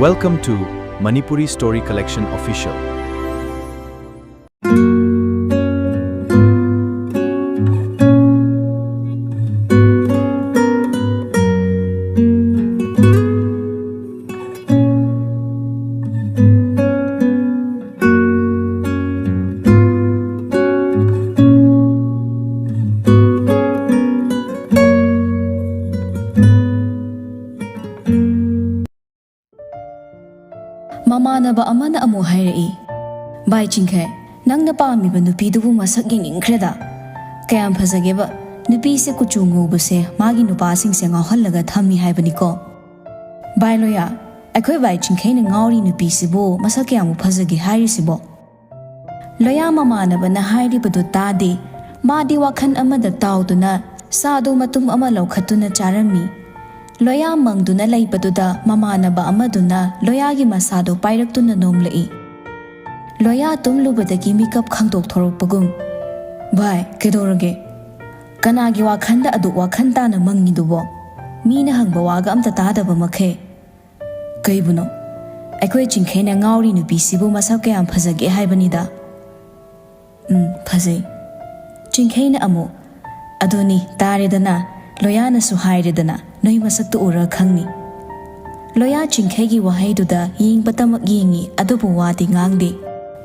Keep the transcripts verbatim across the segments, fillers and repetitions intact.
Welcome to Manipuri Story Collection Official. ꯃꯃꯥꯟꯅꯕ ꯑꯃꯅ ꯑꯃꯨꯛ ꯍꯥꯏꯔꯛꯏ, "ꯚꯥꯏ ꯆꯤꯡꯈꯩ, ꯅꯪꯅ ꯄꯥꯝꯃꯤꯕ ꯅꯨꯄꯤꯗꯨꯕꯨ ꯃꯁꯛ ꯌꯦꯡꯅꯤꯡꯈ꯭ꯔꯦꯗ꯫ ꯀꯌꯥꯝ ꯐꯖꯒꯦꯕ? ꯅꯨꯄꯤꯁꯦ ꯀꯨꯆꯨ ꯉꯧꯕꯁꯦ ꯃꯥꯒꯤ ꯅꯨꯄꯥꯁꯤꯡꯁꯦ ꯉꯥꯎꯍꯜꯂꯒ ꯊꯝꯃꯤ ꯍꯥꯏꯕꯅꯤꯀꯣ꯫ ꯚꯥꯏ ꯂꯣꯌꯥ, ꯑꯩꯈꯣꯏ ꯚꯥꯏ ꯆꯤꯡꯈꯩꯅ ꯉꯥꯎꯔꯤ ꯅꯨꯄꯤꯁꯤꯕꯨ ꯃꯁꯛ ꯀꯌꯥꯃꯨꯛ ꯐꯖꯒꯦ ꯍꯥꯏꯔꯤꯁꯤꯕꯣ?" ꯂꯣꯌꯥ ꯃꯃꯥꯟꯅꯕꯅ ꯍꯥꯏꯔꯤꯕꯗꯨ ꯇꯥꯗꯦ꯫ ꯃꯥꯗꯤ ꯋꯥꯈꯜ ꯑꯃꯗ ꯇꯥꯎꯗꯨꯅ ꯆꯥꯗꯨ ꯃꯇꯨꯝ ꯑꯃ ꯂꯧꯈꯠꯇꯨꯅ ꯆꯥꯔꯝꯃꯤ꯫ ꯂꯣꯌꯥ ꯃꯪꯗꯨꯅ ꯂꯩꯕꯗꯨꯗ ꯃꯃꯥꯟꯅꯕ ꯑꯃꯗꯨꯅ ꯂꯣꯌꯥꯒꯤ ꯃꯁꯥꯗꯨ ꯄꯥꯏꯔꯛꯇꯨꯅ ꯅꯣꯝꯂꯛꯏ꯫ ꯂꯣꯌꯥ ꯇꯨꯝꯂꯨꯕꯗꯒꯤ ꯃꯤꯀꯞ ꯈꯪꯗꯣꯛꯊꯣꯔꯛꯄꯒꯨꯝ, "ꯚꯥꯏ, ꯀꯩꯗꯧꯔꯒꯦ? ꯀꯅꯥꯒꯤ ꯋꯥꯈꯜꯗ ꯑꯗꯨꯛ ꯋꯥꯈꯜ ꯇꯥꯅ ꯃꯪꯉꯤꯗꯨꯕꯣ? ꯃꯤꯅ ꯍꯪꯕ ꯋꯥꯒ ꯑꯝꯇ ꯇꯥꯗꯕ ꯃꯈꯩ꯫ ꯀꯩꯕꯨꯅꯣ? ꯑꯩꯈꯣꯏ ꯆꯤꯡꯈꯩꯅ ꯉꯥꯎꯔꯤ ꯅꯨꯄꯤꯁꯤꯕꯨ ꯃꯁꯛ ꯀꯌꯥꯝ ꯐꯖꯒꯦ ꯍꯥꯏꯕꯅꯤꯗ꯫ ꯎꯝ, ꯐꯖꯩ꯫" ꯆꯤꯡꯈꯩꯅ ꯑꯃꯨꯛ, "ꯑꯗꯨꯅꯤ, ꯇꯥꯔꯦꯗꯅ, ꯂꯣꯌꯥꯅꯁꯨ ꯍꯥꯏꯔꯦꯗꯅ, ꯅꯣꯏ ꯃꯁꯛꯇꯨ ꯎꯔ ꯈꯪꯅꯤ꯫" ꯂꯣꯌꯥ ꯆꯤꯡꯈꯩꯒꯤ ꯋꯥꯍꯩꯗꯨꯗ ꯌꯦꯡꯕꯇꯃꯛ ꯌꯦꯡꯉꯤ, ꯑꯗꯨꯕꯨ ꯋꯥꯗꯤ ꯉꯥꯡꯗꯦ꯫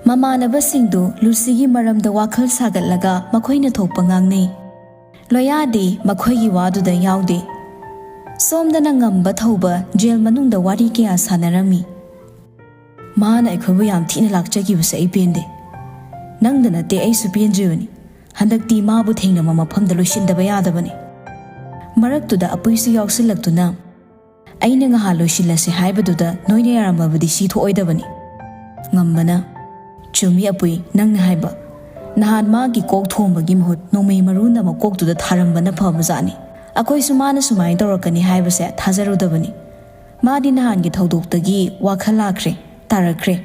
ꯃꯃꯥꯟꯅꯕꯁꯤꯡꯗꯨ ꯂꯨꯁꯤꯒꯤ ꯃꯔꯝꯗ ꯋꯥꯈꯜ ꯁꯥꯒꯠꯂꯒ ꯃꯈꯣꯏꯅ ꯊꯣꯛꯄ ꯉꯥꯡꯅꯩ꯫ ꯂꯣꯌꯥꯗꯤ ꯃꯈꯣꯏꯒꯤ ꯋꯥꯗꯨꯗ ꯌꯥꯎꯗꯦ꯫ ꯁꯣꯝꯗꯅ ꯉꯝꯕ ꯊꯧꯕ ꯖꯦꯜ ꯃꯅꯨꯡꯗ ꯋꯥꯔꯤ ꯀꯌꯥ ꯁꯥꯟꯅꯔꯝꯃꯤ꯫ "ꯃꯥꯅ ꯑꯩꯈꯣꯏꯕꯨ ꯌꯥꯝ ꯊꯤꯅ ꯂꯥꯛꯆꯈꯤꯕꯁꯦ ꯑꯩ ꯄꯦꯟꯗꯦ꯫ ꯅꯪꯗ ꯅꯠꯇꯦ, ꯑꯩꯁꯨ ꯄꯦꯟꯗ꯭ꯔꯤꯕꯅꯤ꯫ ꯍꯟꯗꯛꯇꯤ ꯃꯥꯕꯨ ꯊꯦꯡꯅꯕ ꯃꯐꯝꯗ ꯂꯣꯏꯁꯤꯟꯗꯕ ꯌꯥꯗꯕꯅꯤ꯫" ꯃꯔꯛꯇꯨꯗ ꯑꯄꯨꯏꯁꯨ ꯌꯥꯎꯁꯤꯜꯂꯛꯇꯨꯅ, "ꯑꯩꯅ ꯉꯍꯥꯟ ꯂꯣꯏꯁꯤꯜꯂꯁꯤ ꯍꯥꯏꯕꯗꯨꯗ ꯅꯣꯏꯅ ꯌꯥꯔꯝꯃꯕꯗꯤ ꯁꯤ ꯊꯣꯛꯑꯣꯏꯗꯕꯅꯤ꯫" ꯉꯝꯕꯅ, "ꯆꯨꯝꯃꯤ ꯑꯄꯨꯏ, ꯅꯪꯅ ꯍꯥꯏꯕ꯫ ꯅꯍꯥꯟ ꯃꯥꯒꯤ ꯀꯣꯛ ꯊꯣꯝꯕꯒꯤ ꯃꯍꯨꯠ ꯅꯣꯡꯃꯩ ꯃꯔꯨꯅ ꯃꯀꯣꯛꯇꯨꯗ ꯊꯥꯔꯝꯕꯅ ꯐꯕꯖꯥꯠꯅꯤ꯫ ꯑꯩꯈꯣꯏꯁꯨ ꯃꯥꯅ ꯁꯨꯃꯥꯏꯅ ꯇꯧꯔꯛꯀꯅꯤ ꯍꯥꯏꯕꯁꯦ ꯊꯥꯖꯔꯨꯗꯕꯅꯤ꯫ ꯃꯥꯗꯤ ꯅꯍꯥꯟꯒꯤ ꯊꯧꯗꯣꯛꯇꯒꯤ ꯋꯥꯈꯜ ꯂꯥꯛꯈ꯭ꯔꯦ, ꯇꯥꯔꯛꯈ꯭ꯔꯦ꯫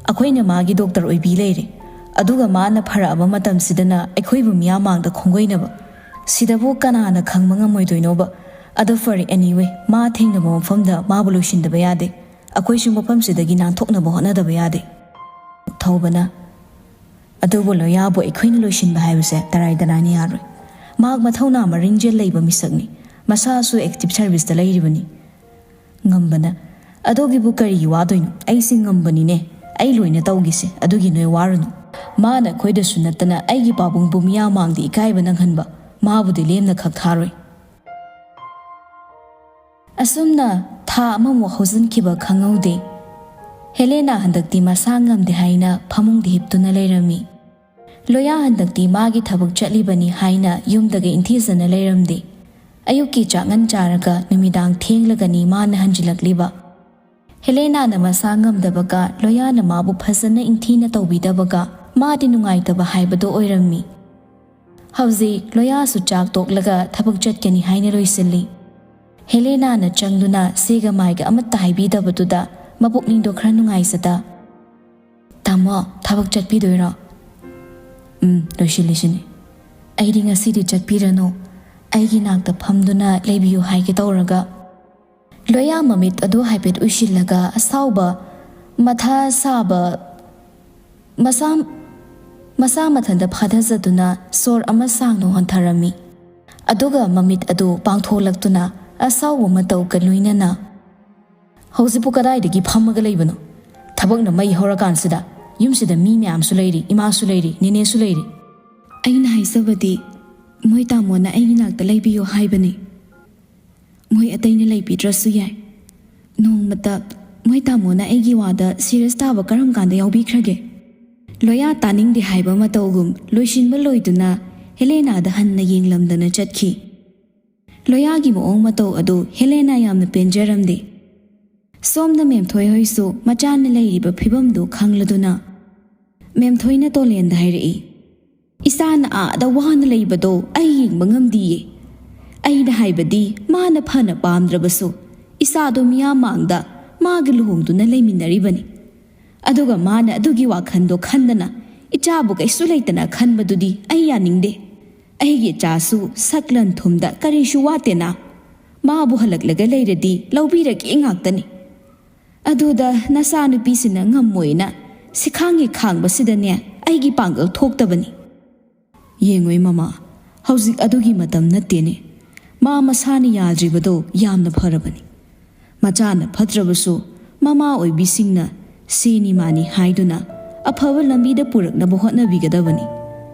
ꯑꯩꯈꯣꯏꯅ ꯃꯥꯒꯤ ꯗꯣꯛꯇꯔ ꯑꯣꯏꯕꯤ ꯂꯩꯔꯦ, ꯑꯗꯨꯒ ꯃꯥꯅ ꯐꯔꯛꯑꯕ ꯃꯇꯝꯁꯤꯗꯅ ꯑꯩꯈꯣꯏꯕꯨ ꯃꯤꯌꯥꯝ ꯃꯥꯡꯗ ꯈꯣꯡꯒꯣꯏꯅꯕ꯫ ꯁꯤꯗꯕꯨ ꯀꯅꯥꯅ ꯈꯪꯕ ꯉꯝꯃꯣꯏꯗꯣꯏꯅꯣꯕ? ꯑꯗꯣ ꯐꯔꯦ, anyway, ꯃꯥ ꯊꯦꯡꯅꯕ ꯃꯐꯝꯗ ꯃꯥꯕꯨ ꯂꯣꯏꯁꯤꯟꯗꯕ ꯌꯥꯗꯦ꯫ ꯑꯩꯈꯣꯏꯁꯨ ꯃꯐꯝꯁꯤꯗꯒꯤ ꯅꯥꯟꯊꯣꯛꯅꯕ ꯍꯣꯠꯅꯗꯕ ꯌꯥꯗꯦ꯫ ꯊꯧꯕꯅ, "ꯑꯗꯨꯕꯨ ꯂꯣꯌꯥꯕꯨ ꯑꯩꯈꯣꯏꯅ ꯂꯣꯏꯁꯤꯟꯕ ꯍꯥꯏꯕꯁꯦ ꯇꯔꯥꯏ ꯇꯔꯥꯏꯅ ꯌꯥꯔꯣꯏ꯫ ꯃꯍꯥꯛ ꯃꯊꯧꯅꯥ ꯃꯔꯤꯡꯖꯦꯜ ꯂꯩꯕ ꯃꯤꯁꯛꯅꯤ꯫ ꯃꯁꯥꯁꯨ ꯑꯦꯛꯇꯤꯚ ꯁꯔꯚꯤꯁꯇ ꯂꯩꯔꯤꯕꯅꯤ"꯫ ꯉꯝꯕꯅ, "ꯑꯗꯨꯒꯤꯕꯨ ꯀꯔꯤꯒꯤ ꯋꯥꯗꯣꯏꯅꯣ? ꯑꯩꯁꯦ ꯉꯝꯕꯅꯤꯅꯦ꯫ ꯑꯩ ꯂꯣꯏꯅ ꯇꯧꯒꯦꯁꯦ, ꯑꯗꯨꯒꯤ ꯅꯣꯏ ꯋꯥꯔꯨꯅꯨ"꯫ ꯃꯥꯅ ꯑꯩꯈꯣꯏꯗꯁꯨ ꯅꯠꯇꯅ ꯑꯩꯒꯤ ꯄꯥꯕꯨꯡꯕꯨ ꯃꯤꯌꯥꯝ ꯃꯥꯡꯗ ꯏꯀꯥꯏꯕ ꯅꯪꯍꯟꯕ, ꯃꯥꯕꯨꯗꯤ ꯂꯦꯝꯅ ꯈꯛ ꯊꯥꯔꯣꯏ꯫ ꯑꯁꯨꯝꯅ ꯊꯥ ꯑꯃꯃꯨꯛ ꯍꯧꯖꯤꯟꯈꯤꯕ ꯈꯪꯍꯧꯗꯦ꯫ ꯍꯦꯂꯦꯅꯥ ꯍꯟꯗꯛꯇꯤ ꯃꯁꯥ ꯉꯝꯗꯦ ꯍꯥꯏꯅ ꯐꯃꯨꯡꯗ ꯍꯤꯞꯇꯨꯅ ꯂꯩꯔꯝꯃꯤ꯫ ꯂꯣꯌꯥ ꯍꯟꯗꯛꯇꯤ ꯃꯥꯒꯤ ꯊꯕꯛ ꯆꯠꯂꯤꯕꯅꯤ ꯍꯥꯏꯅ ꯌꯨꯝꯗꯒ ꯏꯟꯊꯤꯖꯅ ꯂꯩꯔꯝꯗꯦ꯫ ꯑꯌꯨꯛꯀꯤ ꯆꯥꯛꯉꯟ ꯆꯥꯔꯒ ꯅꯨꯃꯤꯗꯥꯡ ꯊꯦꯡꯂꯒꯅꯤ ꯃꯥꯅ ꯍꯟꯖꯤꯜꯂꯛꯂꯤꯕ꯫ ꯍꯦꯂꯦꯅꯥꯅ ꯃꯁꯥ ꯉꯝꯗꯕꯒ, ꯂꯣꯌꯥꯅ ꯃꯥꯕꯨ ꯐꯖꯅ ꯏꯟꯊꯤꯅ ꯇꯧꯕꯤꯗꯕꯒ, ꯃꯥꯗꯤ ꯅꯨꯡꯉꯥꯏꯇꯕ ꯍꯥꯏꯕꯗꯣ ꯑꯣꯏꯔꯝꯃꯤ꯫ ꯍꯧꯖꯤꯛ ꯂꯣꯌꯥꯁꯨ ꯆꯥꯛ ꯇꯣꯛꯂꯒ ꯊꯕꯛ ꯆꯠꯀꯅꯤ ꯍꯥꯏꯅ ꯂꯣꯏꯁꯤꯜꯂꯤ꯫ ꯍꯦꯂꯦꯅꯥꯅ ꯆꯪꯗꯨꯅ ꯁꯦꯒ ꯃꯥꯏꯒ ꯑꯃꯠꯇ ꯍꯥꯏꯕꯤꯗꯕꯗꯨꯗ ꯃꯄꯨꯛꯅꯤꯡꯗꯣ ꯈꯔ ꯅꯨꯡꯉꯥꯏꯖꯗ, "ꯇꯥꯃꯣ, ꯊꯕꯛ ꯆꯠꯄꯤꯗꯣꯏꯔꯣ?" "ꯎꯝ, ꯂꯣꯏꯁꯤꯜꯂꯤꯁꯤꯅꯤ꯫ ꯑꯩꯗꯤ ꯉꯁꯤꯗꯤ ꯆꯠꯄꯤꯔꯅꯨ, ꯑꯩꯒꯤ ꯅꯥꯛꯇ ꯐꯝꯗꯨꯅ ꯂꯩꯕꯤꯌꯨ ꯍꯥꯏꯒꯦ ꯇꯧꯔꯒ"꯫ ꯂꯣꯌꯥ ꯃꯃꯤꯠ ꯑꯗꯨ ꯍꯥꯏꯐꯦꯠ ꯎꯏꯁꯤꯜꯂꯒ ꯑꯁꯥꯎꯕ, ꯃꯊꯥ ꯁꯥꯕ, ꯃꯁꯥ, ꯃꯁꯥ ꯃꯊꯟꯇ ꯐꯥꯊꯖꯗꯨꯅ ꯁꯣꯔ ꯑꯃ ꯁꯥꯡꯅ ꯍꯣꯟꯊꯔꯝꯃꯤ꯫ ꯑꯗꯨꯒ ꯃꯃꯤꯠ ꯑꯗꯨ ꯄꯥꯡꯊꯣꯛꯂꯛꯇꯨꯅ ꯑꯁꯥꯎꯕ ꯃꯇꯧꯒ ꯂꯣꯏꯅꯅ, "ꯍꯧꯖꯤꯛꯄꯨ ꯀꯗꯥꯏꯗꯒꯤ ꯐꯝꯃꯒ ꯂꯩꯕꯅꯣ? ꯊꯕꯛꯅ ꯃꯩ ꯍꯧꯔꯀꯥꯟꯁꯤꯗ ꯌꯨꯝꯁꯤꯗ ꯃꯤ ꯃꯌꯥꯝꯁꯨ ꯂꯩꯔꯤ, ꯏꯃꯥꯁꯨ ꯂꯩꯔꯤ, ꯅꯦꯅꯦꯁꯨ ꯂꯩꯔꯤ"꯫ "ꯑꯩꯅ ꯍꯥꯏꯖꯕꯗꯤ, ꯃꯣꯏ ꯇꯥꯃꯣꯅ ꯑꯩꯒꯤ ꯅꯥꯛꯇ ꯂꯩꯕꯤꯌꯨ ꯍꯥꯏꯕꯅꯤ꯫ ꯃꯣꯏ ꯑꯇꯩꯅ ꯂꯩꯕꯤꯗ꯭ꯔꯁꯨ ꯌꯥꯏ꯫ ꯅꯣꯡꯃꯇ ꯃꯣꯏ ꯇꯥꯃꯣꯅ ꯑꯩꯒꯤ ꯋꯥꯗ ꯁꯤꯔꯤꯌꯁ ꯇꯥꯕ ꯀꯔꯝ ꯀꯥꯟꯗ ꯌꯥꯎꯕꯤꯈ꯭ꯔꯒꯦ?" ꯂꯣꯌꯥ ꯇꯥꯅꯤꯡꯗꯦ ꯍꯥꯏꯕ ꯃꯇꯧꯒꯨꯝ ꯂꯣꯏꯁꯤꯟꯕ ꯂꯣꯏꯗꯨꯅ ꯍꯦꯂꯦꯅꯥꯗ ꯍꯟꯅ ꯌꯦꯡꯂꯝꯗꯅ ꯆꯠꯈꯤ꯫ ꯂꯣꯌꯥꯒꯤ ꯃꯑꯣꯡ ꯃꯇꯧ ꯑꯗꯨ ꯍꯦꯂꯦꯅꯥ ꯌꯥꯝꯅ ꯄꯦꯟꯖꯔꯝꯗꯦ꯫ ꯁꯣꯝꯗ ꯃꯦꯝꯊꯣꯏ ꯍꯣꯏꯁꯨ ꯃꯆꯥꯅ ꯂꯩꯔꯤꯕ ꯐꯤꯕꯝꯗꯨ ꯈꯪꯂꯗꯨꯅ, ꯃꯦꯝꯊꯣꯏꯅ ꯇꯣꯂꯦꯟꯗ ꯍꯥꯏꯔꯛꯏ, "ꯏꯆꯥꯅ ꯑꯥꯗ ꯋꯥꯅ ꯂꯩꯕꯗꯣ ꯑꯩ ꯌꯦꯡꯕ ꯉꯝꯗꯤꯌꯦ꯫ ꯑꯩꯅ ꯍꯥꯏꯕꯗꯤ, ꯃꯥꯅ ꯐꯅ ꯄꯥꯝꯗ꯭ꯔꯕꯁꯨ ꯏꯆꯥꯗꯣ ꯃꯤꯌꯥꯝ ꯃꯥꯡꯗ ꯃꯥꯒ ꯂꯨꯍꯣꯡꯗꯨꯅ ꯂꯩꯃꯤꯟꯅꯔꯤꯕꯅꯤ꯫ ꯑꯗꯨꯒ ꯃꯥꯅ ꯑꯗꯨꯒꯤ ꯋꯥꯈꯜꯗꯣ ꯈꯟꯗꯅ ꯏꯆꯥꯕꯨ ꯀꯩꯁꯨ ꯂꯩꯇꯅ ꯈꯟꯕꯗꯨꯗꯤ ꯑꯩ ꯌꯥꯅꯤꯡꯗꯦ꯫ ꯑꯩꯒꯤ ꯏꯆꯥꯁꯨ ꯁꯛ ꯂꯟ ꯊꯨꯝꯗ ꯀꯔꯤꯁꯨ ꯋꯥꯠꯇꯦꯅ꯫ ꯃꯥꯕꯨ ꯍꯜꯂꯛꯂꯒ ꯂꯩꯔꯗꯤ ꯂꯧꯕꯤꯔꯒꯦ ꯉꯥꯛꯇꯅꯤ"꯫ ꯑꯗꯨꯗ ꯅꯆꯥꯅꯨꯄꯤꯁꯤꯅ ꯉꯝꯃꯣꯏꯅ ꯁꯤꯈꯥꯡꯒꯤ ꯈꯥꯡꯕꯁꯤꯗꯅꯦ ꯑꯩꯒꯤ ꯄꯥꯡꯒꯜ ꯊꯣꯛꯇꯕꯅꯤ꯫ ꯌꯦꯡꯉꯣꯏ ꯃꯃꯥ, ꯍꯧꯖꯤꯛ ꯑꯗꯨꯒꯤ ꯃꯇꯝ ꯅꯠꯇꯦꯅꯦ꯫ ꯃꯥ ꯃꯁꯥꯅ ꯌꯥꯗ꯭ꯔꯤꯕꯗꯣ ꯌꯥꯝꯅ ꯐꯔꯕꯅꯤ꯫ ꯃꯆꯥꯅ ꯐꯠꯇ꯭ꯔꯕꯁꯨ ꯃꯃꯥ ꯑꯣꯏꯕꯤꯁꯤꯡꯅ ꯁꯦꯅꯤ ꯃꯥꯅꯤ ꯍꯥꯏꯗꯨꯅ ꯑꯐꯕ ꯂꯝꯕꯤꯗ ꯄꯨꯔꯛꯅꯕ ꯍꯣꯠꯅꯕꯤꯒꯗꯕꯅꯤ꯫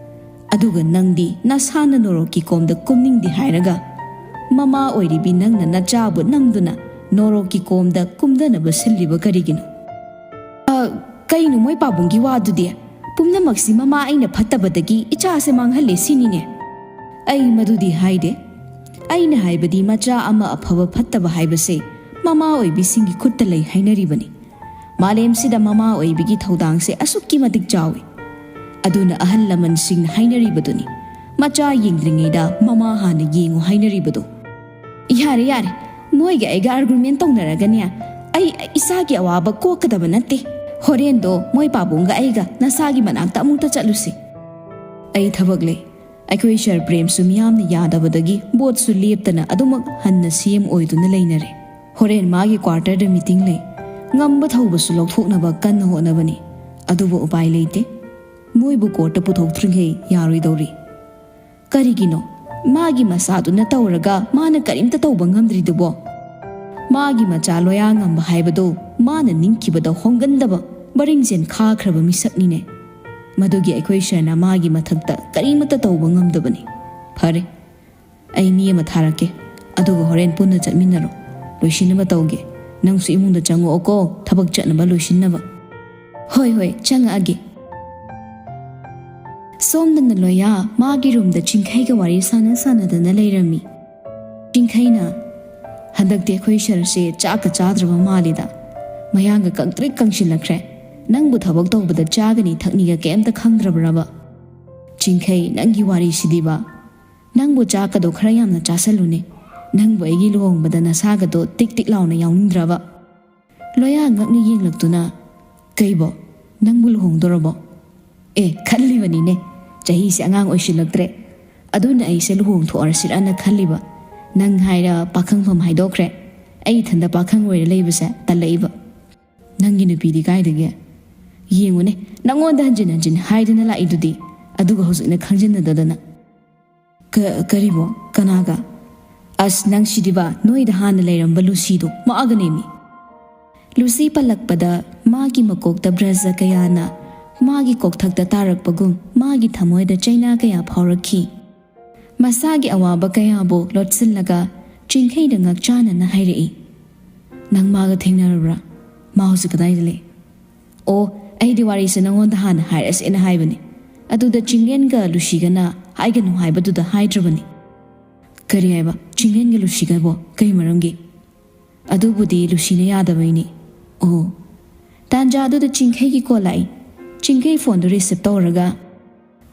ꯑꯗꯨꯒ ꯅꯪꯗꯤ ꯅꯁꯥꯅ ꯅꯣꯔꯣꯛꯀꯤ ꯀꯣꯝꯗ ꯀꯨꯝꯅꯤꯡꯗꯦ ꯍꯥꯏꯔꯒ ꯃꯃꯥ ꯑꯣꯏꯔꯤꯕꯤ ꯅꯪꯅ ꯅꯆꯥꯕꯨ ꯅꯝꯗꯨꯅ ꯅꯣꯔꯣꯛꯀꯤ ꯀꯣꯝꯗ ꯀꯨꯝꯗꯅꯕ ꯁꯤꯜꯂꯤꯕ ꯀꯔꯤꯒꯤꯅꯣ? ꯑ, ꯀꯩꯅꯣ ꯃꯣꯏ ꯄꯥꯕꯨꯡꯒꯤ ꯋꯥꯗꯨꯗꯤ? ꯄꯨꯝꯅꯃꯛꯁꯤ ꯃꯃꯥ ꯑꯩꯅ ꯐꯠꯇꯕꯗꯒꯤ ꯏꯆꯥꯁꯦ ꯃꯥꯡꯍꯜꯂꯦ ꯁꯤꯅꯤꯅꯦ꯫ ꯑꯩ ꯃꯗꯨꯗꯤ ꯍꯥꯏꯗꯦ꯫ ꯑꯩꯅ ꯍꯥꯏꯕꯗꯤ ꯃꯆꯥ ꯑꯃ ꯑꯐꯕ ꯐꯠꯇꯕ ꯍꯥꯏꯕꯁꯦ ꯃꯃꯥ ꯑꯣꯏꯕꯤꯁꯤꯡꯒꯤ ꯈꯨꯠꯇ ꯂꯩ ꯍꯥꯏꯅꯔꯤꯕꯅꯤ꯫ ꯃꯥꯂꯦꯝꯁꯤꯗ ꯃꯃꯥ ꯑꯣꯏꯕꯤꯒꯤ ꯊꯧꯗꯥꯡꯁꯦ ꯑꯁꯨꯛꯀꯤ ꯃꯇꯤꯛ ꯆꯥꯎꯏ꯫ ꯑꯗꯨꯅ ꯑꯍꯜ ꯂꯃꯟꯁꯤꯡꯅ ꯍꯥꯏꯅꯔꯤꯕꯗꯨꯅꯤ, "ꯃꯆꯥ ꯌꯦꯡꯗ꯭ꯔꯤꯉꯩꯗ ꯃꯃꯥ ꯍꯥꯟꯅ ꯌꯦꯡꯉꯨ" ꯍꯥꯏꯅꯔꯤꯕꯗꯣ꯫ ꯌꯥꯔꯦ, ꯌꯥꯔꯦ, ꯅꯣꯏꯒ ꯑꯩꯒ ꯑꯥꯔꯒꯨꯃꯦꯟ ꯇꯧꯅꯔꯒꯅꯦ, ꯑꯩ ꯏꯁꯥꯒꯤ ꯑꯋꯥꯕ ꯀꯣꯛꯀꯗꯕ ꯅꯠꯇꯦ꯫ ꯍꯣꯔꯦꯟꯗꯣ ꯃꯣꯏ ꯄꯥꯕꯨꯡꯒ ꯑꯩꯒ ꯅꯁꯥꯒꯤ ꯃꯅꯥꯛꯇ ꯑꯃꯨꯛꯇ ꯆꯠꯂꯨꯁꯤ꯫ ꯑꯩ ꯊꯕꯛ ꯂꯩ꯫ ꯑꯩꯈꯣꯏ ꯁꯔ ꯄ꯭ꯔꯦꯝꯁꯨ ꯃꯤꯌꯥꯝꯅ ꯌꯥꯗꯕꯗꯒꯤ ꯕꯣꯠꯁꯨ ꯂꯦꯞꯇꯅ ꯑꯗꯨꯃꯛ ꯍꯟꯅ ꯁꯤ ꯑꯦꯝ ꯑꯣꯏꯗꯨꯅ ꯂꯩꯅꯔꯦ꯫ ꯍꯣꯔꯦꯟ ꯃꯥꯒꯤ ꯀ꯭ꯋꯥꯔꯇꯔꯗ ꯃꯤꯇꯤꯡ ꯂꯩ꯫ ꯉꯝꯕ ꯊꯧꯕꯁꯨ ꯂꯧꯊꯣꯛꯅꯕ ꯀꯟꯅ ꯍꯣꯠꯅꯕꯅꯤ꯫ ꯑꯗꯨꯕꯨ ꯎꯄꯥꯏ ꯂꯩꯇꯦ꯫ ꯃꯣꯏꯕꯨ ꯀꯣꯔꯠꯇ ꯄꯨꯊꯣꯛꯇ꯭ꯔꯤꯉꯩ ꯌꯥꯔꯣꯏꯗꯧꯔꯤ꯫ ꯀꯔꯤꯒꯤꯅꯣ? ꯃꯥꯒꯤ ꯃꯆꯥꯗꯨꯅ ꯇꯧꯔꯒ ꯃꯥꯅ ꯀꯔꯤꯝꯇ ꯇꯧꯕ ꯉꯝꯗ꯭ꯔꯤꯗꯨꯕꯣ? ꯃꯥꯒꯤ ꯃꯆꯥ ꯂꯣꯌꯥ ꯉꯝꯕ ꯍꯥꯏꯕꯗꯨ ꯃꯥꯅ ꯅꯤꯡꯈꯤꯕꯗ ꯍꯣꯡꯒꯟꯗꯕ ꯕꯔꯤꯡꯖꯦꯟ ꯈꯥꯈ꯭ꯔꯕ ꯃꯤꯁꯛꯅꯤꯅꯦ꯫ ꯃꯗꯨꯒꯤ ꯑꯩꯈꯣꯏ ꯁꯔꯅ ꯃꯥꯒꯤ ꯃꯊꯛꯇ ꯀꯔꯤꯃꯠꯇ ꯇꯧꯕ ꯉꯝꯗꯕꯅꯤ꯫ ꯐꯔꯦ, ꯑꯩ ꯃꯤ ꯑꯃ ꯊꯥꯔꯛꯀꯦ, ꯑꯗꯨꯒ ꯍꯣꯔꯦꯟ ꯄꯨꯟꯅ ꯆꯠꯃꯤꯟꯅꯔꯣ꯫ ꯂꯣꯏꯁꯤꯟꯅꯕ ꯇꯧꯒꯦ꯫ ꯅꯪꯁꯨ ꯏꯃꯨꯡꯗ ꯆꯪꯉꯛꯑꯣꯀꯣ, ꯊꯕꯛ ꯆꯠꯅꯕ ꯂꯣꯏꯁꯤꯟꯅꯕ꯫ ꯍꯣꯏ, ꯍꯣꯏ, ꯆꯪꯉꯛꯑꯒꯦ꯫ ꯁꯣꯝꯗꯅ ꯂꯣꯌꯥ ꯃꯥꯒꯤ ꯔꯨꯝꯗ ꯆꯤꯡꯈꯩꯒ ꯋꯥꯔꯤ ꯁꯥꯟꯅ ꯁꯥꯟꯅꯗꯅ ꯂꯩꯔꯝꯃꯤ꯫ ꯆꯤꯡꯈꯩꯅ, "ꯍꯟꯗꯛꯇꯤ ꯑꯩꯈꯣꯏ ꯁꯔꯁꯦ ꯆꯥꯛꯀ ꯆꯥꯗ꯭ꯔꯕ ꯃꯥꯜꯂꯤꯗ꯫ ꯃꯌꯥꯡꯒ ꯀꯪꯇ꯭ꯔꯤꯛ ꯀꯪꯁꯤꯜꯂꯛꯈ꯭ꯔꯦ꯫ ꯅꯪꯕꯨ ꯊꯕꯛ ꯇꯧꯕꯗ ꯆꯥꯒꯅꯤ ꯊꯛꯅꯤꯒ ꯀꯩꯝꯇ ꯈꯪꯗ꯭ꯔꯕ꯭ꯔꯕ?" ꯆꯤꯡꯈꯩ, ꯅꯪꯒꯤ ꯋꯥꯔꯤꯁꯤꯗꯤꯕ꯫ ꯅꯪꯕꯨ ꯆꯥꯛꯀꯗꯣ ꯈꯔ ꯌꯥꯝꯅ ꯆꯥꯁꯜꯂꯨꯅꯦ꯫ ꯅꯪꯕꯨ ꯑꯩꯒꯤ ꯂꯨꯍꯣꯡꯕꯗ ꯅꯁꯥꯒꯗꯣ ꯇꯤꯛ ꯇꯤꯛ ꯂꯥꯎꯅ ꯌꯥꯎꯅꯤꯡꯗ꯭ꯔꯕ? ꯂꯣꯌꯥ ꯉꯛꯅ ꯌꯦꯡꯂꯛꯇꯨꯅ, "ꯀꯩꯕꯣ? ꯅꯪꯕꯨ ꯂꯨꯍꯣꯡꯗꯣꯔꯕꯣ?" "ꯑꯦ, ꯈꯜꯂꯤꯕꯅꯤꯅꯦ꯫ ꯆꯍꯤꯁꯦ ꯑꯉꯥꯡ ꯑꯣꯏꯁꯤꯜꯂꯛꯇ꯭ꯔꯦ꯫ ꯑꯗꯨꯅ ꯑꯩꯁꯦ ꯂꯨꯍꯣꯡꯊꯣꯛꯑꯔꯁꯤꯔꯅ ꯈꯜꯂꯤꯕ꯫ ꯅꯪ ꯍꯥꯏꯔ ꯄꯥꯈꯪꯐꯝ ꯍꯥꯏꯗꯣꯛꯈ꯭ꯔꯦ꯫ ꯑꯩ ꯏꯊꯟꯗ ꯄꯥꯈꯪ ꯑꯣꯏꯔ ꯂꯩꯕꯁꯦ ꯇꯜꯂꯛꯏꯕ꯫ "ꯅꯪꯒꯤ ꯅꯨꯄꯤꯗꯤ ꯀꯥꯏꯗꯒꯤ? ꯌꯦꯡꯉꯨꯅꯦ, ꯅꯪꯉꯣꯟꯗ ꯍꯟꯖꯤꯟ ꯍꯟꯖꯤꯟ ꯍꯥꯏꯗꯨꯅ ꯂꯥꯛꯏꯗꯨꯗꯤ, ꯑꯗꯨꯒ ꯍꯧꯖꯤꯛꯅ ꯈꯪꯖꯤꯟꯅꯗꯗꯅ꯫" "ꯀ-, ꯀꯔꯤꯕꯣ? ꯀꯅꯥꯒ?" "ꯑꯁ, ꯅꯪ ꯁꯤꯗꯤꯕ, ꯅꯣꯏꯗ ꯍꯥꯟꯅ ꯂꯩꯔꯝꯕ ꯂꯨꯁꯤꯗꯣ, ꯃꯥꯒꯅꯦꯃꯤ꯫" ꯂꯨꯁꯤ ꯄꯜꯂꯛꯄꯗ ꯃꯥꯒꯤ ꯃꯀꯣꯛꯇ ꯕ꯭ꯔꯖ ꯀꯌꯥꯅ ꯃꯥꯒꯤ ꯀꯣꯛꯊꯛꯇ ꯇꯥꯔꯛꯄꯒꯨꯝ ꯃꯥꯒꯤ ꯊꯃꯣꯏꯗ ꯆꯩꯅꯥ ꯀꯌꯥ ꯐꯥꯎꯔꯛꯈꯤ꯫ ꯃꯁꯥꯒꯤ ꯑꯋꯥꯕ ꯀꯌꯥꯕꯨ ꯂꯣꯠꯁꯤꯜꯂꯒ ꯆꯤꯡꯈꯩꯗ ꯉꯛꯆꯥꯅꯅ ꯍꯥꯏꯔꯛꯏ, "ꯅꯪ ꯃꯥꯒ ꯊꯦꯡꯅꯔꯕ꯭ꯔꯥ? ꯃꯥ ꯍꯧꯖꯤꯛ ꯀꯗꯥꯏꯗ ꯂꯩ?" "ꯑꯣ, ꯑꯩꯗꯤ ꯋꯥꯔꯤꯁꯦ ꯅꯪꯉꯣꯟꯗ ꯍꯥꯟꯅ ꯍꯥꯏꯔꯁꯦꯅ ꯍꯥꯏꯕꯅꯤ꯫ ꯑꯗꯨꯗ ꯆꯤꯡꯂꯦꯟꯒ ꯂꯨꯁꯤꯒꯅ ꯍꯥꯏꯒꯅꯨ ꯍꯥꯏꯕꯗꯨꯗ ꯍꯥꯏꯗ꯭ꯔꯕꯅꯤ꯫" "ꯀꯔꯤ ꯍꯥꯏꯕ? ꯆꯤꯡꯂꯦꯟꯒ ꯂꯨꯁꯤꯒꯕꯣ? ꯀꯩ ꯃꯔꯝꯒꯤ?" "ꯑꯗꯨꯕꯨꯗꯤ ꯂꯨꯁꯤꯅ ꯌꯥꯗꯕꯩꯅꯤ꯫" "ꯑꯣ꯫" ꯇꯥꯟꯖꯥꯗꯨꯗ ꯆꯤꯡꯈꯩꯒꯤ ꯀꯣꯜ ꯂꯥꯛꯏ꯫ ꯆꯤꯡꯈꯩ ꯐꯣꯟꯗꯨ ꯔꯤꯁꯤꯞ ꯇꯧꯔꯒ,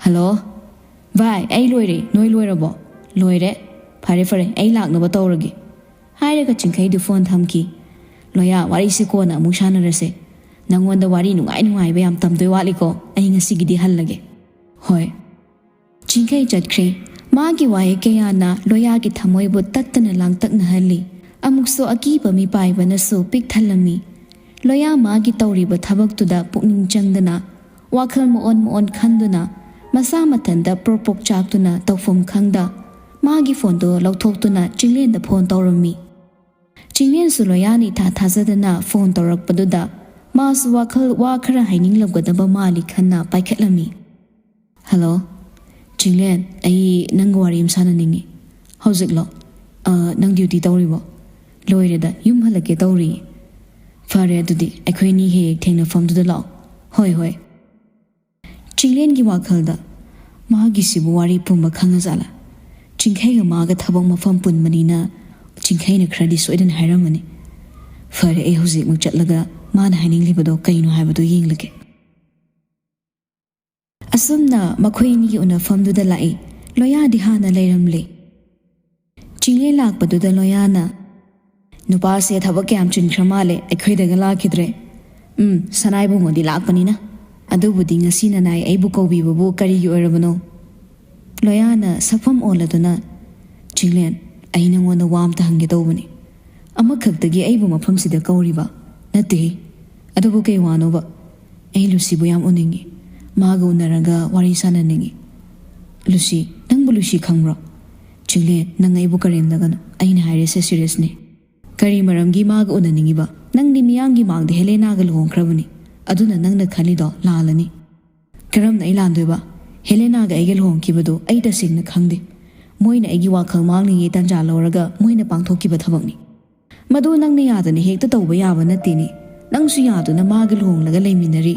"ꯍꯜꯂꯣ꯫ ꯚꯥꯏ, ꯑꯩ ꯂꯣꯏꯔꯦ꯫ ꯅꯣꯏ ꯂꯣꯏꯔꯕꯣ?" "ꯂꯣꯏꯔꯦ꯫" "ꯐꯔꯦ, ꯐꯔꯦ, ꯑꯩ ꯂꯥꯛꯅꯕ ꯇꯧꯔꯒꯦ," ꯍꯥꯏꯔꯒ ꯆꯤꯡꯈꯩꯗꯨ ꯐꯣꯟ ꯊꯝꯈꯤ꯫ "ꯂꯣꯌꯥ, ꯋꯥꯔꯤꯁꯤ ꯀꯣꯟꯅ ꯑꯃꯨꯛ ꯁꯥꯟꯅꯔꯁꯦ꯫ ꯅꯪꯉꯣꯟꯗ ꯋꯥꯔꯤ ꯅꯨꯡꯉꯥꯏ ꯅꯨꯡꯉꯥꯏꯕ ꯌꯥꯝ ꯇꯝꯗꯣꯏ ꯋꯥꯠꯂꯤꯀꯣ꯫ ꯑꯩ ꯉꯁꯤꯒꯤꯗꯤ ꯍꯜꯂꯒꯦ꯫" "ꯍꯣꯏ꯫" ꯆꯤꯡꯈꯩ ꯆꯠꯈ꯭ꯔꯦ꯫ ꯃꯥꯒꯤ ꯋꯥꯍꯩ ꯀꯌꯥꯅ ꯂꯣꯌꯥꯒꯤ ꯊꯃꯣꯏꯕꯨ ꯇꯠꯇꯅ ꯂꯥꯡꯇꯛꯅꯍꯜꯂꯤ꯫ ꯑꯃꯨꯛꯁꯨ ꯑꯀꯤꯕ ꯃꯤꯄꯥꯏꯕꯅꯁꯨ ꯄꯤꯛ ꯊꯜꯂꯝꯃꯤ꯫ ꯂꯣꯌꯥ ꯃꯥꯒꯤ ꯇꯧꯔꯤꯕ ꯊꯕꯛꯇꯨꯗ ꯄꯨꯛꯅꯤꯡ ꯆꯪꯗꯅ, ꯋꯥꯈꯜ ꯃꯑꯣꯟ ꯃꯑꯣꯟ ꯈꯟꯗꯨꯅ, ꯃꯁꯥ ꯃꯊꯟꯇ ꯄ꯭ꯔꯣꯛ ꯄ꯭ꯔꯣꯛ ꯆꯥꯛꯇꯨꯅ ꯇꯧꯐꯝ ꯈꯪꯗ, ꯃꯥꯒꯤ ꯐꯣꯟꯗꯨ ꯂꯧꯊꯣꯛꯇꯨꯅ ꯆꯤꯡꯂꯦꯟꯗ ꯐꯣꯟ ꯇꯧꯔꯝꯃꯤ꯫ ꯆꯤꯡꯂꯦꯟꯁꯨ ꯂꯣꯌꯥꯅ ꯏꯊꯥ ꯊꯥꯖꯗꯅ ꯐꯣꯟ ꯇꯧꯔꯛꯄꯗꯨꯗ, ꯃꯥꯁꯨ ꯋꯥꯈꯜ ꯋꯥ ꯈꯔ ꯍꯥꯏꯅꯤꯡꯂꯝꯒꯗꯕ ꯃꯥꯜꯂꯤ ꯈꯟꯅ ꯄꯥꯏꯈꯠꯂꯝꯃꯤ꯫ "ꯍꯜꯂꯣ, ꯆꯤꯡꯂꯦꯟ, ꯑꯩ ꯅꯪꯒ ꯋꯥꯔꯤ ꯑꯃ ꯁꯥꯟꯅꯅꯤꯡꯉꯤ꯫" "ꯍꯧꯖꯤꯛꯂꯣ?" "ꯑ, ꯅꯪ ꯗ꯭ꯌꯨꯇꯤ ꯇꯧꯔꯤꯕꯣ?" "ꯂꯣꯏꯔꯦꯗ, ꯌꯨꯝ ꯍꯜꯂꯛꯀꯦ ꯇꯧꯔꯤꯌꯦ꯫" "ꯐꯔꯦ, ꯑꯗꯨꯗꯤ ꯑꯩꯈꯣꯏ ꯑꯅꯤ ꯍꯦꯛ ꯍꯦꯛ ꯊꯦꯡꯅꯐꯝꯗꯨꯗ ꯂꯥꯛꯑꯣ꯫" "ꯍꯣꯏ, ꯍꯣꯏ꯫" ꯆꯤꯡꯂꯦꯟꯒꯤ ꯋꯥꯈꯜꯗ, "ꯃꯥꯒꯤꯁꯤꯕꯨ ꯋꯥꯔꯤ ꯄꯨꯝꯕ ꯈꯪꯉꯖꯥꯠꯂꯥ? ꯆꯤꯡꯈꯩꯒ ꯃꯥꯒ ꯊꯕꯛ ꯃꯐꯝ ꯄꯨꯟꯕꯅꯤꯅ ꯆꯤꯡꯈꯩꯅ ꯈꯔꯗꯤ ꯁꯣꯏꯗꯅ ꯍꯥꯏꯔꯝꯃꯅꯤ꯫ ꯐꯔꯦ, ꯑꯩ ꯍꯧꯖꯤꯛꯃꯛ ꯆꯠꯂꯒ ꯃꯥꯅ ꯍꯥꯏꯅꯤꯡꯂꯤꯕꯗꯣ ꯀꯩꯅꯣ ꯍꯥꯏꯕꯗꯣ ꯌꯦꯡꯂꯒꯦ꯫" ꯑꯁꯨꯝꯅ ꯃꯈꯣꯏ ꯑꯅꯤꯒꯤ ꯎꯅꯐꯝꯗꯨꯗ ꯂꯥꯛꯏ꯫ ꯂꯣꯌꯥꯗꯤ ꯍꯥꯟꯅ ꯂꯩꯔꯝꯂꯦ꯫ ꯆꯤꯡꯂꯦꯟ ꯂꯥꯛꯄꯗꯨꯗ ꯂꯣꯌꯥꯅ, "ꯅꯨꯄꯥꯁꯦ ꯊꯕꯛ ꯀꯌꯥꯝ ꯆꯤꯟꯈ꯭ꯔ ꯃꯥꯜꯂꯦ, ꯑꯩꯈꯣꯏꯗꯒ ꯂꯥꯛꯈꯤꯗ꯭ꯔꯦ꯫" "ꯎꯝ, ꯁꯅꯥ ꯏꯕꯨꯡꯉꯣꯗꯤ ꯂꯥꯛꯄꯅꯤꯅ꯫ ꯑꯗꯨꯕꯨꯗꯤ ꯉꯁꯤ ꯅꯅꯥꯏ ꯑꯩꯕꯨ ꯀꯧꯕꯤꯕꯕꯨ ꯀꯔꯤꯒꯤ ꯑꯣꯏꯔꯕꯅꯣ?" ꯂꯣꯌꯥꯅ ꯁꯛꯐꯝ ꯑꯣꯜꯂꯗꯨꯅ, "ꯆꯤꯡꯂꯦꯟ, ꯑꯩ ꯅꯉꯣꯟꯗ ꯋꯥ ꯑꯝꯇ ꯍꯪꯒꯦ ꯇꯧꯕꯅꯤ꯫ ꯑꯃꯈꯛꯇꯒꯤ ꯑꯩꯕꯨ ꯃꯐꯝꯁꯤꯗ ꯀꯧꯔꯤꯕ ꯅꯠꯇꯦꯍꯦ꯫ ꯑꯗꯨꯕꯨ ꯀꯩ ꯋꯥꯅꯣꯕ? ꯑꯩ ꯂꯨꯁꯤꯕꯨ ꯌꯥꯝ ꯎꯅꯤꯡꯉꯤ꯫ ꯃꯥꯒ ꯎꯅꯔꯒ ꯋꯥꯔꯤ ꯁꯥꯟꯅꯅꯤꯡꯉꯤ꯫ ꯂꯨꯁꯤ, ꯅꯪꯕꯨ ꯂꯨꯁꯤ ꯈꯪꯕ꯭ꯔꯣ? ꯆꯤꯡꯂꯦꯟ, ꯅꯪ ꯑꯩꯕꯨ ꯀꯔꯦꯝꯅꯒꯅꯨ꯫ ꯑꯩꯅ ꯍꯥꯏꯔꯤꯁꯦ ꯁꯤꯔꯤꯌꯁꯅꯤ꯫ ꯀꯔꯤ ꯃꯔꯝꯒꯤ ꯃꯥꯒ ꯎꯅꯅꯤꯡꯉꯤꯕ? ꯅꯪꯗꯤ ꯃꯤꯌꯥꯝꯒꯤ ꯃꯥꯡꯗ ꯍꯦꯂꯦꯅꯥꯒ ꯂꯨꯍꯣꯡꯈ꯭ꯔꯕꯅꯤ꯫ ꯑꯗꯨꯅ ꯅꯪꯅ ꯈꯜꯂꯤꯗꯣ ꯂꯥꯜꯂꯅꯤ꯫ ꯀꯔꯝꯅ ꯑꯩ ꯂꯥꯟꯗꯣꯏꯕ? ꯍꯦꯂꯦꯅꯥꯒ ꯑꯩꯒ ꯂꯨꯍꯣꯡꯈꯤꯕꯗꯨ ꯑꯩ ꯇꯁꯦꯡꯅ ꯈꯪꯗꯦ꯫ ꯃꯣꯏꯅ ꯑꯩꯒꯤ ꯋꯥꯈꯜ ꯃꯥꯡꯂꯤꯉꯩ ꯇꯥꯟꯖꯥ ꯂꯧꯔꯒ ꯃꯣꯏꯅ ꯄꯥꯡꯊꯣꯛꯈꯤꯕ ꯊꯕꯛꯅꯤ꯫ ꯃꯗꯨ ꯅꯪꯅ ꯌꯥꯗꯅ ꯍꯦꯛꯇ ꯇꯧꯕ ꯌꯥꯕ ꯅꯠꯇꯦꯅꯦ꯫ ꯅꯪꯁꯨ ꯌꯥꯗꯨꯅ ꯃꯥꯒ ꯂꯨꯍꯣꯡꯂꯒ ꯂꯩꯃꯤꯟꯅꯔꯤ꯫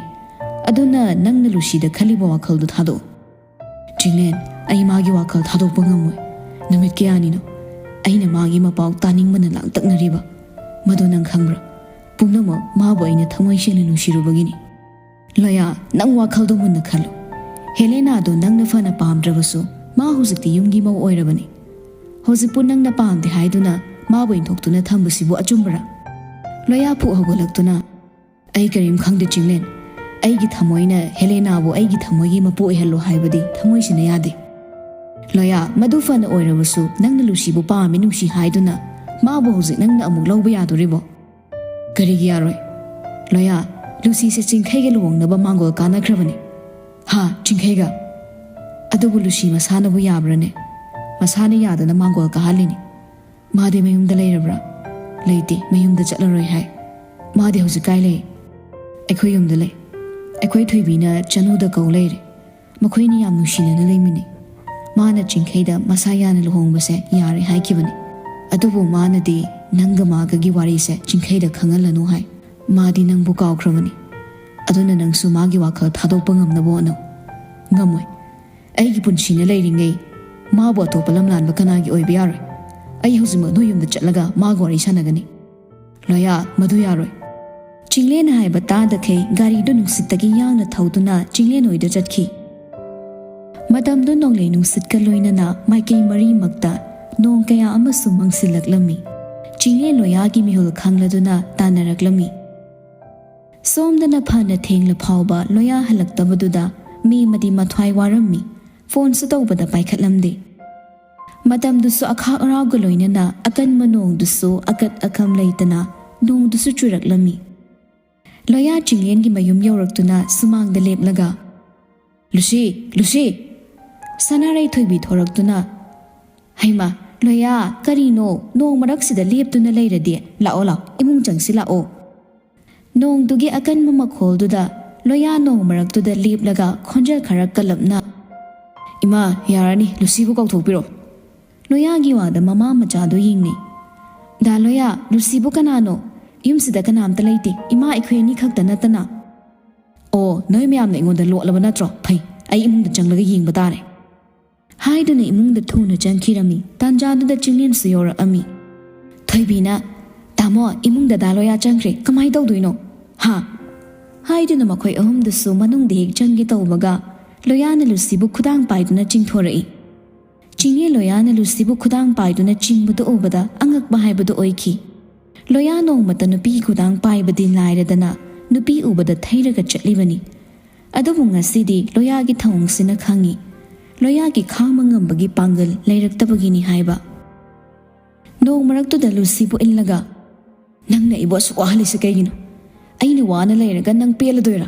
ꯑꯗꯨꯅ ꯅꯪꯅ ꯂꯨꯁꯤꯗ ꯈꯜꯂꯤꯕ ꯋꯥꯈꯜꯗꯨ ꯊꯥꯗꯣꯛꯑꯣ꯫ ꯆꯤꯡꯂꯦꯟ, ꯑꯩ ꯃꯥꯒꯤ ꯋꯥꯈꯜ ꯊꯥꯗꯣꯛꯄ ꯉꯝꯃꯣꯏ꯫ ꯅꯨꯃꯤꯠ ꯀꯌꯥꯅꯤꯅꯣ ꯑꯩꯅ ꯃꯥꯒꯤ ꯃꯄꯥꯎ ꯇꯥꯅꯤꯡꯕꯅ ꯂꯥꯡꯇꯛꯅꯔꯤꯕ? ꯃꯗꯨ ꯅꯪ ꯈꯪꯕ꯭ꯔꯥ? ꯄꯨꯝꯅꯃꯛ ꯃꯥꯕꯨ ꯑꯩꯅ ꯊꯃꯣꯏ ꯁꯦꯡꯅ ꯅꯨꯡꯁꯤꯔꯨꯕꯒꯤꯅꯤ꯫ ꯂꯣꯌꯥ, ꯅꯪ ꯋꯥꯈꯜꯗꯣ ꯃꯨꯟꯅ ꯈꯜꯂꯨ꯫ ꯍꯦꯂꯦꯅꯥꯗꯣ ꯅꯪꯅ ꯐꯅ ꯄꯥꯝꯗ꯭ꯔꯕꯁꯨ, ꯃꯥ ꯍꯧꯖꯤꯛꯇꯤ ꯌꯨꯝꯒꯤ ꯃꯧ ꯑꯣꯏꯔꯕꯅꯤ꯫ ꯍꯧꯖꯤꯛꯄꯨ ꯅꯪꯅ ꯄꯥꯝꯗꯦ ꯍꯥꯏꯗꯨꯅ ꯃꯥꯕꯨ ꯏꯟꯊꯣꯛꯇꯨꯅ ꯊꯝꯕꯁꯤꯕꯨ ꯑꯆꯨꯝꯕꯔꯥ? ꯂꯣꯌꯥ ꯐꯨꯛ ꯍꯧꯒꯠꯂꯛꯇꯨꯅ, "ꯑꯩ ꯀꯔꯤꯝ ꯈꯪꯗꯦ ꯆꯤꯡꯂꯦꯟ꯫ ꯑꯩꯒꯤ ꯊꯃꯣꯏꯅ ꯍꯦꯂꯦꯅꯥꯕꯨ ꯑꯩꯒꯤ ꯊꯃꯣꯏꯒꯤ ꯃꯄꯨ ꯑꯣꯏꯍꯜꯂꯣ ꯍꯥꯏꯕꯗꯤ ꯊꯃꯣꯏꯁꯤꯅ ꯌꯥꯗꯦ꯫ ꯂꯣꯌꯥ, ꯃꯗꯨ ꯐꯅ ꯑꯣꯏꯔꯕꯁꯨ ꯅꯪꯅ ꯂꯨꯁꯤꯕꯨ ꯄꯥꯝꯃꯤ ꯅꯨꯡꯁꯤ ꯍꯥꯏꯗꯨꯅ ꯃꯥꯕꯨ ꯍꯧꯖꯤꯛ ꯅꯪꯅ ꯑꯃꯨꯛ ꯂꯧꯕ ꯌꯥꯗꯣꯔꯤꯕꯣ?" "ꯀꯔꯤꯒꯤ ꯌꯥꯔꯣꯏ? ꯂꯣꯌꯥ, ꯂꯨꯁꯤꯁꯦ ꯆꯤꯡꯈꯩꯒ ꯂꯨꯍꯣꯡꯅꯕ ꯃꯥꯡꯒꯣꯜ ꯀꯥꯟꯅꯈ꯭ꯔꯕꯅꯤ꯫" "ꯍꯥ, ꯆꯤꯡꯈꯩꯒ?" "ꯑꯗꯨꯕꯨ ꯂꯨꯁꯤ ꯃꯁꯥꯅꯕꯨ ꯌꯥꯕ꯭ꯔꯅꯦ? ꯃꯁꯥꯅ ꯌꯥꯗꯅ ꯃꯥꯡꯒꯣꯜ ꯀꯥꯍꯜꯂꯤꯅꯤ꯫ ꯃꯥꯗꯤ ꯃꯌꯨꯝꯗ ꯂꯩꯔꯕ꯭ꯔꯥ?" "ꯂꯩꯇꯦ, ꯃꯌꯨꯝꯗ ꯆꯠꯂꯔꯣꯏ ꯍꯥꯏ꯫" "ꯃꯥꯗꯤ ꯍꯧꯖꯤꯛ ꯀꯥꯏ ꯂꯩ?" "ꯑꯩꯈꯣꯏ ꯌꯨꯝꯗ ꯂꯩ꯫ ꯑꯩꯈꯣꯏ ꯊꯣꯏꯕꯤꯅ ꯆꯅꯨꯗ ꯀꯧ ꯂꯩꯔꯦ꯫ ꯃꯈꯣꯏꯅꯤ ꯌꯥꯝ ꯅꯨꯡꯁꯤꯅꯅ ꯂꯩꯃꯤꯟꯅꯩ꯫ ꯃꯥꯅ ꯆꯤꯡꯈꯩꯗ ꯃꯁꯥ ꯌꯥꯅ ꯂꯨꯍꯣꯡꯕꯁꯦ ꯌꯥꯔꯦ ꯍꯥꯏꯈꯤꯕꯅꯤ꯫ ꯑꯗꯨꯕꯨ ꯃꯥꯅꯗꯤ ꯅꯪꯒ ꯃꯥꯒꯒꯤ ꯋꯥꯔꯤꯁꯦ ꯆꯤꯡꯈꯩꯗ ꯈꯪꯍꯜꯂꯅꯨ ꯍꯥꯏ꯫ ꯃꯥꯗꯤ ꯅꯪꯕꯨ ꯀꯥꯎꯈ꯭ꯔꯕꯅꯤ꯫ ꯑꯗꯨꯅ ꯅꯪꯁꯨ ꯃꯥꯒꯤ ꯋꯥꯈꯜ ꯊꯥꯗꯣꯛꯄ ꯉꯝꯅꯕ ꯍꯣꯠꯅꯧ꯫" "ꯉꯝꯃꯣꯏ꯫ ꯑꯩꯒꯤ ꯄꯨꯟꯁꯤꯅ ꯂꯩꯔꯤꯉꯩ ꯃꯥꯕꯨ ꯑꯇꯣꯞꯄ ꯂꯝꯂꯥꯟꯕ ꯀꯅꯥꯒꯤ ꯑꯣꯏꯕ ꯌꯥꯔꯣꯏ꯫ ꯑꯩ ꯍꯧꯖꯤꯛꯃꯛ ꯅꯣꯏ ꯌꯨꯝꯗ ꯆꯠꯂꯒ ꯃꯥꯒ ꯋꯥꯔꯤ ꯁꯥꯟꯅꯒꯅꯤ꯫" "ꯂꯣꯌꯥ, ꯃꯗꯨ ꯌꯥꯔꯣꯏ꯫" ꯆꯤꯡꯂꯦꯟ ꯍꯥꯏꯕ ꯇꯥꯗꯈꯩ ꯒꯥꯔꯤꯗꯨ ꯅꯨꯡꯁꯤꯠꯇꯒꯤ ꯌꯥꯡꯅ ꯊꯧꯗꯨꯅ ꯆꯤꯡꯂꯦꯟ ꯍꯣꯏꯗ ꯆꯠꯈꯤ꯫ ꯃꯇꯝꯗꯨ ꯅꯣꯡꯂꯩ ꯅꯨꯡꯁꯤꯠꯀ ꯂꯣꯏꯅꯅ ꯃꯥꯏꯀꯩ ꯃꯔꯤꯃꯛꯇ ꯅꯣꯡ ꯀꯌꯥ ꯑꯃꯁꯨ ꯃꯪꯁꯤꯜꯂꯛꯂꯝꯃꯤ꯫ ꯆꯤꯡꯂꯦꯟ ꯂꯣꯌꯥꯒꯤ ꯃꯤꯍꯨꯜ ꯈꯪꯂꯗꯨꯅ ꯇꯥꯟꯅꯔꯛꯂꯝꯃꯤ꯫ ꯁꯣꯝꯗꯅ ꯐꯅ ꯊꯦꯡꯂ ꯐꯥꯎꯕ ꯂꯣꯌꯥ ꯍꯜꯂꯛꯇꯕꯗꯨꯗ ꯃꯦꯃꯗꯤ ꯃꯊ꯭ꯋꯥꯏ ꯋꯥꯔꯝꯃꯤ꯫ ꯐꯣꯟꯁꯨ ꯇꯧꯕꯗ ꯄꯥꯏꯈꯠꯂꯝꯗꯦ꯫ ꯃꯇꯝꯗꯨꯁꯨ ꯑꯈꯥꯛ ꯑꯔꯥꯎꯒ ꯂꯣꯏꯅꯅ ꯑꯀꯟꯕ ꯅꯣꯡꯗꯨꯁꯨ ꯑꯀꯠ ꯑꯈꯝ ꯂꯩꯇꯅ ꯅꯣꯡꯗꯨꯁꯨ ꯆꯨꯔꯛꯂꯝꯃꯤ꯫ ꯂꯣꯌꯥ ꯆꯤꯡꯂꯦꯟꯒꯤ ꯃꯌꯨꯝ ꯌꯧꯔꯛꯇꯨꯅ ꯁꯨꯃꯥꯡꯗ ꯂꯦꯞꯂꯒ, "ꯂꯨꯁꯤ, ꯂꯨꯁꯤ!" ꯁꯅꯥꯔꯩ ꯊꯣꯏꯕꯤ ꯊꯣꯔꯛꯇꯨꯅ, "ꯍꯩꯃꯥ, ꯂꯣꯌꯥ, ꯀꯔꯤꯅꯣ ꯅꯣꯡ ꯃꯔꯛꯁꯤꯗ ꯂꯦꯞꯇꯨꯅ ꯂꯩꯔꯗꯤ? ꯂꯥꯛꯑꯣ, ꯂꯥꯛꯑꯣ, ꯏꯃꯨꯡ ꯆꯪꯁꯤꯜꯂꯛꯑꯣ꯫" ꯅꯣꯡꯗꯨꯒꯤ ꯑꯀꯟꯕ ꯃꯈꯣꯜꯗꯨꯗ ꯂꯣꯌꯥ ꯅꯣꯡ ꯃꯔꯛꯇꯨꯗ ꯂꯦꯞꯂꯒ ꯈꯣꯟꯖꯦꯜ ꯈꯔ ꯀꯜꯂꯞꯅ, "ꯏꯃꯥ, ꯌꯥꯔꯅꯤ, ꯂꯨꯁꯤꯕꯨ ꯀꯧꯊꯣꯛꯄꯤꯔꯣ꯫" ꯂꯣꯌꯥꯒꯤ ꯋꯥꯗ ꯃꯃꯥ ꯃꯆꯥꯗꯨ ꯌꯦꯡꯅꯩ꯫ "ꯗꯥ ꯂꯣꯌꯥ, ꯂꯨꯁꯤꯕꯨ ꯀꯅꯥꯅꯣ? ꯌꯨꯝꯁꯤꯗ ꯀꯅꯥꯝꯇ ꯂꯩꯇꯦ꯫ ꯏꯃꯥ ꯑꯩꯈꯣꯏ ꯑꯅꯤ ꯈꯛꯇ ꯅꯠꯇꯅ꯫" "ꯑꯣ, ꯅꯣꯏ ꯃꯌꯥꯝꯅ ꯑꯩꯉꯣꯟꯗ ꯂꯣꯠꯂꯕ ꯅꯠꯇ꯭ꯔꯣ? ꯐꯩ, ꯑꯩ ꯏꯃꯨꯡꯗ ꯆꯪꯂꯒ ꯌꯦꯡꯕ ꯇꯥꯔꯦ꯫" ꯍꯥꯏꯗꯨꯅ ꯏꯃꯨꯡꯗ ꯊꯨꯅ ꯆꯪꯈꯤꯔꯝꯃꯤ꯫ ꯇꯥꯟꯖꯥꯗꯨꯗ ꯆꯤꯡꯂꯦꯟꯁꯨ ꯌꯧꯔꯛꯑꯝꯃꯤ꯫ ꯊꯣꯏꯕꯤꯅ, "ꯇꯥꯃꯣ, ꯏꯃꯨꯡꯗ ꯗꯥ ꯂꯣꯌꯥ ꯆꯪꯈ꯭ꯔꯦ꯫ ꯀꯃꯥꯏ ꯇꯧꯗꯣꯏꯅꯣ? ꯍꯥ?" ꯍꯥꯏꯗꯨꯅ ꯃꯈꯣꯏ ꯑꯍꯨꯝꯗꯨꯁꯨ ꯃꯅꯨꯡꯗ ꯍꯦꯛ ꯆꯪꯒꯦ ꯇꯧꯕꯒ ꯂꯣꯌꯥꯅ ꯂꯨꯁꯤꯕꯨ ꯈꯨꯗꯥꯡ ꯄꯥꯏꯗꯨꯅ ꯆꯤꯡꯊꯣꯔꯛꯏ꯫ ꯆꯤꯡꯂꯦꯟ ꯂꯣꯌꯥꯅ ꯂꯨꯁꯤꯕꯨ ꯈꯨꯗꯥꯡ ꯄꯥꯏꯗꯨꯅ ꯆꯤꯡꯕꯗꯨ ꯎꯕꯗ ꯑꯉꯛꯄ ꯍꯥꯏꯕꯗꯨ ꯑꯣꯏꯈꯤ꯫ ꯂꯣꯌꯥ ꯅꯣꯡꯃꯇ ꯅꯨꯄꯤꯒꯤ ꯈꯨꯗꯥꯡ ꯄꯥꯏꯕꯗꯤ ꯂꯥꯏꯔꯗꯅ, ꯅꯨꯄꯤ ꯎꯕꯗ ꯊꯩꯔꯒ ꯆꯠꯂꯤꯕꯅꯤ꯫ ꯑꯗꯨꯕꯨ ꯉꯁꯤꯗꯤ ꯂꯣꯌꯥꯒꯤ ꯊꯧꯑꯣꯡꯁꯤꯅ ꯈꯪꯏ, ꯂꯣꯌꯥꯒꯤ ꯈꯥꯡꯕ ꯉꯝꯕꯒꯤ ꯄꯥꯡꯒꯜ ꯂꯩꯔꯛꯇꯕꯒꯤꯅꯤ ꯍꯥꯏꯕ꯫ ꯅꯣꯡ ꯃꯔꯛꯇꯨꯗ ꯂꯨꯁꯤꯕꯨ ꯏꯜꯂꯒ, "ꯅꯪꯅ ꯑꯩꯕꯨ ꯑꯁꯨꯛ ꯋꯥꯍꯜꯂꯤꯁꯤ ꯀꯩꯒꯤꯅꯣ? ꯑꯩꯅ ꯋꯥꯅ ꯂꯩꯔꯒ ꯅꯪ ꯄꯦꯜꯂꯗꯣꯏꯔꯥ?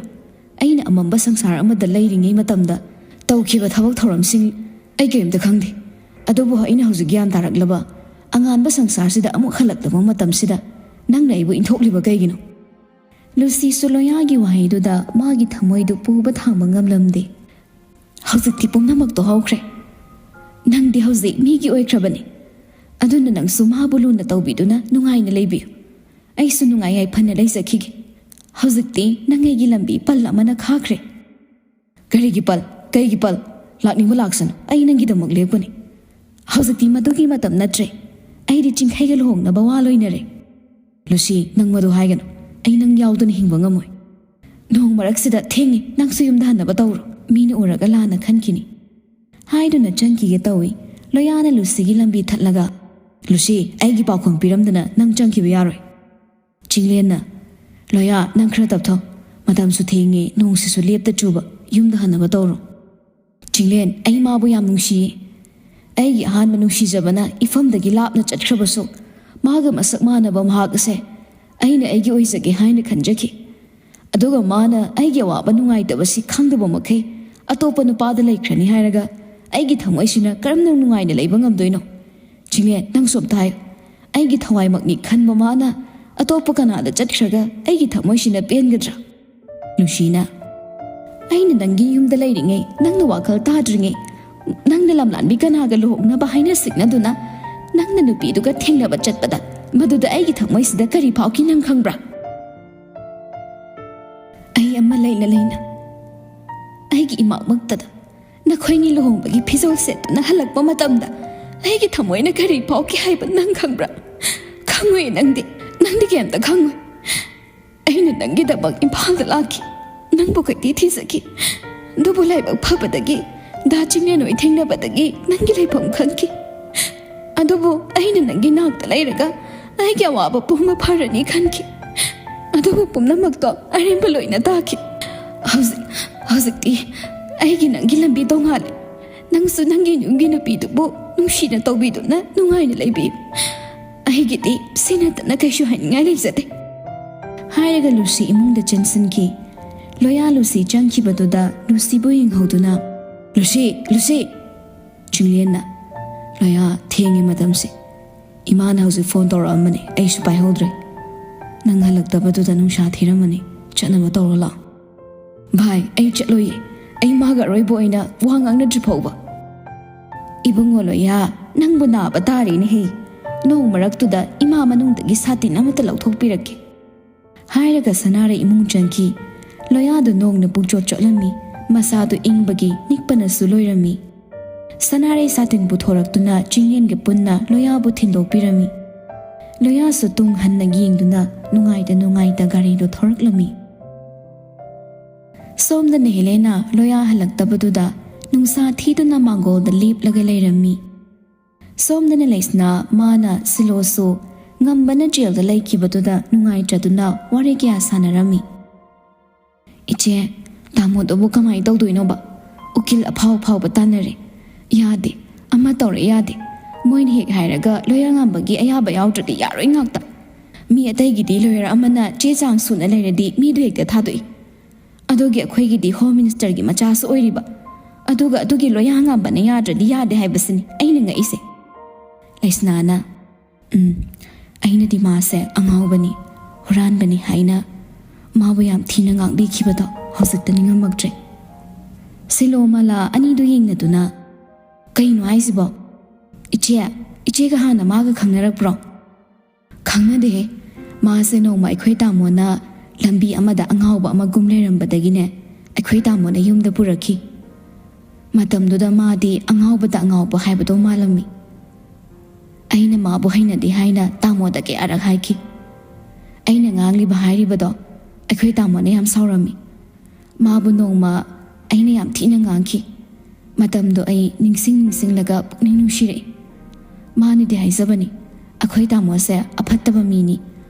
ꯑꯩꯅ ꯑꯃꯝꯕ ꯁꯪꯁꯥꯔ ꯑꯃꯗ ꯂꯩꯔꯤꯉꯩ ꯃꯇꯝꯗ ꯇꯧꯈꯤꯕ ꯊꯕꯛ ꯊꯧꯔꯝꯁꯤꯡ ꯑꯩ ꯀꯔꯤꯝꯇ ꯈꯪꯗꯦ꯫ ꯑꯗꯨꯕꯨ ꯑꯩꯅ ꯍꯧꯖꯤꯛ ꯒ꯭ꯌꯥꯟ ꯇꯥꯔꯛꯂꯕ ꯑꯉꯥꯟꯕ ꯁꯪꯁꯥꯔꯁꯤꯗ ꯑꯃꯨꯛ ꯍꯜꯂꯛꯂꯕ ꯃꯇꯝꯁꯤꯗ ꯅꯪꯅ ꯑꯩꯕꯨ ꯏꯟꯊꯣꯛꯂꯤꯕ ꯀꯩꯒꯤꯅꯣ?" ꯂꯨꯁꯤꯁꯨ ꯂꯣꯌꯥꯒꯤ ꯋꯥꯍꯩꯗꯨꯗ ꯃꯥꯒꯤ ꯊꯃꯣꯏꯗꯨ ꯄꯨꯕ ꯊꯥꯡꯕ ꯉꯝꯂꯝꯗꯦ꯫ "ꯍꯧꯖꯤꯛꯇꯤ ꯄꯨꯝꯅꯃꯛꯇꯣ ꯍꯧꯈ꯭ꯔꯦ꯫ ꯅꯪꯗꯤ ꯍꯧꯖꯤꯛ ꯃꯤꯒꯤ ꯑꯣꯏꯈ꯭ꯔꯕꯅꯤ꯫ ꯑꯗꯨꯅ ꯅꯪꯁꯨ ꯃꯥꯕꯨ ꯂꯨꯅ ꯇꯧꯕꯤꯗꯨꯅ ꯅꯨꯡꯉꯥꯏꯅ ꯂꯩꯕꯤꯌꯨ꯫ ꯑꯩꯁꯨ ꯅꯨꯡꯉꯥꯏ ꯌꯥꯏꯐꯅ ꯂꯩꯖꯈꯤꯒꯦ꯫ ꯍꯧꯖꯤꯛꯇꯤ ꯅꯪ ꯑꯩꯒꯤ ꯂꯝꯕꯤ ꯄꯜ ꯑꯃꯅ ꯈꯥꯈ꯭ꯔꯦ꯫" "ꯀꯔꯤꯒꯤ ꯄꯜ? ꯀꯩꯒꯤ ꯄꯜ? ꯂꯥꯛꯅꯤꯡꯕ ꯂꯥꯛꯁꯅꯨ, ꯑꯩ ꯅꯪꯒꯤꯗꯃꯛ ꯂꯦꯞꯀꯅꯤ꯫" "ꯍꯧꯖꯤꯛꯇꯤ ꯃꯗꯨꯒꯤ ꯃꯇꯝ ꯅꯠꯇ꯭ꯔꯦ꯫ ꯑꯩꯗꯤ ꯆꯤꯡꯈꯩꯒ ꯂꯨꯍꯣꯡꯅꯕ ꯋꯥ ꯂꯣꯏꯅꯔꯦ꯫" "ꯂꯨꯁꯤ, ꯅꯪ ꯃꯗꯨ ꯍꯥꯏꯒꯅꯨ꯫ ꯑꯩ ꯅꯪ ꯌꯥꯎꯗꯅ ꯍꯤꯡꯕ ꯉꯝꯃꯣꯏ꯫ ꯅꯣꯡ ꯃꯔꯛꯁꯤꯗ ꯊꯦꯡꯉꯤ, ꯅꯪꯁꯨ ꯌꯨꯝꯗ ꯍꯟꯅꯕ ꯇꯧꯔꯣ꯫ ꯃꯤꯅ ꯎꯔꯒ ꯂꯥꯟꯅ ꯈꯟꯈꯤꯅꯤ꯫" ꯍꯥꯏꯗꯨꯅ ꯆꯪꯈꯤꯒꯦ ꯇꯧꯏ꯫ ꯂꯣꯌꯥꯅ ꯂꯨꯁꯤꯒꯤ ꯂꯝꯕꯤ ꯊꯠꯂꯒ, "ꯂꯨꯁꯤ, ꯑꯩꯒꯤ ꯄꯥꯎꯈꯣꯡ ꯄꯤꯔꯝꯗꯅ ꯅꯪ ꯆꯪꯈꯤꯕ ꯌꯥꯔꯣꯏ꯫" ꯆꯤꯡꯂꯦꯟꯅ, "ꯂꯣꯌꯥ, ꯅꯪ ꯈꯔ ꯇꯞꯊꯧ꯫ ꯃꯇꯝꯁꯨ ꯊꯦꯡꯉꯦ, ꯅꯣꯡꯁꯤꯁꯨ ꯂꯦꯞꯇ ꯆꯨꯕ꯫ ꯌꯨꯝꯗ ꯍꯟꯅꯕ ꯇꯧꯔꯣ꯫" "ꯆꯤꯡꯂꯦꯟ, ꯑꯩ ꯃꯥꯕꯨ ꯌꯥꯝ ꯅꯨꯡꯁꯤꯌꯦ꯫ ꯑꯩꯒꯤ ꯑꯍꯥꯟꯕ ꯅꯨꯡꯁꯤꯖꯕꯅ ꯏꯐꯝꯗꯒꯤ ꯂꯥꯞꯅ ꯆꯠꯈ꯭ꯔꯕꯁꯨ, ꯃꯥꯒ ꯃꯁꯛ ꯃꯥꯟꯅꯕ ꯃꯍꯥꯛ ꯑꯁꯦ ꯑꯩꯅ ꯑꯩꯒꯤ ꯑꯣꯏꯖꯒꯦ ꯍꯥꯏꯅ ꯈꯟꯖꯈꯤ꯫ ꯑꯗꯨꯒ ꯃꯥꯅ ꯑꯩꯒꯤ ꯑꯋꯥꯕ ꯅꯨꯡꯉꯥꯏꯇꯕꯁꯤ ꯈꯪꯗꯕ ꯃꯈꯩ ꯑꯇꯣꯞꯄ ꯅꯨꯄꯥꯗ ꯂꯩꯈ꯭ꯔꯅꯤ ꯍꯥꯏꯔꯒ ꯑꯩꯒꯤ ꯊꯃꯣꯏꯁꯤꯅ ꯀꯔꯝꯅ ꯅꯨꯡꯉꯥꯏꯅ ꯂꯩꯕ ꯉꯝꯗꯣꯏꯅꯣ? ꯆꯤꯡꯂꯦꯟ, ꯅꯪꯁꯨ ꯑꯝꯇ ꯍꯥꯏꯌꯨ꯫ ꯑꯩꯒꯤ ꯊꯋꯥꯏꯃꯛꯅꯤ ꯈꯟꯕ ꯃꯥꯅ ꯑꯇꯣꯞꯄ ꯀꯅꯥꯗ ꯆꯠꯈ꯭ꯔꯒ ꯑꯩꯒꯤ ꯊꯃꯣꯏꯁꯤꯅ ꯄꯦꯟꯒꯗ꯭ꯔꯥ? ꯂꯨꯁꯤꯅ, ꯑꯩꯅ ꯅꯪꯒꯤ ꯌꯨꯝꯗ ꯂꯩꯔꯤꯉꯩ, ꯅꯪꯅ ꯋꯥꯈꯜ ꯇꯥꯗ꯭ꯔꯤꯉꯩ, ꯅꯪꯅ ꯂꯝꯂꯥꯟꯕꯤ ꯀꯅꯥꯒ ꯂꯨꯍꯣꯡꯅꯕ ꯍꯥꯏꯅ ꯁꯤꯡꯅꯗꯨꯅ ꯅꯪꯅ ꯅꯨꯄꯤꯗꯨꯒ ꯊꯦꯡꯅꯕ ꯆꯠꯄꯗ ꯃꯗꯨꯗ ꯑꯩꯒꯤ ꯊꯃꯣꯏꯁꯤꯗ ꯀꯔꯤ ꯐꯥꯎꯈꯤ ꯅꯪ ꯈꯪꯕ꯭ꯔꯥ? ꯑꯩ ꯑꯃ ꯂꯩꯅ ꯂꯩꯅ ꯑꯩꯒꯤ ꯏꯃꯥꯃꯛꯇꯗ ꯅꯈꯣꯏꯅꯤ ꯂꯨꯍꯣꯡꯕꯒꯤ ꯐꯤꯖꯣꯜ ꯁꯦꯠꯇꯨꯅ ꯍꯜꯂꯛꯄ ꯃꯇꯝꯗ ꯑꯩꯒꯤ ꯊꯃꯣꯏꯅ ꯀꯔꯤ ꯐꯥꯎꯈꯤ ꯍꯥꯏꯕ ꯅꯪ ꯈꯪꯕ꯭ꯔꯥ? ꯈꯪꯉꯣꯏ ꯅꯪꯗꯤ, ꯅꯪꯗꯤ ꯀꯩꯝꯇ ꯈꯪꯉꯣꯏ꯫ ꯑꯩꯅ ꯅꯪꯒꯤꯗꯃꯛ ꯏꯝꯐꯥꯜꯗ ꯂꯥꯛꯈꯤ, ꯅꯪꯕꯨ ꯀꯩꯊꯤ ꯊꯤꯖꯈꯤ꯫ ꯑꯗꯨꯕꯨ ꯂꯥꯏꯕꯛ ꯐꯕꯗꯒꯤ ꯗꯥ ꯆꯤꯡꯂꯦꯟ ꯍꯣꯏ ꯊꯦꯡꯅꯕꯗꯒꯤ ꯅꯪꯒꯤ ꯂꯩꯐꯝ ꯈꯪꯈꯤ꯫ ꯑꯗꯨꯕꯨ ꯑꯩꯅ ꯅꯪꯒꯤ ꯅꯥꯛꯇ ꯂꯩꯔꯒ ꯑꯩꯒꯤ ꯑꯋꯥꯕ ꯄꯨꯝꯕ ꯐꯔꯅꯤ ꯈꯟꯈꯤ꯫ ꯑꯗꯨꯕꯨ ꯄꯨꯝꯅꯃꯛꯇꯣ ꯑꯔꯦꯝꯕ ꯂꯣꯏꯅ ꯇꯥꯈꯤ꯫ ꯍꯧꯖꯤꯛ, ꯍꯧꯖꯤꯛꯇꯤ ꯑꯩꯒꯤ ꯅꯪꯒꯤ ꯂꯝꯕꯤ ꯇꯣꯉꯥꯜꯂꯦ꯫ ꯅꯪꯁꯨ ꯅꯪꯒꯤ ꯌꯨꯝꯒꯤ ꯅꯨꯄꯤꯗꯨꯕꯨ ꯅꯨꯡꯁꯤꯅ ꯇꯧꯕꯤꯗꯨꯅ ꯅꯨꯡꯉꯥꯏꯅ ꯂꯩꯕꯤꯌꯨ꯫ ꯑꯩꯒꯤꯗꯤ ꯁꯤ ꯅꯠꯇꯅ ꯀꯩꯁꯨ ꯍꯥꯏꯅꯤꯡꯉꯥꯏ ꯂꯩꯖꯗꯦ꯫ ꯍꯥꯏꯔꯒ ꯂꯨꯁꯤ ꯏꯃꯨꯡꯗ ꯆꯦꯟꯁꯤꯟꯈꯤ꯫ ꯂꯣꯌꯥ ꯂꯨꯁꯤ ꯆꯪꯈꯤꯕꯗꯨꯗ ꯂꯨꯁꯤꯕꯨ ꯌꯦꯡꯍꯧꯗꯨꯅ, "ꯂꯨꯁꯤ, ꯂꯨꯁꯤ!" ꯆꯤꯡꯂꯦꯟꯅ, "ꯂꯣꯌꯥ, ꯊꯦꯡꯉꯦ ꯃꯇꯝꯁꯦ꯫ ꯏꯃꯥꯅ ꯍꯧꯖꯤꯛ ꯐꯣꯟ ꯇꯧꯔꯛꯑꯝꯕꯅꯦ, ꯑꯩꯁꯨ ꯄꯥꯏꯍꯧꯗ꯭ꯔꯦ꯫ ꯅꯪ ꯍꯜꯂꯛꯇꯕꯗꯨꯗ ꯅꯨꯡꯁꯥ ꯊꯤꯔꯝꯃꯅꯤ, ꯆꯠꯅꯕ ꯇꯧꯔꯣ ꯂꯥꯛꯑꯣ꯫" "ꯚꯥꯏ, ꯑꯩ ꯆꯠꯂꯣꯏꯌꯦ꯫ ꯑꯩ ꯃꯥꯒ ꯑꯔꯣꯏꯕ ꯑꯣꯏꯅ ꯋꯥ ꯉꯥꯡꯅꯗ꯭ꯔꯤ ꯐꯥꯎꯕ꯫" "ꯏꯕꯨꯡꯉꯣ ꯂꯣꯌꯥ, ꯅꯪꯕꯨ ꯅꯥꯕ ꯇꯥꯔꯦꯅꯦꯍꯦ꯫ ꯅꯣꯡ ꯃꯔꯛꯇꯨꯗ ꯏꯃꯥ ꯃꯅꯨꯡꯗꯒꯤ ꯁꯥꯇꯤꯟ ꯑꯃꯠꯇ ꯂꯧꯊꯣꯛꯄꯤꯔꯛꯀꯦ꯫" ꯍꯥꯏꯔꯒ ꯁꯅꯥꯔꯩ ꯏꯃꯨꯡ ꯆꯪꯈꯤ꯫ ꯂꯣꯌꯥꯗꯨ ꯅꯣꯡꯅ ꯄꯨꯡꯆꯣꯠ ꯆꯣꯠꯂꯝꯃꯤ꯫ ꯃꯁꯥꯗꯨ ꯏꯪꯕꯒꯤ ꯅꯤꯛꯄꯅꯁꯨ ꯂꯣꯏꯔꯝꯃꯤ꯫ ꯁꯅꯥꯔꯩ ꯁꯥꯇꯤꯟ ꯄꯨꯊꯣꯔꯛꯇꯨꯅ ꯆꯤꯡꯂꯦꯟꯒ ꯄꯨꯟꯅ ꯂꯣꯌꯥꯕꯨ ꯊꯤꯟꯗꯣꯛꯄꯤꯔꯝꯃꯤ꯫ ꯂꯣꯌꯥꯁꯨ ꯇꯨꯡ ꯍꯟꯅ ꯌꯦꯡꯗꯨꯅ ꯅꯨꯡꯉꯥꯏꯇ ꯅꯨꯡꯉꯥꯏꯇ ꯒꯥꯔꯤꯗꯨ ꯊꯧꯔꯛꯂꯝꯃꯤ꯫ ꯁꯣꯝꯗꯅ ꯍꯦꯂꯦꯅꯥ ꯂꯣꯌꯥ ꯍꯜꯂꯛꯇꯕꯗꯨꯗ ꯅꯨꯡꯁꯥ ꯊꯤꯗꯨꯅ ꯃꯥꯡꯒꯣꯜꯗ ꯂꯦꯞꯂꯒ ꯂꯩꯔꯝꯃꯤ꯫ ꯁꯣꯝꯗꯅ ꯂꯩꯁꯅꯥ ꯃꯥꯅ ꯁꯤꯂꯣꯁꯨ ꯉꯝꯕꯅ ꯖꯦꯜꯗ ꯂꯩꯈꯤꯕꯗꯨꯗ ꯅꯨꯡꯉꯥꯏꯇ꯭ꯔꯗꯨꯅ ꯋꯥꯔꯤ ꯀꯌꯥ ꯁꯥꯟꯅꯔꯝꯃꯤ꯫ "ꯏꯆꯦ, ꯇꯥꯃꯣꯗꯨꯕꯨ ꯀꯃꯥꯏꯅ ꯇꯧꯗꯣꯏꯅꯣꯕ? ꯎꯀꯤꯜ ꯑꯐꯥꯎ ꯑꯐꯥꯎꯕ ꯇꯥꯟꯅꯔꯦ꯫ ꯌꯥꯗꯦ, ꯑꯃ ꯇꯧꯔꯦ ꯌꯥꯗꯦ꯫ ꯃꯣꯏꯅ ꯍꯦꯛ ꯍꯥꯏꯔꯒ ꯂꯣꯌꯔ ꯉꯝꯕꯒꯤ ꯑꯌꯥꯕ ꯌꯥꯎꯗ꯭ꯔꯗꯤ ꯌꯥꯔꯣꯏ ꯉꯥꯛꯇ꯫ ꯃꯤ ꯑꯇꯩꯒꯤꯗꯤ ꯂꯣꯌꯔ ꯑꯃꯅ ꯆꯦ ꯆꯥꯡ ꯁꯨꯅ ꯂꯩꯔꯗꯤ ꯃꯤꯗꯨ ꯍꯦꯛꯇ ꯊꯥꯗꯣꯛꯏ꯫ ꯑꯗꯨꯒꯤ ꯑꯩꯈꯣꯏꯒꯤꯗꯤ ꯍꯣꯝ ꯃꯤꯅꯤꯁꯇꯔꯒꯤ ꯃꯆꯥꯁꯨ ꯑꯣꯏꯔꯤꯕ꯫ ꯑꯗꯨꯒ ꯑꯗꯨꯒꯤ ꯂꯣꯌꯥ ꯉꯥꯝꯕꯅ ꯌꯥꯗ꯭ꯔꯗꯤ ꯌꯥꯗꯦ ꯍꯥꯏꯕꯁꯤꯅꯤ ꯑꯩꯅ ꯉꯛꯏꯁꯦ꯫ ꯂꯩꯁꯅꯥꯅ, "ꯎꯝ, ꯑꯩꯅꯗꯤ ꯃꯥꯁꯦ ꯑꯉꯥꯎꯕꯅꯤ, ꯍꯨꯔꯥꯟꯕꯅꯤ ꯍꯥꯏꯅ ꯃꯥꯕꯨ ꯌꯥꯝ ꯊꯤꯅ ꯉꯥꯡꯕꯤꯈꯤꯕꯗꯣ ꯍꯧꯖꯤꯛꯇ ꯅꯤꯡꯉꯝꯃꯛꯇ꯭ꯔꯦ꯫" ꯁꯤꯂꯣ ꯃꯂꯥ ꯑꯅꯤꯗꯨ ꯌꯦꯡꯅꯗꯨꯅ, "ꯀꯩꯅꯣ ꯍꯥꯏꯁꯤꯕꯣ? ꯏꯆꯦ, ꯏꯆꯦꯒ ꯍꯥꯟꯅ ꯃꯥꯒ ꯈꯪꯅꯔꯛꯄ꯭ꯔꯣ?" "ꯈꯪꯅꯗꯦꯍꯦ꯫ ꯃꯥꯁꯦ ꯅꯣꯡꯃ ꯑꯩꯈꯣꯏ ꯇꯥꯃꯣꯅ ꯂꯝꯕꯤ ꯑꯃꯗ ꯑꯉꯥꯎꯕ ꯑꯃ ꯒꯨꯝ ꯂꯩꯔꯝꯕꯗꯒꯤꯅꯦ, ꯑꯩꯈꯣꯏ ꯇꯥꯃꯣꯅ ꯌꯨꯝꯗ ꯄꯨꯔꯛꯈꯤ꯫ ꯃꯇꯝꯗꯨꯗ ꯃꯥꯗꯤ ꯑꯉꯥꯎꯕꯗ ꯑꯉꯥꯎꯕ ꯍꯥꯏꯕꯗꯣ ꯃꯥꯜꯂꯝꯃꯤ꯫ ꯑꯩꯅ ꯃꯥꯕꯨ ꯍꯩꯅꯗꯦ ꯍꯥꯏꯅ ꯇꯥꯃꯣꯗ ꯀꯌꯥꯔꯛ ꯍꯥꯏꯈꯤ꯫ ꯑꯩꯅ ꯉꯥꯡꯂꯤꯕ ꯍꯥꯏꯔꯤꯕꯗꯣ ꯑꯩꯈꯣꯏ ꯇꯥꯃꯣꯅ ꯌꯥꯝ ꯁꯥꯎꯔꯝꯃꯤ꯫ ꯃꯥꯕꯨ ꯅꯣꯡꯃ ꯑꯩꯅ ꯌꯥꯝ ꯊꯤꯅ ꯉꯥꯡꯈꯤ꯫ ꯃꯇꯝꯗꯣ ꯑꯩ ꯅꯤꯡꯁꯤꯡ ꯅꯤꯡꯁꯤꯡꯂꯒ ꯄꯨꯛꯅꯤꯡ ꯅꯨꯡꯁꯤꯔꯛꯏ꯫ ꯃꯥꯅꯗꯤ ꯍꯥꯏꯖꯕꯅꯤ, ꯑꯩꯈꯣꯏ ꯇꯥꯃꯣꯁꯦ ꯑꯐꯠꯇꯕ ꯃꯤꯅꯤ,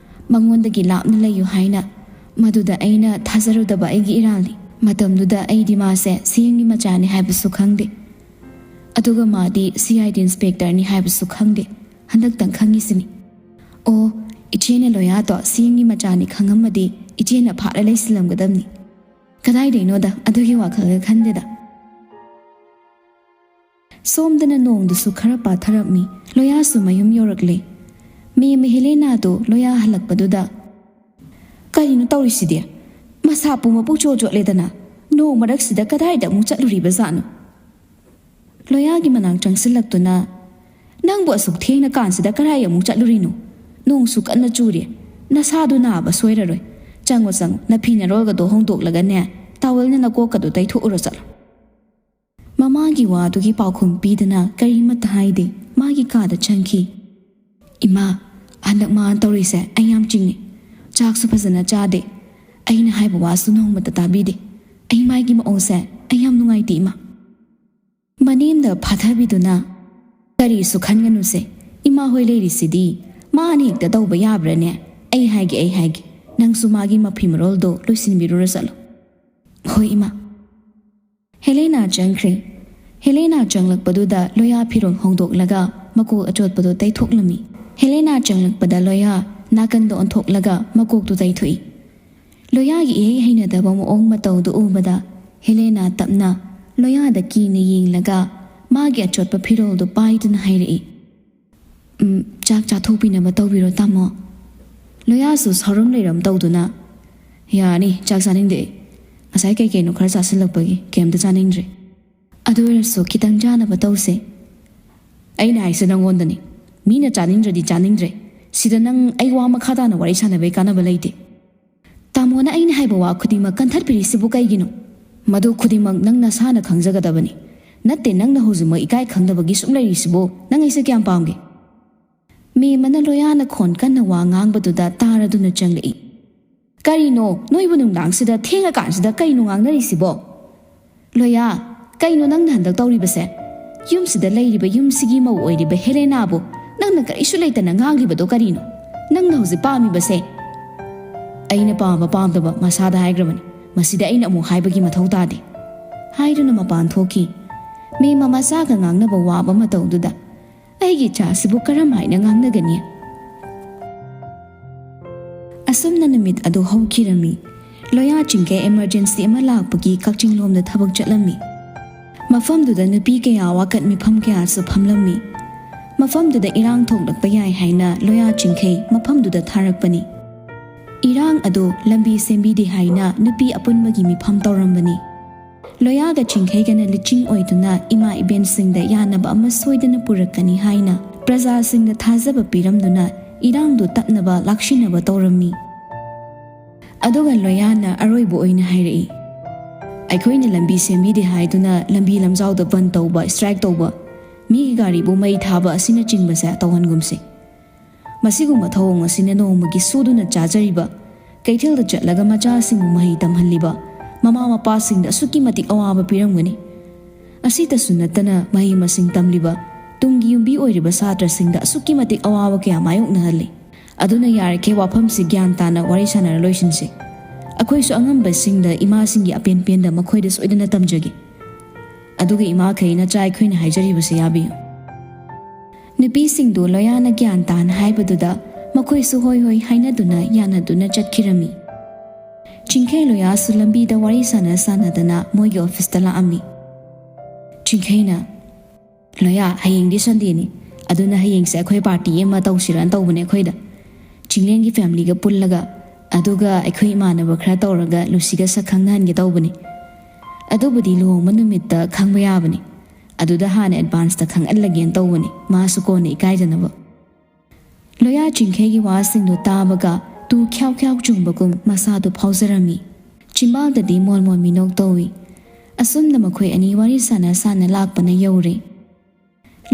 ꯃꯉꯣꯟꯗꯒꯤ ꯂꯥꯞꯅ ꯂꯩꯌꯨ ꯍꯥꯏꯅ꯫ ꯃꯗꯨꯗ ꯑꯩꯅ ꯊꯥꯖꯔꯨꯗꯕ ꯑꯩꯒꯤ ꯏꯔꯥꯜꯅꯤ꯫ ꯃꯇꯝꯗꯨꯗ ꯑꯩꯗꯤ ꯃꯥꯁꯦ ꯁꯤ ꯑꯦꯝꯒꯤ ꯃꯆꯥꯅꯤ ꯍꯥꯏꯕꯁꯨ ꯈꯪꯗꯦ꯫ ꯑꯗꯨꯒ ꯃꯥꯗꯤ ꯁꯤ ꯑꯥꯏ ꯗꯤ ꯏꯟꯁꯄꯦꯛꯇꯔꯅꯤ ꯍꯥꯏꯕꯁꯨ ꯈꯪꯗꯦ꯫ ꯍꯟꯗꯛꯇꯪ ꯈꯪꯉꯤꯁꯤꯅꯤ꯫ ꯑꯣ, ꯏꯆꯦꯅ ꯂꯣꯌꯥꯗꯣ ꯁꯤ ꯑꯦꯝꯒꯤ ꯃꯆꯥꯅꯤ ꯈꯪꯉꯝꯃꯗꯤ ꯏꯆꯦꯅ ꯐꯥꯔ ꯂꯩꯁꯤꯜꯂꯝꯒꯗꯕꯅꯤ꯫ ꯀꯗꯥꯏꯗꯩꯅꯣꯗ, ꯑꯗꯨꯒꯤ ꯋꯥꯈꯜꯒ ꯈꯟꯗꯦꯗ꯫" ꯁꯣꯝꯗꯅ ꯅꯣꯡꯗꯨꯁꯨ ꯈꯔ ꯄꯥꯊꯔꯝꯃꯤ꯫ ꯂꯣꯌꯥꯁꯨ ꯃꯌꯨꯝ ꯌꯧꯔꯛꯂꯦ꯫ ꯃꯦꯝ ꯍꯦꯂꯦꯅꯥꯗꯣ ꯂꯣꯌꯥ ꯍꯜꯂꯛꯄꯗꯨꯗ, "ꯀꯔꯤꯅꯣ ꯇꯧꯔꯤꯁꯤꯗꯤ? ꯃꯁꯥ ꯄꯨꯝꯕ ꯄꯨꯛꯆꯣꯠ ꯆꯣꯠꯂꯦꯗꯅ꯫ ꯅꯣꯡ ꯃꯔꯛꯁꯤꯗ ꯀꯗꯥꯏꯗ ꯑꯃꯨꯛ ꯆꯠꯂꯨꯔꯤꯕ ꯖꯥꯠꯅꯣ?" ꯂꯣꯌꯥꯒꯤ ꯃꯅꯥꯛ ꯆꯪꯁꯤꯜꯂꯛꯇꯨꯅ, "ꯅꯪꯕꯨ ꯑꯁꯨꯛ ꯊꯦꯡꯅ ꯀꯥꯟꯁꯤꯗ ꯀꯗꯥꯏ ꯑꯃꯨꯛ ꯆꯠꯂꯨꯔꯤꯅꯣ? ꯅꯣꯡꯁꯨ ꯀꯟꯅ ꯆꯨꯔꯤ꯫ ꯅꯁꯥꯗꯨ ꯅꯥꯕ ꯁꯣꯏꯔꯔꯣꯏ꯫ ꯆꯪꯉꯣ, ꯆꯪꯉꯣ, ꯅꯐꯤ ꯅꯔꯣꯜꯒꯗꯣ ꯍꯣꯡꯗꯣꯛꯂꯒꯅꯦ, ꯇꯥꯋꯦꯜꯅ ꯅꯀꯣꯛꯀꯗꯣ ꯇꯩꯊꯣꯛꯎꯔꯣ ꯆꯠꯂꯣ꯫" ꯃꯃꯥꯒꯤ ꯋꯥꯗꯨꯒꯤ ꯄꯥꯎꯈꯨꯝ ꯄꯤꯗꯅ ꯀꯔꯤꯃꯠꯇ ꯍꯥꯏꯗꯦ꯫ ꯃꯥꯒꯤ ꯀꯥꯗ ꯆꯪꯈꯤ꯫ "ꯏꯃꯥ, ꯍꯟꯗꯛ ꯃꯥꯅ ꯇꯧꯔꯤꯁꯦ ꯑꯩ ꯌꯥꯝ ꯆꯤꯡꯅꯩ꯫ ꯆꯥꯛꯁꯨ ꯐꯖꯅ ꯆꯥꯗꯦ꯫ ꯑꯩꯅ ꯍꯥꯏꯕ ꯋꯥꯁꯨ ꯅꯣꯡꯃꯇ ꯇꯥꯕꯤꯗꯦ꯫ ꯑꯩ ꯃꯥꯒꯤ ꯃꯑꯣꯡꯁꯦ ꯑꯩ ꯌꯥꯝ ꯅꯨꯡꯉꯥꯏꯇꯦ, ꯏꯃꯥ꯫" ꯃꯅꯦꯝꯅ ꯐꯥꯊꯕꯤꯗꯨꯅ, "ꯀꯔꯤꯁꯨ ꯈꯟꯒꯅꯨꯁꯦ, ꯏꯃꯥ ꯍꯣꯏ ꯂꯩꯔꯤꯁꯤꯗꯤ꯫ ꯃꯥꯅ ꯍꯦꯛꯇ ꯇꯧꯕ ꯌꯥꯕ꯭ꯔꯥꯅꯦ? ꯑꯩ ꯍꯥꯏꯒꯦ, ꯑꯩ ꯍꯥꯏꯒꯦ꯫ ꯅꯪꯁꯨ ꯃꯥꯒꯤ ꯃꯐꯤ ꯃꯔꯣꯜꯗꯣ ꯂꯣꯏꯁꯤꯟꯕꯤꯔꯨꯔꯣ ꯆꯠꯂꯣ꯫" "ꯍꯣꯏ, ꯏꯃꯥ꯫" ꯍꯦꯂꯦꯅꯥ ꯆꯪꯈ꯭ꯔꯦ꯫ ꯍꯦꯂꯦꯅꯥ ꯆꯪꯂꯛꯄꯗꯨꯗ ꯂꯣꯌꯥ ꯐꯤꯔꯣꯜ ꯍꯣꯡꯗꯣꯛꯂꯒ ꯃꯀꯣꯛ ꯑꯆꯣꯠꯄꯗꯣ ꯇꯩꯊꯣꯛꯂꯝꯃꯤ꯫ ꯍꯦꯂꯦꯅꯥ ꯆꯪꯂꯛꯄꯗ ꯂꯣꯌꯥ ꯅꯥꯀꯟꯗ ꯑꯣꯟꯊꯣꯛꯂꯒ ꯃꯀꯣꯛꯇꯨ ꯇꯩꯊꯣꯛꯏ꯫ ꯂꯣꯌꯥꯒꯤ ꯏꯍꯩ ꯍꯩꯅꯗꯕ ꯃꯑꯣꯡ ꯃꯇꯧꯗꯨ ꯎꯕꯗ ꯍꯦꯂꯦꯅꯥ ꯇꯞꯅ ꯂꯣꯌꯥꯗ ꯀꯤꯅ ꯌꯦꯡꯂꯒ ꯃꯥꯒꯤ ꯑꯆꯣꯠꯄ ꯐꯤꯔꯣꯜꯗꯨ ꯄꯥꯏꯗꯨꯅ ꯍꯥꯏꯔꯛꯏ, "ꯎꯝ, ꯆꯥꯛ ꯆꯥꯊꯣꯛꯄꯤꯅꯕ ꯇꯧꯕꯤꯔꯣ, ꯇꯥꯃꯣ꯫" ꯂꯣꯌꯥꯁꯨ ꯁꯥꯎꯔꯝ ꯂꯩꯔꯝ ꯇꯧꯗꯨꯅ, "ꯌꯥꯅꯤ, ꯆꯥꯛ ꯆꯥꯅꯤꯡꯗꯦ ꯑꯩ꯫ ꯉꯁꯥꯏ ꯀꯩ ꯀꯩꯅꯣ ꯈꯔ ꯆꯥꯁꯤꯜꯂꯛꯄꯒꯤ ꯀꯩꯝꯇ ꯆꯥꯅꯤꯡꯗ꯭ꯔꯦ꯫ ꯑꯗꯨ ꯑꯣꯏꯔꯁꯨ ꯈꯤꯇꯪ ꯆꯥꯅꯕ ꯇꯧꯁꯦ꯫" "ꯑꯩꯅ ꯍꯥꯏꯁꯦ ꯅꯪꯉꯣꯟꯗꯅꯤ꯫ ꯃꯤꯅ ꯆꯥꯅꯤꯡꯗ꯭ꯔꯗꯤ ꯆꯥꯅꯤꯡꯗ꯭ꯔꯦ꯫ ꯁꯤꯗ ꯅꯪ ꯑꯩ ꯋꯥ ꯃꯈꯥ ꯇꯥꯅ ꯋꯥꯔꯤ ꯁꯥꯟꯅꯕꯩ ꯀꯥꯟꯅꯕ ꯂꯩꯇꯦ꯫" "ꯇꯥꯃꯣꯅ ꯑꯩꯅ ꯍꯥꯏꯕ ꯋꯥ ꯈꯨꯗꯤꯡꯃꯛ ꯀꯟꯊꯠꯄꯤꯔꯤꯁꯤꯕꯨ ꯀꯩꯒꯤꯅꯣ? ꯃꯗꯨ ꯈꯨꯗꯤꯡꯃꯛ ꯅꯪ ꯅꯁꯥꯅ ꯈꯪꯖꯒꯗꯕꯅꯤ꯫ ꯅꯠꯇꯦ, ꯅꯪꯅ ꯍꯧꯖꯤꯛꯃꯛ ꯏꯀꯥꯏ ꯈꯪꯗꯕꯒꯤ ꯁꯨꯝ ꯂꯩꯔꯤꯁꯤꯕꯨ ꯅꯪ ꯑꯩꯁꯦ ꯀꯌꯥꯝ ꯄꯥꯝꯒꯦ?" ꯃꯦꯝ ꯑꯃꯅ ꯂꯣꯌꯥꯅ ꯈꯣꯟ ꯀꯟꯅ ꯋꯥ ꯉꯥꯡꯕꯗꯨꯗ ꯇꯥꯔꯗꯨꯅ ꯆꯪꯂꯛꯏ꯫ "ꯀꯔꯤꯅꯣ? ꯅꯣꯏꯕꯨ ꯅꯨꯡꯗꯥꯡꯁꯤꯗ ꯊꯦꯡꯉꯀꯥꯟꯁꯤꯗ ꯀꯩꯅꯣ ꯉꯥꯡꯅꯔꯤꯁꯤꯕꯣ? ꯂꯣꯌꯥ, ꯀꯩꯅꯣ ꯅꯪꯅ ꯍꯟꯗꯛ ꯇꯧꯔꯤꯕꯁꯦ? ꯌꯨꯝꯁꯤꯗ ꯂꯩꯔꯤꯕ ꯌꯨꯝꯁꯤꯒꯤ ꯃꯧ ꯑꯣꯏꯔꯤꯕ ꯍꯦꯂꯦꯅꯥꯕꯨ ꯅꯪꯅ ꯀꯔꯤꯁꯨ ꯂꯩꯇꯅ ꯉꯥꯡꯂꯤꯕꯗꯣ ꯀꯔꯤꯅꯣ? ꯅꯪꯅ ꯍꯧꯖꯤꯛ ꯄꯥꯝꯃꯤꯕꯁꯦ?" "ꯑꯩꯅ ꯄꯥꯝꯕ ꯄꯥꯝꯗꯕ ꯃꯁꯥꯗ ꯍꯥꯏꯈ꯭ꯔꯕꯅꯤ꯫ ꯃꯁꯤꯗ ꯑꯩꯅ ꯑꯃꯨꯛ ꯍꯥꯏꯕꯒꯤ ꯃꯊꯧ ꯇꯥꯗꯦ," ꯍꯥꯏꯗꯨꯅ ꯃꯄꯥꯟ ꯊꯣꯛꯈꯤ꯫ ꯃꯦꯝ ꯃꯆꯥꯒ ꯉꯥꯡꯅꯕ ꯋꯥꯕ ꯃꯇꯧꯗꯨꯗ ꯑꯩꯒꯤ ꯏꯆꯥꯁꯤꯕꯨ ꯀꯔꯝ ꯍꯥꯏꯅ ꯉꯥꯡꯅꯒꯅꯤ? ꯑꯁꯨꯝꯅ ꯅꯨꯃꯤꯠ ꯑꯗꯨ ꯍꯧꯈꯤꯔꯝꯃꯤ꯫ ꯂꯣꯌꯥ ꯆꯤꯡꯈꯩ emergency ꯑꯃ ꯂꯥꯛꯄꯒꯤ ꯀꯛꯆꯤꯡ ꯂꯣꯝꯗ ꯊꯕꯛ ꯆꯠꯂꯝꯃꯤ꯫ ꯃꯐꯝꯗꯨꯗ ꯅꯨꯄꯤ ꯀꯌꯥ ꯋꯥꯀꯠ ꯃꯤꯐꯝ ꯀꯌꯥꯁꯨ ꯐꯝꯂꯝꯃꯤ꯫ ꯃꯐꯝꯗꯨꯗ ꯏꯔꯥꯡ ꯊꯣꯛꯂꯛꯄ ꯌꯥꯏ ꯍꯥꯏꯅ ꯂꯣꯌꯥ ꯆꯤꯡꯈꯩ ꯃꯐꯝꯗꯨꯗ ꯊꯥꯔꯛꯄꯅꯤ꯫ ꯏꯔꯥꯡ ꯑꯗꯨ ꯂꯝꯕꯤ ꯁꯦꯝꯕꯤꯗꯦ ꯍꯥꯏꯅ ꯅꯨꯄꯤ ꯑꯄꯨꯟꯕꯒꯤ ꯃꯤꯐꯝ ꯇꯧꯔꯝꯕꯅꯤ꯫ ꯂꯣꯌꯥꯒ ꯆꯤꯡꯈꯩꯒꯅ ꯂꯤꯆꯤꯡ ꯑꯣꯏꯗꯨꯅ ꯏꯃꯥ ꯏꯕꯦꯟꯁꯤꯡꯗ ꯌꯥꯅꯕ ꯑꯃ ꯁꯣꯏꯗꯅ ꯄꯨꯔꯛꯀꯅꯤ ꯍꯥꯏꯅ ꯄ꯭ꯔꯖꯥꯁꯤꯡꯗ ꯊꯥꯖꯕ ꯄꯤꯔꯝꯗꯨꯅ ꯏꯔꯥꯡꯗꯨ ꯇꯞꯅꯕ ꯂꯥꯛꯁꯤꯟꯅꯕ ꯇꯧꯔꯝꯃꯤ꯫ ꯑꯗꯨꯒ ꯂꯣꯌꯥꯅ ꯑꯔꯣꯏꯕ ꯑꯣꯏꯅ ꯍꯥꯏꯔꯛꯏ, "ꯑꯩꯈꯣꯏꯅ ꯂꯝꯕꯤ ꯁꯦꯝꯕꯤꯗꯦ ꯍꯥꯏꯗꯨꯅ ꯂꯝꯕꯤ ꯂꯝꯖꯥꯎꯗ ꯕꯟ ꯇꯧꯕ, strike ꯇꯧꯕ, ꯃꯤꯒꯤ ꯒꯥꯔꯤꯕꯨ ꯃꯩ ꯊꯥꯕ ꯑꯁꯤꯅꯆꯤꯡꯕꯁꯦ ꯇꯧꯍꯟꯒꯨꯝꯁꯤ꯫ ꯃꯁꯤꯒꯨꯝꯕ ꯊꯧꯑꯣꯡ ꯑꯁꯤꯅ ꯅꯣꯡꯃꯒꯤ ꯁꯨꯗꯨꯅ ꯆꯥꯖꯔꯤꯕ, ꯀꯩꯊꯦꯜꯗ ꯆꯠꯂꯒ ꯃꯆꯥꯁꯤꯡꯕꯨ ꯃꯍꯩ ꯇꯝꯍꯜꯂꯤꯕ ꯃꯃꯥ ꯃꯄꯥꯁꯤꯡꯗ ꯑꯁꯨꯛꯀꯤ ꯃꯇꯤꯛ ꯑꯋꯥꯕ ꯄꯤꯔꯝꯒꯅꯤ꯫ ꯑꯁꯤꯇꯁꯨ ꯅꯠꯇꯅ ꯃꯍꯩ ꯃꯁꯤꯡ ꯇꯝꯂꯤꯕ ꯇꯨꯡꯒꯤ ꯌꯨꯝꯕꯤ ꯑꯣꯏꯔꯤꯕ ꯁꯥꯇ꯭ꯔꯁꯤꯡꯗ ꯑꯁꯨꯛꯀꯤ ꯃꯇꯤꯛ ꯑꯋꯥꯕ ꯀꯌꯥ ꯃꯥꯌꯣꯛꯅꯍꯜꯂꯤ꯫ ꯑꯗꯨꯅ ꯌꯥꯔꯤꯈꯩ ꯋꯥꯐꯝꯁꯤ ꯒ꯭ꯌꯥꯟ ꯇꯥꯅ ꯋꯥꯔꯤ ꯁꯥꯟꯅꯔ ꯂꯣꯏꯁꯤꯟꯁꯤ꯫ ꯑꯩꯈꯣꯏꯁꯨ ꯑꯉꯝꯕꯁꯤꯡꯗ ꯏꯃꯥꯁꯤꯡꯒꯤ ꯑꯄꯦꯟ ꯄꯦꯟꯗ ꯃꯈꯣꯏꯗ ꯁꯣꯏꯗꯅ ꯇꯝꯖꯒꯦ꯫ ꯑꯗꯨꯒ ꯏꯃꯥꯈꯩ, ꯅꯆꯥ ꯑꯩꯈꯣꯏꯅ ꯍꯥꯏꯖꯔꯤꯕꯁꯤ ꯌꯥꯕꯤꯌꯨ꯫" ꯅꯨꯄꯤꯁꯤꯡꯗꯨ ꯂꯣꯌꯥꯅ ꯒ꯭ꯌꯥꯟ ꯇꯥꯅ ꯍꯥꯏꯕꯗꯨꯗ ꯃꯈꯣꯏꯁꯨ ꯍꯣꯏ ꯍꯣꯏ ꯍꯥꯏꯅꯗꯨꯅ ꯌꯥꯅꯗꯨꯅ ꯆꯠꯈꯤꯔꯝꯃꯤ꯫ ꯆꯤꯡꯈꯩ ꯂꯣꯌꯥꯁꯨ ꯂꯝꯕꯤꯗ ꯋꯥꯔꯤ ꯁꯥꯟꯅ ꯁꯥꯟꯅꯗꯅ ꯃꯣꯏꯒꯤ ꯑꯣꯐꯤꯁꯇ ꯂꯥꯛꯑꯝꯃꯤ꯫ ꯆꯤꯡꯈꯩꯅ, "ꯂꯣꯌꯥ, ꯍꯌꯦꯡꯗꯤ ꯁꯟꯗꯦꯅꯤ, ꯑꯗꯨꯅ ꯍꯌꯦꯡꯁꯦ ꯑꯩꯈꯣꯏ ꯄꯥꯔꯇꯤ ꯑꯃ ꯇꯧꯁꯤꯔꯅ ꯇꯧꯕꯅꯦ ꯑꯩꯈꯣꯏꯗ꯫ ꯆꯤꯡꯂꯦꯟꯒꯤ ꯐꯦꯃꯤꯂꯤꯒ ꯄꯨꯜꯂꯒ, ꯑꯗꯨꯒ ꯑꯩꯈꯣꯏ ꯏꯃꯥꯟꯅꯕ ꯈꯔ ꯇꯧꯔꯒ ꯂꯨꯁꯤꯒ ꯁꯛ ꯈꯪꯅꯍꯟꯒꯦ ꯇꯧꯕꯅꯤ꯫ ꯑꯗꯨꯕꯨꯗꯤ ꯂꯨꯍꯣꯡꯕ ꯅꯨꯃꯤꯠꯇ ꯈꯪꯕ ꯌꯥꯕꯅꯤ꯫ ꯑꯗꯨꯗ ꯍꯥꯟꯅ ꯑꯦꯗꯚꯥꯟꯁꯇ ꯈꯪꯍꯜꯂꯒꯦꯅ ꯇꯧꯕꯅꯤ, ꯃꯥꯁꯨ ꯀꯣꯟꯅ ꯏꯀꯥꯏꯗꯅꯕ꯫" ꯂꯣꯌꯥ ꯆꯤꯡꯈꯩꯒꯤ ꯋꯥꯁꯤꯡꯗꯨ ꯇꯥꯕꯒ ꯇꯨ ꯈ꯭ꯌꯥꯎ ꯈ꯭ꯌꯥꯎ ꯆꯨꯡꯕꯒꯨꯝ ꯃꯁꯥꯗꯨ ꯐꯥꯎꯖꯔꯝꯃꯤ꯫ ꯆꯤꯝꯕꯥꯜꯗꯗꯤ ꯃꯣꯟ ꯃꯣꯟ ꯃꯤꯅꯣꯛ ꯇꯧꯏ꯫ ꯑꯁꯨꯝꯅ ꯃꯈꯣꯏ ꯑꯅꯤ ꯋꯥꯔꯤ ꯁꯥꯟꯅ ꯁꯥꯟꯅ ꯂꯥꯛꯄꯅ ꯌꯧꯔꯦ꯫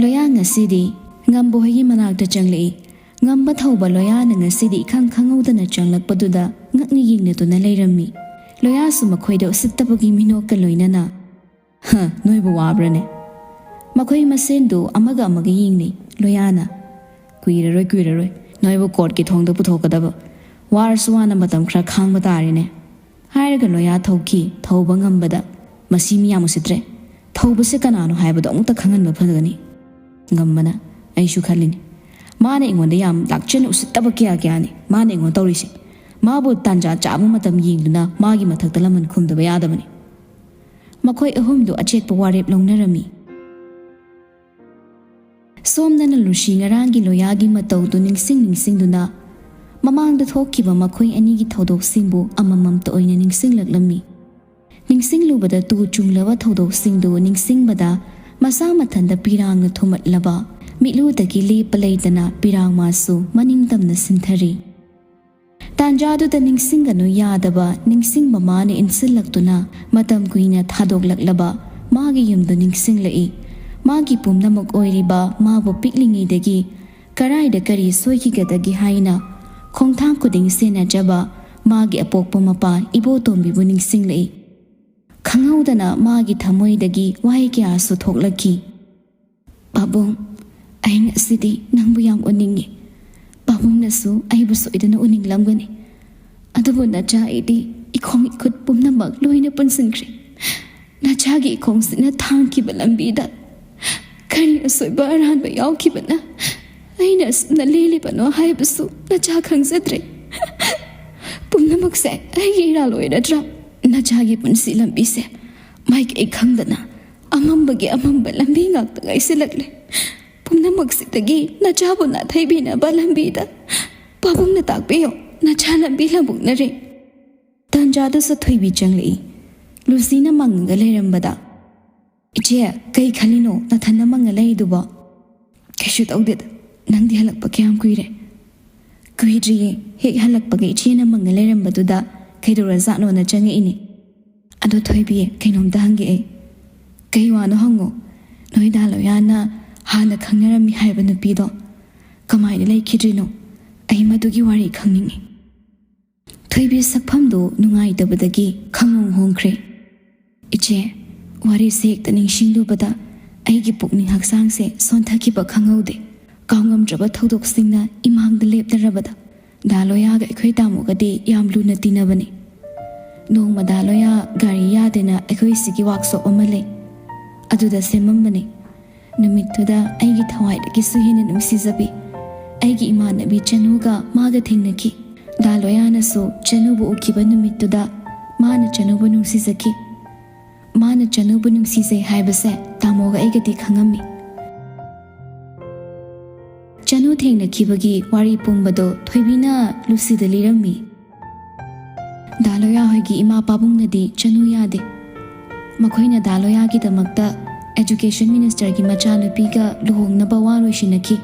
ꯂꯣꯌꯥ ꯉꯁꯤꯗꯤ ꯉꯝꯕ ꯍꯣꯏꯒꯤ ꯃꯅꯥꯛꯇ ꯆꯪꯂꯛꯏ꯫ ꯉꯝꯕ ꯊꯧꯕ ꯂꯣꯌꯥꯅ ꯉꯁꯤꯗꯤ ꯏꯈꯪ ꯈꯪꯍꯧꯗꯅ ꯆꯪꯂꯛꯄꯗꯨꯗ ꯉꯛꯅ ꯌꯦꯡꯅꯗꯨꯅ ꯂꯩꯔꯝꯃꯤ꯫ ꯂꯣꯌꯥꯁꯨ ꯃꯈꯣꯏꯗ ꯎꯁꯤꯠꯇꯕꯒꯤ ꯃꯤꯅꯣꯛꯀ ꯂꯣꯏꯅꯅ, "ꯍ, ꯅꯣꯏꯕꯨ ꯋꯥꯕ꯭ꯔꯅꯦ?" ꯃꯈꯣꯏ ꯃꯁꯦꯟꯗꯨ ꯑꯃꯒ ꯑꯃꯒ ꯌꯦꯡꯅꯩ꯫ ꯂꯣꯌꯥꯅ, "ꯀꯨꯏꯔꯔꯣꯏ, ꯀꯨꯏꯔꯔꯣꯏ꯫ ꯅꯣꯏꯕꯨ ꯀꯣꯔꯠꯀꯤ ꯊꯣꯡꯗ ꯄꯨꯊꯣꯛꯀꯗꯕ꯫ ꯋꯥꯔꯁꯨ ꯋꯥꯅ ꯃꯇꯝ ꯈꯔ ꯈꯥꯡꯕ ꯇꯥꯔꯦꯅꯦ꯫" ꯍꯥꯏꯔꯒ ꯂꯣꯌꯥ ꯊꯧꯈꯤ꯫ ꯊꯧꯕ ꯉꯝꯕꯗ, "ꯃꯁꯤ ꯃꯤ ꯌꯥꯝ ꯎꯁꯤꯠꯇ꯭ꯔꯦ꯫ ꯊꯧꯕꯁꯦ ꯀꯅꯥꯅꯣ ꯍꯥꯏꯕꯗꯣ ꯑꯃꯨꯛꯇ ꯈꯪꯍꯟꯕ ꯐꯒꯅꯤ꯫" ꯉꯝꯕꯅ, "ꯑꯩꯁꯨ ꯈꯜꯂꯤꯅꯤ꯫ ꯃꯥꯅ ꯑꯩꯉꯣꯟꯗ ꯌꯥꯝ ꯂꯥꯛꯆꯦꯟ ꯎꯁꯤꯠꯇꯕ ꯀꯌꯥ ꯀꯌꯥꯅꯤ ꯃꯥꯅ ꯑꯩꯉꯣꯟꯗ ꯇꯧꯔꯤꯁꯦ꯫ ꯃꯥꯕꯨ ꯇꯥꯟꯖꯥ ꯆꯥꯕ ꯃꯇꯝ ꯌꯦꯡꯗꯨꯅ ꯃꯥꯒꯤ ꯃꯊꯛꯇ ꯂꯃꯟ ꯈꯨꯝꯗꯕ ꯌꯥꯗꯕꯅꯤ꯫" ꯃꯈꯣꯏ ꯑꯍꯨꯝꯗꯨ ꯑꯆꯦꯠꯄ ꯋꯥꯔꯦꯞ ꯂꯧꯅꯔꯝꯃꯤ꯫ ꯁꯣꯝꯗꯅ ꯂꯨꯁꯤ ꯉꯔꯥꯡꯒꯤ ꯂꯣꯌꯥꯒꯤ ꯃꯇꯧꯗꯨ ꯅꯤꯡꯁꯤꯡ ꯅꯤꯡꯁꯤꯡꯗꯨꯅ ꯃꯃꯥꯡꯗ ꯊꯣꯛꯈꯤꯕ ꯃꯈꯣꯏ ꯑꯅꯤꯒꯤ ꯊꯧꯗꯣꯛꯁꯤꯡꯕꯨ ꯑꯃꯃꯝꯇ ꯑꯣꯏꯅ ꯅꯤꯡꯁꯤꯡꯂꯛꯂꯝꯃꯤ꯫ ꯅꯤꯡꯁꯤꯡꯂꯨꯕꯗ ꯇꯨ ꯆꯨꯡꯂꯕ ꯊꯧꯗꯣꯛꯁꯤꯡꯗꯨ ꯅꯤꯡꯁꯤꯡꯕꯗ ꯃꯁꯥ ꯃꯊꯟꯇ ꯄꯤꯔꯥꯡꯅ ꯊꯨꯝꯃꯠꯂꯕ ꯃꯤꯠꯂꯨꯗꯒꯤ ꯂꯦꯞꯄ ꯂꯩꯇꯅ ꯄꯤꯔꯥꯡ ꯃꯥꯁꯨ ꯃꯅꯤꯡ ꯇꯝꯅ ꯁꯤꯟꯊꯔꯤ꯫ ꯇꯥꯟꯖꯥꯗꯨꯗ ꯅꯤꯡꯁꯤꯡꯒꯅꯨ ꯌꯥꯗꯕ ꯅꯤꯡꯁꯤꯡꯕ ꯃꯥꯅ ꯏꯟꯁꯤꯜꯂꯛꯇꯨꯅ ꯃꯇꯝ ꯀꯨꯏꯅ ꯊꯥꯗꯣꯛꯂꯛꯂꯕ ꯃꯥꯒꯤ ꯌꯨꯝꯗꯨ ꯅꯤꯡꯁꯤꯡꯂꯛꯏ꯫ ꯃꯥꯒꯤ ꯄꯨꯝꯅꯃꯛ ꯑꯣꯏꯔꯤꯕ ꯃꯥꯕꯨ ꯄꯤꯛꯂꯤꯉꯩꯗꯒꯤ ꯀꯔꯥꯏꯗ ꯀꯔꯤ ꯁꯣꯏꯈꯤꯒꯗꯒꯦ ꯍꯥꯏꯅ ꯈꯣꯡꯊꯥꯡ ꯈꯨꯗꯤꯡ ꯁꯦꯟꯅꯖꯕ ꯃꯥꯒꯤ ꯑꯄꯣꯛꯄ ꯃꯄꯥ ꯏꯕꯣꯇꯣꯝꯕꯤꯕꯨ ꯅꯤꯡꯁꯤꯡꯂꯛꯏ꯫ ꯈꯪꯍꯧꯗꯅ ꯃꯥꯒꯤ ꯊꯃꯣꯏꯗꯒꯤ ꯋꯥꯍꯩ ꯀꯌꯥꯁꯨ ꯊꯣꯛꯂꯛꯈꯤ꯫ "ꯄꯥꯕꯨꯡ, ꯑꯩ ꯉꯁꯤꯗꯤ ꯅꯪꯕꯨ ꯌꯥꯝ ꯎꯅꯤꯡꯉꯤ꯫ ꯄꯥꯕꯨꯡꯅꯁꯨ ꯑꯩꯕꯨ ꯁꯣꯏꯗꯅ ꯎꯅꯤꯡꯂꯝꯒꯅꯤ꯫ ꯑꯗꯨꯕꯨ ꯅꯆꯥ ꯑꯩꯗꯤ ꯏꯈꯣꯡ ꯏꯈꯨꯠ ꯄꯨꯝꯅꯃꯛ ꯂꯣꯏꯅ ꯄꯨꯟꯁꯤꯟꯈ꯭ꯔꯦ꯫ ꯅꯆꯥꯒꯤ ꯏꯈꯣꯡꯁꯤꯅ ꯊꯥꯡꯈꯤꯕ ꯂꯝꯕꯤꯗ ꯀꯔꯤ ꯑꯁꯣꯏꯕ ꯑꯔꯥꯟꯕ ꯌꯥꯎꯈꯤꯕꯅ ꯑꯩꯅ ꯑꯁꯨꯝꯅ ꯂꯦꯜꯂꯤꯕꯅꯣ ꯍꯥꯏꯕꯁꯨ ꯅꯆꯥ ꯈꯪꯖꯗ꯭ꯔꯦ꯫ ꯄꯨꯝꯅꯃꯛꯁꯦ ꯑꯩꯒꯤ ꯏꯔꯥꯜ ꯑꯣꯏꯔꯗ꯭ꯔꯥ? ꯅꯆꯥꯒꯤ ꯄꯨꯟꯁꯤ ꯂꯝꯕꯤꯁꯦ ꯃꯥꯏꯀꯩ ꯈꯪꯗꯅ ꯑꯃꯝꯕꯒꯤ ꯑꯃꯝꯕ ꯂꯝꯕꯤ ꯉꯥꯛꯇ ꯉꯥꯏꯁꯤꯜꯂꯛꯂꯦ꯫ ꯄꯨꯝꯅꯃꯛꯁꯤꯗꯒꯤ ꯅꯆꯥꯕꯨ ꯅꯥꯊꯩꯕꯤꯅꯕ ꯂꯝꯕꯤꯗ ꯄꯥꯕꯨꯡꯅ ꯇꯥꯛꯄꯤꯌꯨ꯫ ꯅꯆꯥ ꯂꯝꯕꯤ ꯂꯥꯕꯨꯛꯅꯔꯦ꯫ ꯇꯥꯟꯖꯥꯗꯨꯁꯨ ꯊꯣꯏꯕꯤ ꯆꯪꯂꯛꯏ꯫ ꯂꯨꯁꯤꯅ ꯃꯪꯉꯒ ꯂꯩꯔꯝꯕꯗ, "ꯏꯆꯦ, ꯀꯩ ꯈꯜꯂꯤꯅꯣ ꯅꯊꯟꯅ ꯃꯪꯉ ꯂꯩꯔꯤꯗꯨꯕꯣ?" "ꯀꯩꯁꯨ ꯇꯧꯗꯦꯗ꯫ ꯅꯪꯗꯤ ꯍꯜꯂꯛꯄ ꯀꯌꯥꯝ ꯀꯨꯏꯔꯦ?" "ꯀꯨꯏꯗ꯭ꯔꯤꯌꯦ꯫ ꯍꯦꯛ ꯍꯜꯂꯛꯄꯒ ꯏꯆꯦꯅ ꯃꯪꯉ ꯂꯩꯔꯝꯕꯗꯨꯗ ꯀꯩꯗꯧꯔꯖꯥꯠꯅꯣꯅ ꯆꯪꯉꯛꯏꯅꯦ꯫ ꯑꯗꯣ ꯊꯣꯏꯕꯤ, ꯀꯩꯅꯣꯝꯇ ꯍꯪꯒꯦ ꯑꯩ꯫ ꯀꯩ ꯋꯥꯅꯣ ꯍꯪꯉꯣ꯫ ꯅꯣꯏ ꯗꯥ ꯂꯣꯌꯥꯅ ꯍꯥꯟꯅ ꯈꯪꯅꯔꯝꯃꯤ ꯍꯥꯏꯕ ꯅꯨꯄꯤꯗꯣ ꯀꯃꯥꯏꯅ ꯂꯩꯈꯤꯗ꯭ꯔꯤꯅꯣ? ꯑꯩ ꯃꯗꯨꯒꯤ ꯋꯥꯔꯤ ꯈꯪꯅꯤꯡꯉꯤ꯫" ꯊꯣꯏꯕꯤ ꯁꯛꯐꯝꯗꯨ ꯅꯨꯡꯉꯥꯏꯇꯕꯗꯒꯤ ꯈꯪꯍꯣꯡ ꯍꯣꯡꯈ꯭ꯔꯦ꯫ "ꯏꯆꯦ, ꯋꯥꯔꯤꯁꯦ ꯍꯦꯛꯇ ꯅꯤꯡꯁꯤꯡꯂꯨꯕꯗ ꯑꯩꯒꯤ ꯄꯨꯛꯅꯤꯡ ꯍꯛꯆꯥꯡꯁꯦ ꯁꯣꯟꯊꯈꯤꯕ ꯈꯪꯍꯧꯗꯦ꯫ ꯀꯥꯎꯉꯝꯗ꯭ꯔꯕ ꯊꯧꯗꯣꯛꯁꯤꯡꯅ ꯏꯃꯥꯡꯗ ꯂꯦꯞꯅꯔꯕꯗ ꯗꯥ ꯂꯣꯌꯥꯒ ꯑꯩꯈꯣꯏ ꯇꯥꯃꯣꯒꯗꯤ ꯌꯥꯝ ꯂꯨꯅ ꯇꯤꯟꯅꯕꯅꯤ꯫ ꯅꯣꯡꯃ ꯗꯥ ꯂꯣꯌꯥ ꯒꯥꯔꯤ ꯌꯥꯗꯦꯅ ꯑꯩꯈꯣꯏ ꯁꯤꯒꯤ ꯋꯥꯛꯁꯣꯞ ꯑꯃ ꯂꯩ, ꯑꯗꯨꯗ ꯁꯦꯝꯃꯝꯕꯅꯤ꯫ ꯅꯨꯃꯤꯠꯇꯨꯗ ꯑꯩꯒꯤ ꯊꯋꯥꯏꯗꯒꯤꯁꯨ ꯍꯦꯟꯅ ꯅꯨꯡꯁꯤꯖꯕꯤ ꯑꯩꯒꯤ ꯏꯃꯥꯟꯅꯕꯤ ꯆꯅꯨꯒ ꯃꯥꯒ ꯊꯦꯡꯅꯈꯤ꯫ ꯗꯥ ꯂꯣꯌꯥꯅꯁꯨ ꯆꯅꯨꯕꯨ ꯎꯈꯤꯕ ꯅꯨꯃꯤꯠꯇꯨꯗ ꯃꯥꯅ ꯆꯅꯨꯕꯨ ꯅꯨꯡꯁꯤꯖꯈꯤ꯫ ꯃꯥꯅ ꯆꯅꯨꯕꯨ ꯅꯨꯡꯁꯤꯖꯩ ꯍꯥꯏꯕꯁꯦ ꯇꯥꯃꯣꯒ ꯑꯩꯒꯗꯤ ꯈꯪꯉꯝꯃꯤ꯫" ꯆꯅꯨ ꯊꯦꯡꯅꯈꯤꯕꯒꯤ ꯋꯥꯔꯤ ꯄꯨꯝꯕꯗꯣ ꯊꯣꯏꯕꯤꯅ ꯂꯨꯁꯤꯗ ꯂꯤꯔꯝꯃꯤ꯫ ꯗꯥ ꯂꯣꯌꯥ ꯍꯣꯏꯒꯤ ꯏꯃꯥ ꯄꯥꯕꯨꯡꯅꯗꯤ ꯆꯅꯨ ꯌꯥꯗꯦ꯫ ꯃꯈꯣꯏꯅ ꯗꯥ ꯂꯣꯌꯥꯒꯤꯗꯃꯛꯇ ꯑꯦꯖꯨꯀꯦꯁꯟ ꯃꯤꯅꯤꯁꯇꯔꯒꯤ ꯃꯆꯥꯅꯨꯄꯤꯒ ꯂꯨꯍꯣꯡꯅꯕ ꯋꯥ ꯂꯣꯏꯁꯤꯟꯅꯈꯤ꯫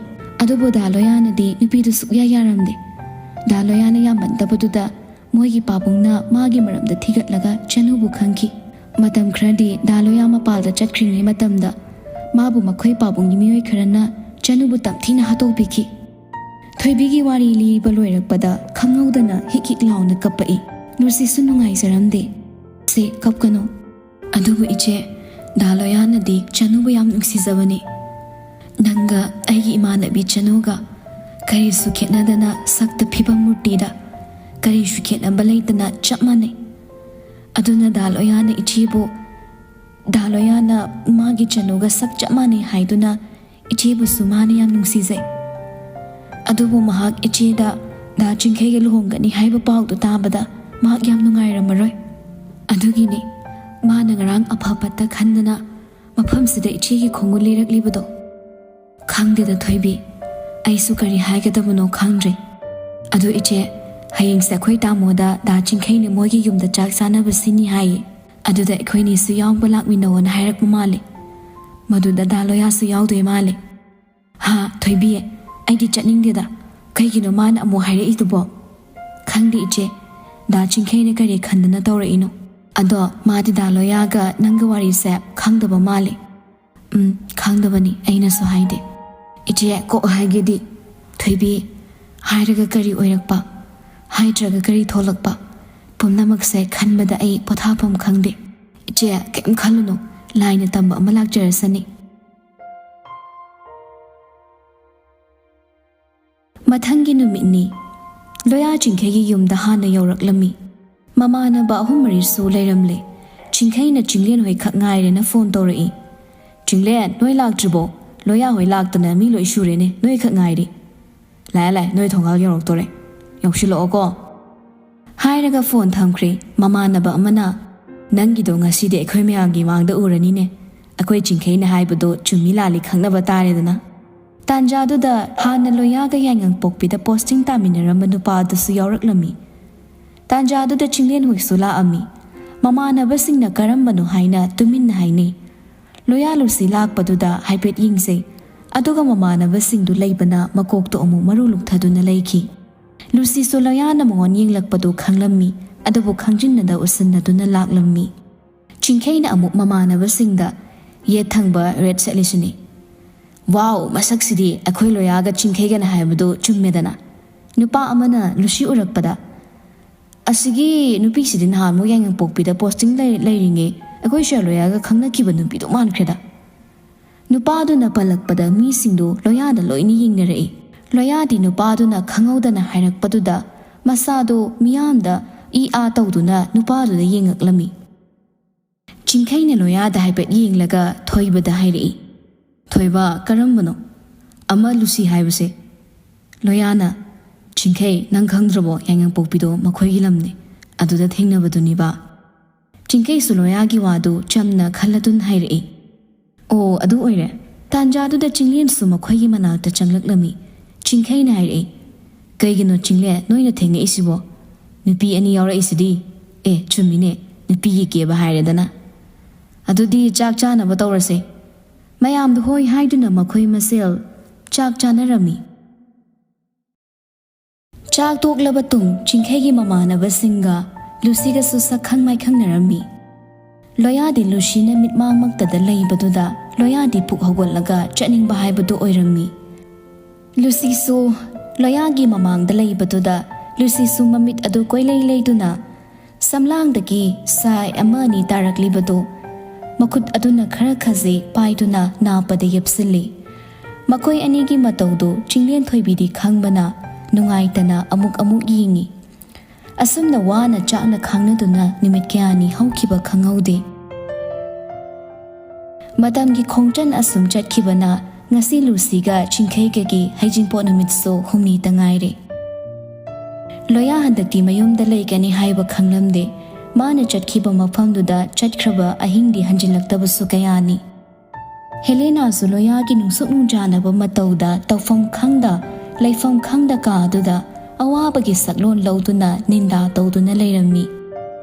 ꯑꯗꯨꯕꯨ ꯗꯥ ꯂꯣꯌꯥꯅꯗꯤ ꯅꯨꯄꯤꯗꯨ ꯁꯨꯛꯌꯥ ꯌꯥꯔꯝꯗꯦ꯫ ꯗꯥ ꯂꯣꯌꯥꯅ ꯌꯥꯝꯃꯟꯗꯕꯗꯨꯗ ꯃꯣꯏꯒꯤ ꯄꯥꯕꯨꯡꯅ ꯃꯥꯒꯤ ꯃꯔꯝꯗ ꯊꯤꯒꯠꯂꯒ ꯆꯅꯨꯕꯨ ꯈꯪꯈꯤ꯫ ꯃꯇꯝ ꯈꯔꯗꯤ ꯗꯥ ꯂꯣꯌꯥ ꯃꯄꯥꯜꯗ ꯆꯠꯈ꯭ꯔꯤꯉꯩ ꯃꯇꯝꯗ ꯃꯥꯕꯨ ꯃꯈꯣꯏ ꯄꯥꯕꯨꯡꯒꯤ ꯃꯤꯑꯣꯏ ꯈꯔꯅ ꯆꯅꯨꯕꯨ ꯇꯝꯊꯤꯅ ꯍꯥꯠꯇꯣꯛꯄꯤꯈꯤ꯫ ꯊꯣꯏꯕꯤꯒꯤ ꯋꯥꯔꯤ ꯂꯤꯕ ꯂꯣꯏꯔꯛꯄꯗ ꯈꯪꯍꯧꯗꯅ ꯍꯤꯛ ꯍꯤꯛ ꯂꯥꯎꯅ ꯀꯞꯄꯛꯏ꯫ ꯂꯨꯁꯤꯁꯨ ꯅꯨꯡꯉꯥꯏꯖꯔꯝꯗꯦ꯫ "ꯁꯦ, ꯀꯞꯀꯅꯨ꯫ ꯑꯗꯨꯕꯨ ꯏꯆꯦ, ꯗꯥ ꯂꯣꯌꯥꯅꯗꯤ ꯆꯅꯨꯕꯨ ꯌꯥꯝ ꯅꯨꯡꯁꯤꯖꯕꯅꯤ꯫ ꯅꯪꯒ ꯑꯩꯒꯤ ꯏꯃꯥꯟꯅꯕꯤ ꯆꯅꯨꯒ ꯀꯔꯤꯁꯨ ꯈꯦꯠꯅꯗꯅ ꯁꯛꯇ ꯐꯤꯕꯝ ꯃꯨꯔꯇꯤꯗ ꯀꯔꯤꯁꯨ ꯈꯦꯠꯅꯕ ꯂꯩꯇꯅ ꯆꯞ ꯃꯥꯟꯅꯩ꯫ ꯑꯗꯨꯅ ꯗꯥ ꯂꯣꯌꯥꯅ ꯏꯆꯦꯕꯨ, ꯗꯥ ꯂꯣꯌꯥꯅ ꯃꯥꯒꯤ ꯆꯅꯨꯒ ꯁꯛ ꯆꯞ ꯃꯥꯟꯅꯩ ꯍꯥꯏꯗꯨꯅ ꯏꯆꯦꯕꯨꯁꯨ ꯃꯥꯅ ꯌꯥꯝ ꯅꯨꯡꯁꯤꯖꯩ꯫ ꯑꯗꯨꯕꯨ ꯃꯍꯥꯛ ꯏꯆꯦꯗ ꯗꯥ ꯆꯤꯡꯈꯩꯒ ꯂꯨꯍꯣꯡꯒꯅꯤ ꯍꯥꯏꯕ ꯄꯥꯎꯗꯨ ꯇꯥꯕꯗ ꯃꯍꯥꯛ ꯌꯥꯝ ꯅꯨꯡꯉꯥꯏꯔꯝꯃꯔꯣꯏ꯫ ꯑꯗꯨꯒꯤꯅꯤ ꯃꯥꯅ ꯉꯔꯥꯡ ꯑꯐ ꯐꯠꯇ ꯈꯟꯗꯅ ꯃꯐꯝꯁꯤꯗ ꯏꯆꯦꯒꯤ ꯈꯣꯡꯒꯨꯜ ꯂꯤꯔꯛꯂꯤꯕꯗꯣ꯫ ꯈꯪꯗꯦꯗ ꯊꯣꯏꯕꯤ, ꯑꯩꯁꯨ ꯀꯔꯤ ꯍꯥꯏꯒꯗꯕꯅꯣ ꯈꯪꯗ꯭ꯔꯦ꯫ ꯑꯗꯨ ꯏꯆꯦ, ꯍꯌꯦꯡꯁꯦ ꯑꯩꯈꯣꯏ ꯇꯥꯃꯣꯗ ꯗꯥ ꯆꯤꯡꯈꯩꯅ ꯃꯣꯏꯒꯤ ꯌꯨꯝꯗ ꯆꯥꯛ ꯆꯥꯅꯕ ꯁꯤꯅꯤ ꯍꯥꯏꯌꯦ꯫ ꯑꯗꯨꯗ ꯑꯩꯈꯣꯏꯅꯤꯁꯨ ꯌꯥꯎꯕ ꯂꯥꯛꯃꯤꯟꯅꯧꯅ ꯍꯥꯏꯔꯛꯄ ꯃꯥꯜꯂꯦ꯫ ꯃꯗꯨꯗ ꯗꯥ ꯂꯣꯌꯥꯁꯨ ꯌꯥꯎꯗꯣꯏ ꯃꯥꯜꯂꯦ꯫ ꯍꯥ ꯊꯣꯏꯕꯤ, ꯑꯩꯗꯤ ꯆꯠꯅꯤꯡꯗꯦꯗ꯫ ꯀꯩꯒꯤꯅꯣ ꯃꯥꯅ ꯑꯃꯨꯛ ꯍꯥꯏꯔꯛꯏꯗꯨꯕꯣ? ꯈꯪꯗꯦ ꯏꯆꯦ, ꯗꯥ ꯆꯤꯡꯈꯩꯅ ꯀꯔꯤ ꯈꯟꯗꯅ ꯇꯧꯔꯛꯏꯅꯣ꯫ ꯑꯗꯣ ꯃꯥꯗꯤ ꯗꯥ ꯂꯣꯌꯥꯒ ꯅꯪꯒ ꯋꯥꯔꯤꯁꯦ ꯈꯪꯗꯕ ꯃꯥꯜꯂꯦ꯫ ꯎꯝ, ꯈꯪꯗꯕꯅꯤ, ꯑꯩꯅꯁꯨ ꯍꯥꯏꯗꯦ꯫ ꯏꯆꯦ, ꯀꯣꯛ ꯍꯥꯏꯒꯦꯗꯤ꯫ ꯊꯣꯏꯕꯤ, ꯍꯥꯏꯔꯒ ꯀꯔꯤ ꯑꯣꯏꯔꯛꯄ? ꯍꯥꯏꯗ꯭ꯔꯒ ꯀꯔꯤ ꯊꯣꯛꯂꯛꯄ? ꯄꯨꯝꯅꯃꯛꯁꯦ ꯈꯟꯕꯗ ꯑꯩ ꯄꯣꯊꯥꯐꯝ ꯈꯪꯗꯦ꯫ ꯏꯆꯦ, ꯀꯩꯝ ꯈꯜꯂꯨꯅꯨ, ꯂꯥꯏꯅ ꯇꯝꯕ ꯑꯃ ꯂꯥꯛꯆꯔꯁꯅꯤ꯫ ꯃꯊꯪꯒꯤ ꯅꯨꯃꯤꯠꯅꯤ꯫ ꯂꯣꯌꯥ ꯆꯤꯡꯈꯩꯒꯤ ꯌꯨꯝꯗ ꯍꯥꯟꯅ ꯌꯧꯔꯛꯂꯝꯃꯤ꯫ ꯃꯃꯥꯟꯅꯕ ꯑꯍꯨꯝ ꯃꯔꯤꯁꯨ ꯂꯩꯔꯝꯂꯦ꯫ ꯆꯤꯡꯈꯩꯅ ꯆꯤꯡꯂꯦꯟ ꯍꯣꯏ ꯈꯛ ꯉꯥꯏꯔꯦꯅ ꯐꯣꯟ ꯇꯧꯔꯛꯏ꯫ "ꯆꯤꯡꯂꯦꯟ, ꯅꯣꯏ ꯂꯥꯛꯇ꯭ꯔꯤꯕꯣ? ꯂꯣꯌꯥ ꯍꯣꯏ ꯂꯥꯛꯇꯅ ꯃꯤ ꯂꯣꯏ ꯁꯨꯔꯦꯅꯦ, ꯅꯣꯏ ꯈꯛ ꯉꯥꯏꯔꯦ꯫ ꯂꯥꯛꯑꯦ, ꯂꯥꯛꯑꯦ, ꯅꯣꯏ ꯊꯣꯡꯒꯥꯜ ꯌꯧꯔꯛꯇꯣꯔꯦ꯫ ꯌꯧꯁꯤꯜꯂꯛꯑꯣꯀꯣ"꯫ ꯍꯥꯏꯔꯒ ꯐꯣꯟ ꯊꯝꯈ꯭ꯔꯦ꯫ ꯃꯃꯥꯟꯅꯕ ꯑꯃꯅ, "ꯅꯪꯒꯤꯗꯣ ꯉꯁꯤꯗꯤ ꯑꯩꯈꯣꯏ ꯃꯌꯥꯝꯒꯤ ꯃꯥꯡꯗ ꯎꯔꯅꯤꯅꯦ꯫ ꯑꯩꯈꯣꯏ ꯆꯤꯡꯈꯩꯅ ꯍꯥꯏꯕꯗꯣ ꯆꯨꯝꯃꯤ ꯂꯥꯜꯂꯤ ꯈꯪꯅꯕ ꯇꯥꯔꯦꯗꯅ"꯫ ꯇꯥꯟꯖꯥꯗꯨꯗ ꯍꯥꯟꯅ ꯂꯣꯌꯥꯒ ꯌꯥꯏꯉꯪꯄꯣꯛꯄꯤꯗ ꯄꯣꯁꯇꯤꯡ ꯇꯥꯃꯤꯟꯅꯔꯝꯕ ꯅꯨꯄꯥꯗꯨꯁꯨ ꯌꯥꯎꯔꯛꯂꯝꯃꯤ꯫ ꯇꯥꯟꯖꯥꯗꯨꯗ ꯆꯤꯡꯂꯦꯟ ꯍꯣꯏꯁꯨ ꯂꯥꯛꯑꯝꯃꯤ꯫ ꯃꯃꯥꯟꯅꯕꯁꯤꯡꯅ ꯀꯔꯝꯕꯅꯣ ꯍꯥꯏꯅ ꯇꯨꯃꯤꯟꯅ ꯍꯥꯏꯅꯩ꯫ ꯂꯣꯌꯥ ꯂꯨꯁꯤ ꯂꯥꯛꯄꯗꯨꯗ ꯍꯥꯏꯐꯦꯠ ꯌꯦꯡꯖꯩ꯫ ꯑꯗꯨꯒ ꯃꯃꯥꯟꯅꯕꯁꯤꯡꯗꯨ ꯂꯩꯕꯅ ꯃꯀꯣꯛꯇꯣ ꯑꯃꯨꯛ ꯃꯔꯨ ꯂꯨꯛꯊꯗꯨꯅ ꯂꯩꯈꯤ꯫ ꯂꯨꯁꯤꯁꯨ ꯂꯣꯌꯥꯅ ꯃꯉꯣꯟ ꯌꯦꯡꯂꯛꯄꯗꯨ ꯈꯪꯂꯝꯃꯤ, ꯑꯗꯨꯕꯨ ꯈꯪꯖꯤꯟꯅꯗ ꯎꯁꯤꯟꯅꯗꯨꯅ ꯂꯥꯛꯂꯝꯃꯤ꯫ ꯆꯤꯡꯈꯩꯅ ꯑꯃꯨꯛ ꯃꯃꯥꯟꯅꯕꯁꯤꯡꯗ, "ꯌꯦꯠ ꯊꯪꯕ ꯔꯦꯗ ꯁꯦꯠꯂꯤꯁꯤꯅꯤ꯫ ꯋꯥꯎ, ꯃꯁꯛꯁꯤꯗꯤ ꯑꯩꯈꯣꯏ ꯂꯣꯌꯥꯒ ꯆꯤꯡꯈꯩꯒꯅ ꯍꯥꯏꯕꯗꯨ ꯆꯨꯝꯃꯦꯗꯅ"꯫ ꯅꯨꯄꯥ ꯑꯃꯅ ꯂꯨꯁꯤ ꯎꯔꯛꯄꯗ, "ꯑꯁꯤꯒꯤ ꯅꯨꯄꯤꯁꯤꯗꯤ ꯅꯍꯥꯟꯃꯨꯛ ꯌꯥꯏꯉꯪꯄꯣꯛꯄꯤꯗ ꯄꯣꯁꯇꯤꯡ ꯂꯩ-, ꯂꯩꯔꯤꯉꯩ ꯑꯩꯈꯣꯏ ꯁꯥꯔ ꯂꯣꯌꯥꯒ ꯈꯪꯅꯈꯤꯕ ꯅꯨꯄꯤꯗꯨ ꯃꯥꯟꯈ꯭ꯔꯦꯗ"꯫ ꯅꯨꯄꯥꯗꯨꯅ ꯄꯜꯂꯛꯄꯗ ꯃꯤꯁꯤꯡꯗꯨ ꯂꯣꯌꯥꯗ ꯂꯣꯏꯅ ꯌꯦꯡꯅꯔꯛꯏ꯫ ꯂꯣꯌꯥꯗꯤ ꯅꯨꯄꯥꯗꯨꯅ ꯈꯪꯍꯧꯗꯅ ꯍꯥꯏꯔꯛꯄꯗꯨꯗ ꯃꯁꯥꯗꯨ ꯃꯤꯌꯥꯝꯗ ꯏ ꯑꯥ ꯇꯧꯗꯨꯅ ꯅꯨꯄꯥꯗꯨꯗ ꯌꯦꯡꯉꯛꯂꯝꯃꯤ꯫ ꯆꯤꯡꯈꯩꯅ ꯂꯣꯌꯥꯗ ꯍꯥꯏꯐꯦꯠ ꯌꯦꯡꯂꯒ ꯊꯣꯏꯕꯗ ꯍꯥꯏꯔꯛꯏ, "ꯊꯣꯏꯕ, ꯀꯔꯝꯕꯅꯣ? ꯑꯃ ꯂꯨꯁꯤ ꯍꯥꯏꯕꯁꯦ?" ꯂꯣꯌꯥꯅ, "ꯆꯤꯡꯈꯩ, ꯅꯪ ꯈꯪꯗ꯭ꯔꯕꯣ? ꯌꯥꯏꯉꯪꯄꯣꯛꯄꯤꯗꯣ ꯃꯈꯣꯏꯒꯤ ꯂꯝꯅꯦ, ꯑꯗꯨꯗ ꯊꯦꯡꯅꯕꯗꯨꯅꯤꯕ?" ꯆꯤꯡꯈꯩꯁꯨ ꯂꯣꯌꯥꯒꯤ ꯋꯥꯗꯨ ꯆꯝꯅ ꯈꯜꯂꯗꯨꯅ ꯍꯥꯏꯔꯛꯏ, "ꯑꯣ, ꯑꯗꯨ ꯑꯣꯏꯔꯦ꯫ ꯇꯥꯟꯖꯥꯗꯨꯗ ꯆꯤꯡꯂꯦꯟꯁꯨ ꯃꯈꯣꯏꯒꯤ ꯃꯅꯥꯛꯇ ꯆꯪꯂꯛꯂꯝꯃꯤ꯫ ꯆꯤꯡꯈꯩꯅ ꯍꯥꯏꯔꯛꯏ, 'ꯀꯩꯒꯤꯅꯣ ꯆꯤꯡꯂꯦꯟ, ꯅꯣꯏꯅ ꯊꯦꯡꯉꯛꯏꯁꯤꯕꯣ? ꯅꯨꯄꯤ ꯑꯅꯤ ꯌꯥꯎꯔꯛꯏꯁꯤꯗꯤ꯫ ꯑꯦ, ꯆꯨꯝꯃꯤꯅꯦ, ꯅꯨꯄꯤꯒꯤ ꯀꯦꯕ ꯍꯥꯏꯔꯦꯗꯅ꯫ ꯑꯗꯨꯗꯤ ꯆꯥꯛ ꯆꯥꯅꯕ ꯇꯧꯔꯁꯦ.' ꯃꯌꯥꯝꯗꯨ ꯍꯣꯏ ꯍꯥꯏꯗꯨꯅ ꯃꯈꯣꯏ ꯃꯁꯦꯜ ꯆꯥꯛ ꯆꯥꯅꯔꯝꯃꯤ꯫ ꯆꯥꯛ ꯇꯣꯛꯂꯕ ꯇꯨꯡ ꯆꯤꯡꯈꯩꯒꯤ ꯃꯃꯥꯟꯅꯕꯁꯤꯡꯒ ꯂꯨꯁꯤꯒꯁꯨ ꯁꯛꯈꯪ ꯃꯥꯏꯈꯪꯅꯔꯝꯃꯤ꯫ ꯂꯣꯌꯥꯗꯤ ꯂꯨꯁꯤꯅ ꯃꯤꯠꯃꯥꯡꯃꯛꯇꯗ ꯂꯩꯕꯗꯨꯗ ꯂꯣꯌꯥꯗꯤ ꯄꯨꯛ ꯍꯧꯒꯠꯂꯒ ꯆꯠꯅꯤꯡꯕ ꯍꯥꯏꯕꯗꯨ ꯑꯣꯏꯔꯝꯃꯤ꯫ ꯂꯨꯁꯤꯁꯨ ꯂꯣꯌꯥꯒꯤ ꯃꯃꯥꯡꯗ ꯂꯩꯕꯗꯨꯗ ꯂꯨꯁꯤꯁꯨ ꯃꯃꯤꯠ ꯑꯗꯨ ꯀꯣꯏꯂꯩ ꯂꯩꯗꯨꯅ ꯁꯝꯂꯥꯡꯗꯒꯤ ꯁꯥꯏ ꯑꯃ ꯑꯅꯤ ꯇꯥꯔꯛꯂꯤꯕꯗꯨ ꯃꯈꯨꯠ ꯑꯗꯨꯅ ꯈꯔ ꯈꯖꯤꯛ ꯄꯥꯏꯗꯨꯅ ꯅꯥꯞꯄꯗ ꯌꯦꯞꯁꯤꯜꯂꯤ꯫ ꯃꯈꯣꯏ ꯑꯅꯤꯒꯤ ꯃꯇꯧꯗꯨ ꯆꯤꯡꯂꯦꯟ ꯊꯣꯏꯕꯤꯗꯤ ꯈꯪꯕꯅ ꯅꯨꯡꯉꯥꯏꯇꯅ ꯑꯃꯨꯛ ꯑꯃꯨꯛ ꯌꯦꯡꯏ꯫ ꯑꯁꯨꯝꯅ ꯋꯥꯅ ꯆꯥꯛꯅ ꯈꯥꯡꯅꯗꯨꯅ ꯅꯨꯃꯤꯠ ꯀꯌꯥꯅꯤ ꯍꯧꯈꯤꯕ ꯈꯪꯍꯧꯗꯦ꯫ ꯃꯇꯝꯒꯤ ꯈꯣꯡꯆꯠ ꯑꯁꯨꯝ ꯆꯠꯈꯤꯕꯅ ꯉꯁꯤ ꯂꯨꯁꯤꯒ ꯆꯤꯡꯈꯩꯒꯒꯤ ꯍꯩꯖꯤꯡꯄꯣꯠ ꯅꯨꯃꯤꯠꯁꯨ ꯍꯨꯝꯅꯤꯇ ꯉꯥꯏꯔꯦ꯫ ꯂꯣꯌꯥ ꯍꯟꯗꯛꯇꯤ ꯃꯌꯨꯝꯗ ꯂꯩꯒꯅꯤ ꯍꯥꯏꯕ ꯈꯪꯂꯝꯗꯦ꯫ ꯃꯥꯅ ꯆꯠꯈꯤꯕ ꯃꯐꯝꯗꯨꯗ ꯆꯠꯈ꯭ꯔꯕ ꯑꯍꯤꯡꯗꯤ ꯍꯟꯖꯤꯜꯂꯛꯇꯕꯁꯨ ꯀꯌꯥꯅꯤ꯫ ꯍꯦꯂꯦꯅꯥꯁꯨ ꯂꯣꯌꯥꯒꯤ ꯅꯨꯡꯁꯨꯛ ꯅꯨꯡꯖꯥꯅꯕ ꯃꯇꯧꯗ ꯇꯧꯐꯝ ꯈꯪꯗ, ꯂꯩꯐꯝ ꯈꯪꯗ ꯀꯥ ꯑꯗꯨꯗ ꯑꯋꯥꯕꯒꯤ ꯁꯛꯂꯣꯟ ꯂꯧꯗꯨꯅ ꯅꯤꯟꯗꯥ ꯇꯧꯗꯨꯅ ꯂꯩꯔꯝꯃꯤ꯫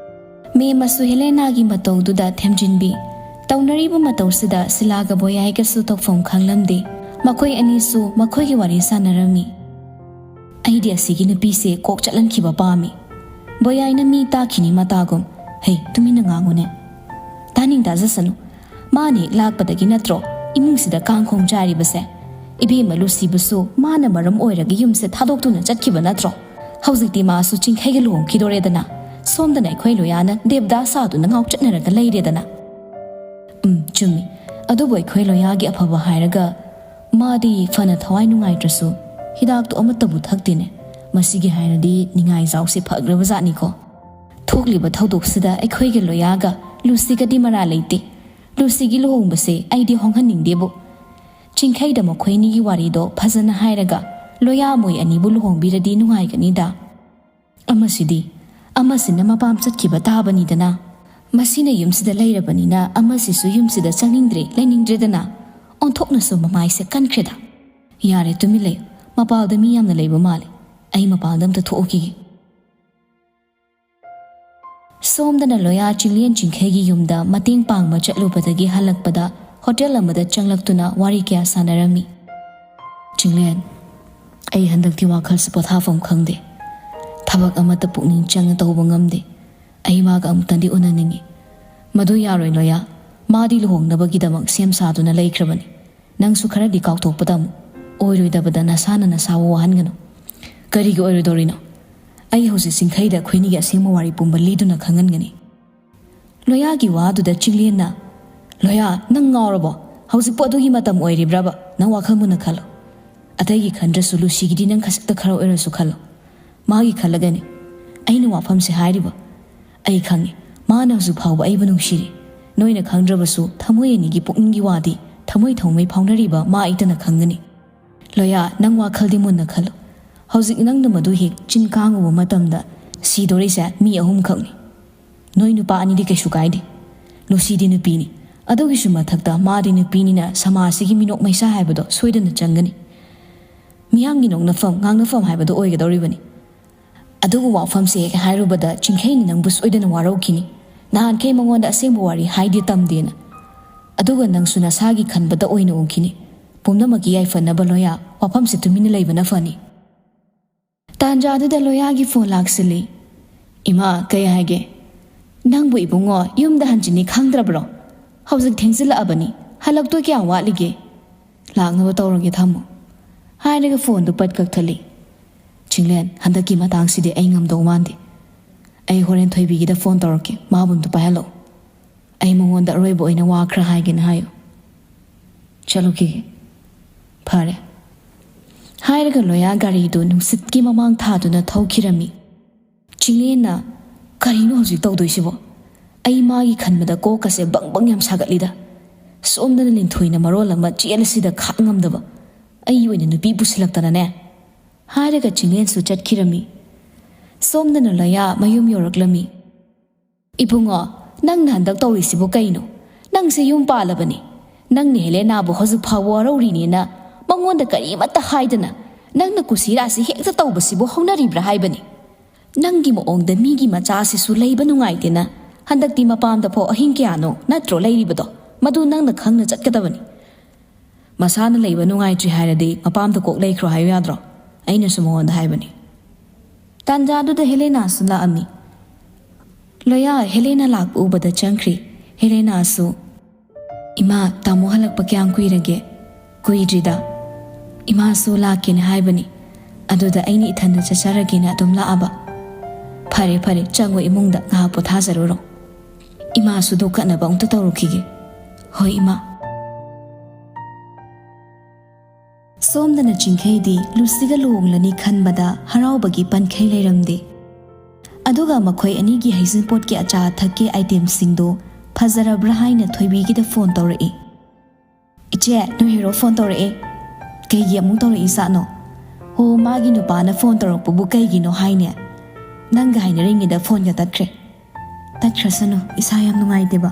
ꯃꯦꯝꯃꯁꯨ ꯍꯦꯂꯦꯅꯥꯒꯤ ꯃꯇꯧꯗꯨꯗ ꯊꯦꯝꯖꯤꯟꯕꯤ꯫ ꯇꯧꯅꯔꯤꯕ ꯃꯇꯧꯁꯤꯗ ꯁꯤꯂꯥꯒ ꯕꯣꯌꯥꯏꯒꯁꯨ ꯇꯧꯐꯝ ꯈꯪꯂꯝꯗꯦ꯫ ꯃꯈꯣꯏ ꯑꯅꯤꯁꯨ ꯃꯈꯣꯏꯒꯤ ꯋꯥꯔꯤ ꯁꯥꯟꯅꯔꯝꯃꯤ꯫ "ꯑꯩꯗꯤ ꯑꯁꯤꯒꯤ ꯅꯨꯄꯤꯁꯦ ꯀꯣꯛ ꯆꯠꯍꯟꯈꯤꯕ ꯄꯥꯝꯃꯤ꯫ ꯕꯣꯌꯥꯏꯅ ꯃꯤ ꯇꯥꯈꯤꯅꯤ ꯃꯇꯥꯒꯨꯝ꯫ ꯍꯩ, ꯇꯨꯃꯤꯟꯅ ꯉꯥꯡꯉꯨꯅꯦ꯫ ꯇꯥꯅꯤꯡ ꯇꯥꯖꯁꯅꯨ꯫ ꯃꯥꯅ ꯍꯦꯛ ꯂꯥꯛꯄꯗꯒꯤ ꯅꯠꯇ꯭ꯔꯣ ꯏꯃꯨꯡꯁꯤꯗ ꯀꯥꯡꯈꯣꯡ ꯆꯥꯏꯔꯤꯕꯁꯦ? ꯏꯕꯦꯝꯃ ꯂꯨꯁꯤꯕꯨꯁꯨ ꯃꯥꯅ ꯃꯔꯝ ꯑꯣꯏꯔꯒ ꯌꯨꯝꯁꯦ ꯊꯥꯗꯣꯛꯇꯨꯅ ꯆꯠꯈꯤꯕ ꯅꯠꯇ꯭ꯔꯣ? ꯍꯧꯖꯤꯛꯇꯤ ꯃꯥꯁꯨ ꯆꯤꯡꯈꯩꯒ ꯂꯨꯍꯣꯡꯈꯤꯗꯣꯔꯦꯗꯅ꯫ ꯁꯣꯝꯗꯅ ꯑꯩꯈꯣꯏ ꯂꯣꯌꯥꯅ ꯗꯦꯕꯗꯥ ꯁꯥꯗꯨꯅ ꯉꯥꯎꯆꯠꯅꯔꯒ ꯂꯩꯔꯦꯗꯅ꯫" "ꯎꯝ, ꯆꯨꯝꯃꯤ꯫ ꯑꯗꯨꯕꯨ ꯑꯩꯈꯣꯏ ꯂꯣꯌꯥꯒꯤ ꯑꯐꯕ ꯍꯥꯏꯔꯒ ꯃꯥꯗꯤ ꯐꯅ ꯊꯋꯥꯏ ꯅꯨꯡꯉꯥꯏꯇ꯭ꯔꯁꯨ ꯍꯤꯗꯥꯛꯇꯨ ꯑꯃꯠꯇꯕꯨ ꯊꯛꯇꯦꯅꯦ꯫ ꯃꯁꯤꯒꯤ ꯍꯥꯏꯔꯗꯤ ꯅꯤꯡꯉꯥꯏꯖꯥꯎꯁꯦ ꯐꯈ꯭ꯔꯕꯖꯥꯠꯅꯤꯀꯣ꯫ ꯊꯣꯛꯂꯤꯕ ꯊꯧꯗꯣꯛꯁꯤꯗ ꯑꯩꯈꯣꯏꯒ ꯂꯣꯌꯥꯒ ꯂꯨꯁꯤꯒꯗꯤ ꯃꯔꯥ ꯂꯩꯇꯦ꯫ ꯂꯨꯁꯤꯒꯤ ꯂꯨꯍꯣꯡꯕꯁꯦ ꯑꯩꯗꯤ ꯍꯣꯡꯍꯟꯅꯤꯡꯗꯦꯕꯨ꯫" ꯆꯤꯡꯈꯩꯗ ꯃꯈꯣꯏꯅꯤꯒꯤ ꯋꯥꯔꯤꯗꯣ ꯐꯖꯅ ꯍꯥꯏꯔꯒ ꯂꯣꯌꯥ ꯃꯣꯏ ꯑꯅꯤꯕꯨ ꯂꯨꯍꯣꯡꯕꯤꯔꯗꯤ ꯅꯨꯡꯉꯥꯏꯒꯅꯤꯗ꯫ ꯑꯃꯁꯤꯗꯤ, ꯑꯃꯁꯤꯅ ꯃꯄꯥꯝ ꯆꯠꯈꯤꯕ ꯇꯥꯕꯅꯤꯗꯅ꯫ ꯃꯁꯤꯅ ꯌꯨꯝꯁꯤꯗ ꯂꯩꯔꯕꯅꯤꯅ ꯑꯃꯁꯤꯁꯨ ꯌꯨꯝꯁꯤꯗ ꯆꯪꯅꯤꯡꯗ꯭ꯔꯦ, ꯂꯩꯅꯤꯡꯗ꯭ꯔꯦꯗꯅ꯫ ꯑꯣꯟꯊꯣꯛꯅꯁꯨ ꯃꯃꯥꯏꯁꯦ ꯀꯟꯈ꯭ꯔꯦꯗ꯫ ꯌꯥꯔꯦ, ꯇꯨꯃꯤꯟ ꯂꯩꯌꯨ꯫ ꯃꯄꯥꯜꯗ ꯃꯤ ꯌꯥꯝꯅ ꯂꯩꯕ ꯃꯥꯜꯂꯦ꯫ ꯑꯩ ꯃꯄꯥꯜꯗ ꯑꯝꯇ ꯊꯣꯛꯎꯈꯤꯒꯦ꯫ ꯁꯣꯝꯗꯅ ꯂꯣꯌꯥ ꯆꯤꯡꯂꯦꯟ ꯆꯤꯡꯈꯩꯒꯤ ꯌꯨꯝꯗ ꯃꯇꯦꯡ ꯄꯥꯡꯕ ꯆꯠꯂꯨꯕꯗꯒꯤ ꯍꯜꯂꯛꯄꯗ ꯍꯣꯇꯦꯜ ꯑꯃꯗ ꯆꯪꯂꯛꯇꯨꯅ ꯋꯥꯔꯤ ꯀꯌꯥ ꯁꯥꯟꯅꯔꯝꯃꯤ꯫ "ꯆꯤꯡꯂꯦꯟ, ꯑꯩ ꯍꯟꯗꯛꯇꯤ ꯋꯥꯈꯜꯁꯦ ꯄꯣꯊꯥꯐꯝ ꯈꯪꯗꯦ꯫ ꯊꯕꯛ ꯑꯃꯠꯇ ꯄꯨꯛꯅꯤꯡ ꯆꯪꯅ ꯇꯧꯕ ꯉꯝꯗꯦ꯫ ꯑꯩ ꯃꯥꯒ ꯑꯃꯨꯛꯇꯪꯗꯤ ꯎꯅꯅꯤꯡꯉꯤ꯫" "ꯃꯗꯨ ꯌꯥꯔꯣꯏ ꯂꯣꯌꯥ꯫ ꯃꯥꯗꯤ ꯂꯨꯍꯣꯡꯅꯕꯒꯤꯗꯃꯛ ꯁꯦꯝ ꯁꯥꯗꯨꯅ ꯂꯩꯈ꯭ꯔꯕꯅꯤ꯫ ꯅꯪꯁꯨ ꯈꯔꯗꯤ ꯀꯥꯎꯊꯣꯛꯄ ꯇꯝꯃꯨ꯫ ꯑꯣꯏꯔꯣꯏꯗꯕꯗ ꯅꯁꯥꯅ ꯅꯁꯥꯕꯨ ꯋꯥꯍꯟꯒꯅꯨ꯫" "ꯀꯔꯤꯒꯤ ꯑꯣꯏꯔꯣꯏꯗꯧꯔꯤꯅꯣ? ꯑꯩ ꯍꯧꯖꯤꯛ ꯆꯤꯡꯈꯩꯗ ꯑꯩꯈꯣꯏꯅꯤꯒꯤ ꯑꯁꯦꯡꯕ ꯋꯥꯔꯤ ꯄꯨꯝꯕ ꯂꯤꯗꯨꯅ ꯈꯪꯍꯟꯒꯅꯤ꯫" ꯂꯣꯌꯥꯒꯤ ꯋꯥꯗꯨꯗ ꯆꯤꯡꯂꯦꯟꯅ, "ꯂꯣꯌꯥ, ꯅꯪ ꯉꯥꯎꯔꯕꯣ? ꯍꯧꯖꯤꯛꯄꯨ ꯑꯗꯨꯒꯤ ꯃꯇꯝ ꯑꯣꯏꯔꯤꯕ꯭ꯔꯕ? ꯅꯪ ꯋꯥꯈꯜ ꯃꯨꯟꯅ ꯈꯜꯂꯣ꯫ ꯑꯇꯩꯒꯤ ꯈꯟꯗ꯭ꯔꯁꯨ ꯂꯨꯁꯤꯒꯤꯗꯤ ꯅꯪ ꯈꯖꯤꯛꯇ ꯈꯔ ꯑꯣꯏꯔꯁꯨ ꯈꯜꯂꯣ꯫ ꯃꯥꯒꯤ ꯈꯜꯂꯒꯅꯤ ꯑꯩꯅ ꯋꯥꯐꯝꯁꯦ ꯍꯥꯏꯔꯤꯕ꯫ ꯑꯩ ꯈꯪꯉꯤ, ꯃꯥꯅ ꯍꯧꯖꯤꯛ ꯐꯥꯎꯕ ꯑꯩꯕꯨ ꯅꯨꯡꯁꯤꯔꯤ꯫ ꯅꯣꯏꯅ ꯈꯪꯗ꯭ꯔꯕꯁꯨ ꯊꯃꯣꯏ ꯑꯅꯤꯒꯤ ꯄꯨꯛꯅꯤꯡꯒꯤ ꯋꯥꯗꯤ ꯊꯃꯣꯏ ꯊꯃꯣꯏ ꯐꯥꯎꯅꯔꯤꯕ ꯃꯥ ꯑꯩꯇꯅ ꯈꯪꯒꯅꯤ꯫ ꯂꯣꯌꯥ, ꯅꯪ ꯋꯥꯈꯜꯗꯤ ꯃꯨꯟꯅ ꯈꯜꯂꯨ꯫ ꯍꯧꯖꯤꯛ ꯅꯪꯅ ꯃꯗꯨ ꯍꯦꯛ ꯆꯤꯟ ꯀꯥꯡꯉꯨꯕ ꯃꯇꯝꯗ ꯁꯤꯗꯣꯔꯤꯁꯦ ꯃꯤ ꯑꯍꯨꯝꯈꯛꯅꯤ꯫ ꯅꯣꯏ ꯅꯨꯄꯥ ꯑꯅꯤꯗꯤ ꯀꯩꯁꯨ ꯀꯥꯏꯗꯦ꯫ ꯂꯨꯁꯤꯗꯤ ꯅꯨꯄꯤꯅꯤ꯫ ꯑꯗꯨꯒꯤꯁꯨ ꯃꯊꯛꯇ ꯃꯥꯗꯤ ꯅꯨꯄꯤꯅꯤꯅ ꯁꯃꯥꯖꯁꯤꯒꯤ ꯃꯤꯅꯣꯛ ꯃꯩꯁꯥ ꯍꯥꯏꯕꯗꯣ ꯁꯣꯏꯗꯅ ꯆꯪꯒꯅꯤ꯫ ꯃꯤꯌꯥꯝꯒꯤ ꯅꯣꯛꯅꯐꯝ, ꯉꯥꯡꯅꯐꯝ ꯍꯥꯏꯕꯗꯣ ꯑꯣꯏꯒꯗꯧꯔꯤꯕꯅꯤ꯫ ꯑꯗꯨꯕꯨ ꯋꯥꯐꯝꯁꯦ ꯍꯦꯛ ꯍꯥꯏꯔꯨꯕꯗ ꯆꯤꯡꯈꯩꯅ ꯅꯪꯕꯨ ꯁꯣꯏꯗꯅ ꯋꯥꯔꯧꯈꯤꯅꯤ꯫ ꯅꯍꯥꯟꯈꯩ ꯃꯉꯣꯟꯗ ꯑꯁꯦꯡꯕ ꯋꯥꯔꯤ ꯍꯥꯏꯗꯦ ꯇꯝꯗꯦꯅ꯫ ꯑꯗꯨꯒ ꯅꯪꯁꯨ ꯅꯁꯥꯒꯤ ꯈꯟꯕꯗ ꯑꯣꯏꯅ ꯎꯈꯤꯅꯤ꯫ ꯄꯨꯝꯅꯃꯛꯀꯤ ꯌꯥꯏꯐꯅꯕ ꯂꯣꯌꯥ, ꯋꯥꯐꯝꯁꯦ ꯇꯨꯃꯤꯟꯅ ꯂꯩꯕꯅ ꯐꯅꯤ꯫ ꯇꯥꯟꯖꯥꯗꯨꯗ ꯂꯣꯌꯥꯒꯤ ꯐꯣꯟ ꯂꯥꯛꯁꯤꯜꯂꯤ꯫ "ꯏꯃꯥ, ꯀꯩ ꯍꯥꯏꯒꯦ?" "ꯅꯪꯕꯨ ꯏꯕꯨꯡꯉꯣ ꯌꯨꯝꯗ ꯍꯟꯖꯤꯟꯅꯤ ꯈꯪꯗ꯭ꯔꯕ꯭ꯔꯣ? ꯍꯧꯖꯤꯛ ꯊꯦꯡꯖꯤꯜꯂꯛꯑꯕꯅꯤ, ꯍꯜꯂꯛꯇꯣꯏ ꯀꯌꯥꯝ ꯋꯥꯠꯂꯤꯒꯦ?" "ꯂꯥꯛꯅꯕ ꯇꯧꯔꯒꯦ, ꯊꯝꯃꯣ," ꯍꯥꯏꯔꯒ ꯐꯣꯟꯗꯨ ꯄꯠ ꯀꯛꯊꯠꯂꯤ꯫ "ꯆꯤꯡꯂꯦꯟ, ꯍꯟꯗꯛꯀꯤ ꯃꯇꯥꯡꯁꯤꯗꯤ ꯑꯩ ꯉꯝꯗꯧ ꯃꯥꯟꯗꯦ꯫ ꯑꯩ ꯍꯣꯔꯦꯟ ꯊꯣꯏꯕꯤꯒꯤꯗ ꯐꯣꯟ ꯇꯧꯔꯛꯀꯦ, ꯃꯥꯕꯨ ꯑꯝꯇ ꯄꯥꯏꯍꯜꯂꯛꯑꯣ꯫ ꯑꯩ ꯃꯉꯣꯟꯗ ꯑꯔꯣꯏꯕ ꯑꯣꯏꯅ ꯋꯥ ꯈꯔ ꯍꯥꯏꯒꯦꯅ ꯍꯥꯏꯌꯨ꯫ ꯆꯠꯂꯨꯈꯤꯒꯦ꯫" "ꯐꯔꯦ," ꯍꯥꯏꯔꯒ ꯂꯣꯌꯥ ꯒꯥꯔꯤꯗꯨ ꯅꯨꯡꯁꯤꯠꯀꯤ ꯃꯃꯥꯡ ꯊꯥꯗꯨꯅ ꯊꯧꯈꯤꯔꯝꯃꯤ꯫ ꯆꯤꯡꯂꯦꯟꯅ, "ꯀꯔꯤꯅꯣ ꯍꯧꯖꯤꯛ ꯇꯧꯗꯣꯏꯁꯤꯕꯣ? ꯑꯩ ꯃꯥꯒꯤ ꯈꯟꯕꯗ ꯀꯣꯛꯀꯁꯦ ꯕꯪ ꯕꯪ ꯌꯥꯝ ꯁꯥꯒꯠꯂꯤꯗ꯫ ꯁꯣꯝꯗꯅ ꯂꯤꯟꯊꯣꯏꯅ ꯃꯔꯣꯜ ꯑꯃ ꯆꯦꯜꯂꯁꯤꯗ ꯈꯥꯡ ꯉꯝꯗꯕ꯫ ꯑꯩꯒꯤ ꯑꯣꯏꯅ ꯅꯨꯄꯤ ꯄꯨꯁꯤꯜꯂꯛꯇꯅꯅꯦ, ꯍꯥꯏꯔꯒ ꯆꯤꯡꯂꯦꯟꯁꯨ ꯆꯠꯈꯤꯔꯝꯃꯤ꯫ ꯁꯣꯝꯗꯅ ꯂꯣꯌꯥ ꯃꯌꯨꯝ ꯌꯧꯔꯛꯂꯝꯃꯤ꯫ "ꯏꯕꯨꯡꯉꯣ, ꯅꯪꯅ ꯍꯟꯗꯛ ꯇꯧꯔꯤꯁꯤꯕꯨ ꯀꯩꯅꯣ? ꯅꯪꯁꯦ ꯌꯨꯝ ꯄꯥꯜꯂꯕꯅꯤ꯫ ꯅꯪꯅ ꯍꯦꯂꯦꯅꯥꯕꯨ ꯍꯧꯖꯤꯛ ꯐꯥꯎꯕ ꯋꯥꯔꯧꯔꯤꯅꯦꯅ ꯃꯉꯣꯟꯗ ꯀꯔꯤꯃꯠꯇ ꯍꯥꯏꯗꯅ ꯅꯪꯅ ꯀꯨꯁꯤꯔꯥꯁꯤ ꯍꯦꯛꯇ ꯇꯧꯕꯁꯤꯕꯨ ꯍꯧꯅꯔꯤꯕ꯭ꯔꯥ ꯍꯥꯏꯕꯅꯤ꯫ ꯅꯪꯒꯤ ꯃꯑꯣꯡꯗ ꯃꯤꯒꯤ ꯃꯆꯥꯁꯤꯁꯨ ꯂꯩꯕ ꯅꯨꯡꯉꯥꯏꯇꯦꯅ ꯍꯟꯗꯛꯇꯤ ꯃꯄꯥꯝꯗ ꯐꯥꯎ ꯑꯍꯤꯡ ꯀꯌꯥꯅꯣ ꯅꯠꯇ꯭ꯔꯣ ꯂꯩꯔꯤꯕꯗꯣ? ꯃꯗꯨ ꯅꯪꯅ ꯈꯪꯅ ꯆꯠꯀꯗꯕꯅꯤ꯫ ꯃꯁꯥꯅ ꯂꯩꯕ ꯅꯨꯡꯉꯥꯏꯇ꯭ꯔꯤ ꯍꯥꯏꯔꯗꯤ ꯃꯄꯥꯝꯗ ꯀꯣꯛ ꯂꯩꯈ꯭ꯔꯣ ꯍꯥꯏꯌꯨ ꯌꯥꯗ꯭ꯔꯣ?" ꯑꯩꯅꯁꯨ ꯃꯉꯣꯟꯗ ꯍꯥꯏꯕꯅꯤ꯫ ꯇꯥꯟꯖꯥꯗꯨꯗ ꯍꯦꯂꯦꯅꯥꯁꯨ ꯂꯥꯛꯑꯝꯃꯤ꯫ ꯂꯣꯌꯥ ꯍꯦꯂꯦꯅꯥ ꯂꯥꯛꯄ ꯎꯕꯗ ꯆꯪꯈ꯭ꯔꯤ꯫ ꯍꯦꯂꯦꯅꯥꯁꯨ, "ꯏꯃꯥ, ꯇꯥꯃꯣ ꯍꯜꯂꯛꯄ ꯀꯌꯥꯝ ꯀꯨꯏꯔꯒꯦ?" "ꯀꯨꯏꯗ꯭ꯔꯤꯗ꯫ ꯏꯃꯥꯁꯨ ꯂꯥꯛꯀꯦꯅ ꯍꯥꯏꯕꯅꯤ꯫ ꯑꯗꯨꯗ ꯑꯩꯅ ꯏꯊꯟꯗ ꯆꯠꯆꯔꯒꯦꯅ ꯑꯗꯨꯝ ꯂꯥꯛꯑꯕ꯫" "ꯐꯔꯦ, ꯐꯔꯦ, ꯆꯪꯉꯣ ꯏꯃꯨꯡꯗ ꯉꯥꯏꯍꯥꯛ ꯄꯣꯊꯥꯖꯔꯨꯔꯣ꯫ ꯏꯃꯥꯁꯨ ꯗꯣꯛꯀꯠꯅꯕ ꯑꯃꯨꯛꯇ ꯇꯧꯔꯨꯈꯤꯒꯦ꯫" "ꯍꯣꯏ, ꯏꯃꯥ꯫" ꯁꯣꯝꯗꯅ ꯆꯤꯡꯈꯩꯗꯤ ꯂꯨꯁꯤꯒ ꯂꯨꯍꯣꯡꯂꯅꯤ ꯈꯟꯕꯗ ꯍꯔꯥꯎꯕꯒꯤ ꯄꯟꯈꯩ ꯂꯩꯔꯝꯗꯦ꯫ ꯑꯗꯨꯒ ꯃꯈꯣꯏ ꯑꯅꯤꯒꯤ ꯍꯩꯖꯤꯡꯄꯣꯠꯀꯤ ꯑꯆꯥ ꯑꯊꯛꯀꯤ ꯑꯥꯏꯇꯦꯝꯁꯤꯡꯗꯨ ꯐꯖꯔꯕ꯭ꯔꯥ ꯍꯥꯏꯅ ꯊꯣꯏꯕꯤꯒꯤꯗ ꯐꯣꯟ ꯇꯧꯔꯛꯏ꯫ "ꯏꯆꯦ, ꯅꯣꯏ ꯍꯦꯔꯣ ꯐꯣꯟ ꯇꯧꯔꯛꯑꯦ꯫" "ꯀꯩꯒꯤ ꯑꯃꯨꯛ ꯇꯧꯔꯛꯏ ꯖꯥꯠꯅꯣ?" "ꯍꯣ, ꯃꯥꯒꯤ ꯅꯨꯄꯥꯅ ꯐꯣꯟ ꯇꯧꯔꯛꯄꯕꯨ ꯀꯩꯒꯤꯅꯣ ꯍꯥꯏꯅꯦ꯫ ꯅꯪꯒ ꯍꯥꯏꯅꯔꯤꯉꯩꯗ ꯐꯣꯟꯒ ꯇꯠꯈ꯭ꯔꯦ꯫" "ꯇꯠꯈ꯭ꯔꯁꯅꯨ, ꯏꯁꯥ ꯌꯥꯝ ꯅꯨꯡꯉꯥꯏꯇꯦꯕ꯫"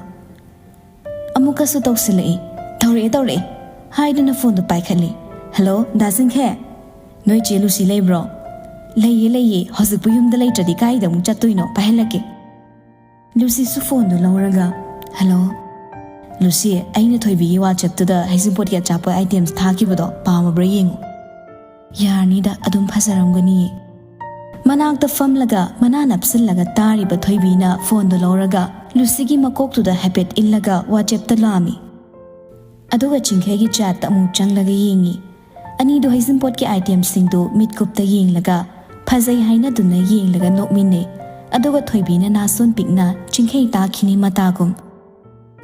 ꯑꯃꯨꯛꯀꯁꯨ ꯇꯧꯁꯤꯜꯂꯛꯏ꯫ "ꯇꯧꯔꯛꯑꯦ, ꯇꯧꯔꯛꯑꯦ" ꯍꯥꯏꯗꯨꯅ ꯐꯣꯟꯗꯨ ꯄꯥꯏꯈꯠꯂꯤ꯫ "ꯍꯜꯂꯣ, ꯗꯥ ꯆꯤꯡꯈꯩ? ꯅꯣꯏ ꯆꯦ ꯂꯨꯁꯤ ꯂꯩꯕ꯭ꯔꯣ?" "ꯂꯩꯌꯦ, ꯂꯩꯌꯦ꯫ ꯍꯧꯖꯤꯛꯄꯨ ꯌꯨꯝꯗ ꯂꯩꯇ꯭ꯔꯗꯤ ꯀꯥꯏꯗ ꯑꯃꯨꯛ ꯆꯠꯇꯣꯏꯅꯣ? ꯄꯥꯏꯍꯜꯂꯛꯀꯦ꯫" ꯂꯨꯁꯤꯁꯨ ꯐꯣꯟꯗꯨ ꯂꯧꯔꯒ, "ꯍꯜꯂꯣ, ꯂꯨꯁꯤ, ꯑꯩꯅ ꯊꯣꯏꯕꯤꯒꯤ WhatsApp-ꯇꯨꯗ ꯍꯩꯖꯤꯡꯄꯣꯠꯀꯤ ꯑꯆꯥꯄꯣꯠ items ꯊꯥꯈꯤꯕꯗꯣ ꯄꯥꯝꯃꯕ꯭ꯔꯥ ꯌꯦꯡꯉꯨ꯫" "ꯌꯥꯔꯅꯤꯗ, ꯑꯗꯨꯝ ꯐꯖꯔꯝꯒꯅꯤꯌꯦ꯫" ꯃꯅꯥꯛꯇ ꯐꯝꯂꯒ ꯃꯅꯥ ꯅꯞꯁꯤꯜꯂꯒ ꯇꯥꯔꯤꯕ ꯊꯣꯏꯕꯤꯅ ꯐꯣꯟꯗꯨ ꯂꯧꯔꯒ ꯂꯨꯁꯤꯒꯤ ꯃꯀꯣꯛꯇꯨꯗ ꯍꯥꯏꯐꯦꯠ ꯏꯜꯂꯒ WhatsApp-ꯇ ꯂꯥꯝꯃꯤ꯫ ꯑꯗꯨꯒ ꯆꯤꯡꯈꯩꯒꯤ chat-ꯇ ꯑꯃꯨꯛ ꯆꯪꯂꯒ ꯌꯦꯡꯉꯤ꯫ ꯑꯅꯤꯗꯨ ꯍꯩꯖꯤꯡꯄꯣꯠꯀꯤ items-ꯁꯤꯡꯗꯨ ꯃꯤꯠꯀꯨꯞꯇ ꯌꯦꯡꯂꯒ ꯐꯖꯩ ꯍꯥꯏꯅꯗꯨꯅ ꯌꯦꯡꯂꯒ ꯅꯣꯛꯃꯤꯟꯅꯩ꯫ ꯑꯗꯨꯒ ꯊꯣꯏꯕꯤꯅ ꯅꯥꯁꯣꯟ ꯄꯤꯛꯅ ꯆꯤꯡꯈꯩ ꯇꯥꯈꯤꯅꯤ ꯃꯇꯥꯒꯨꯝ꯫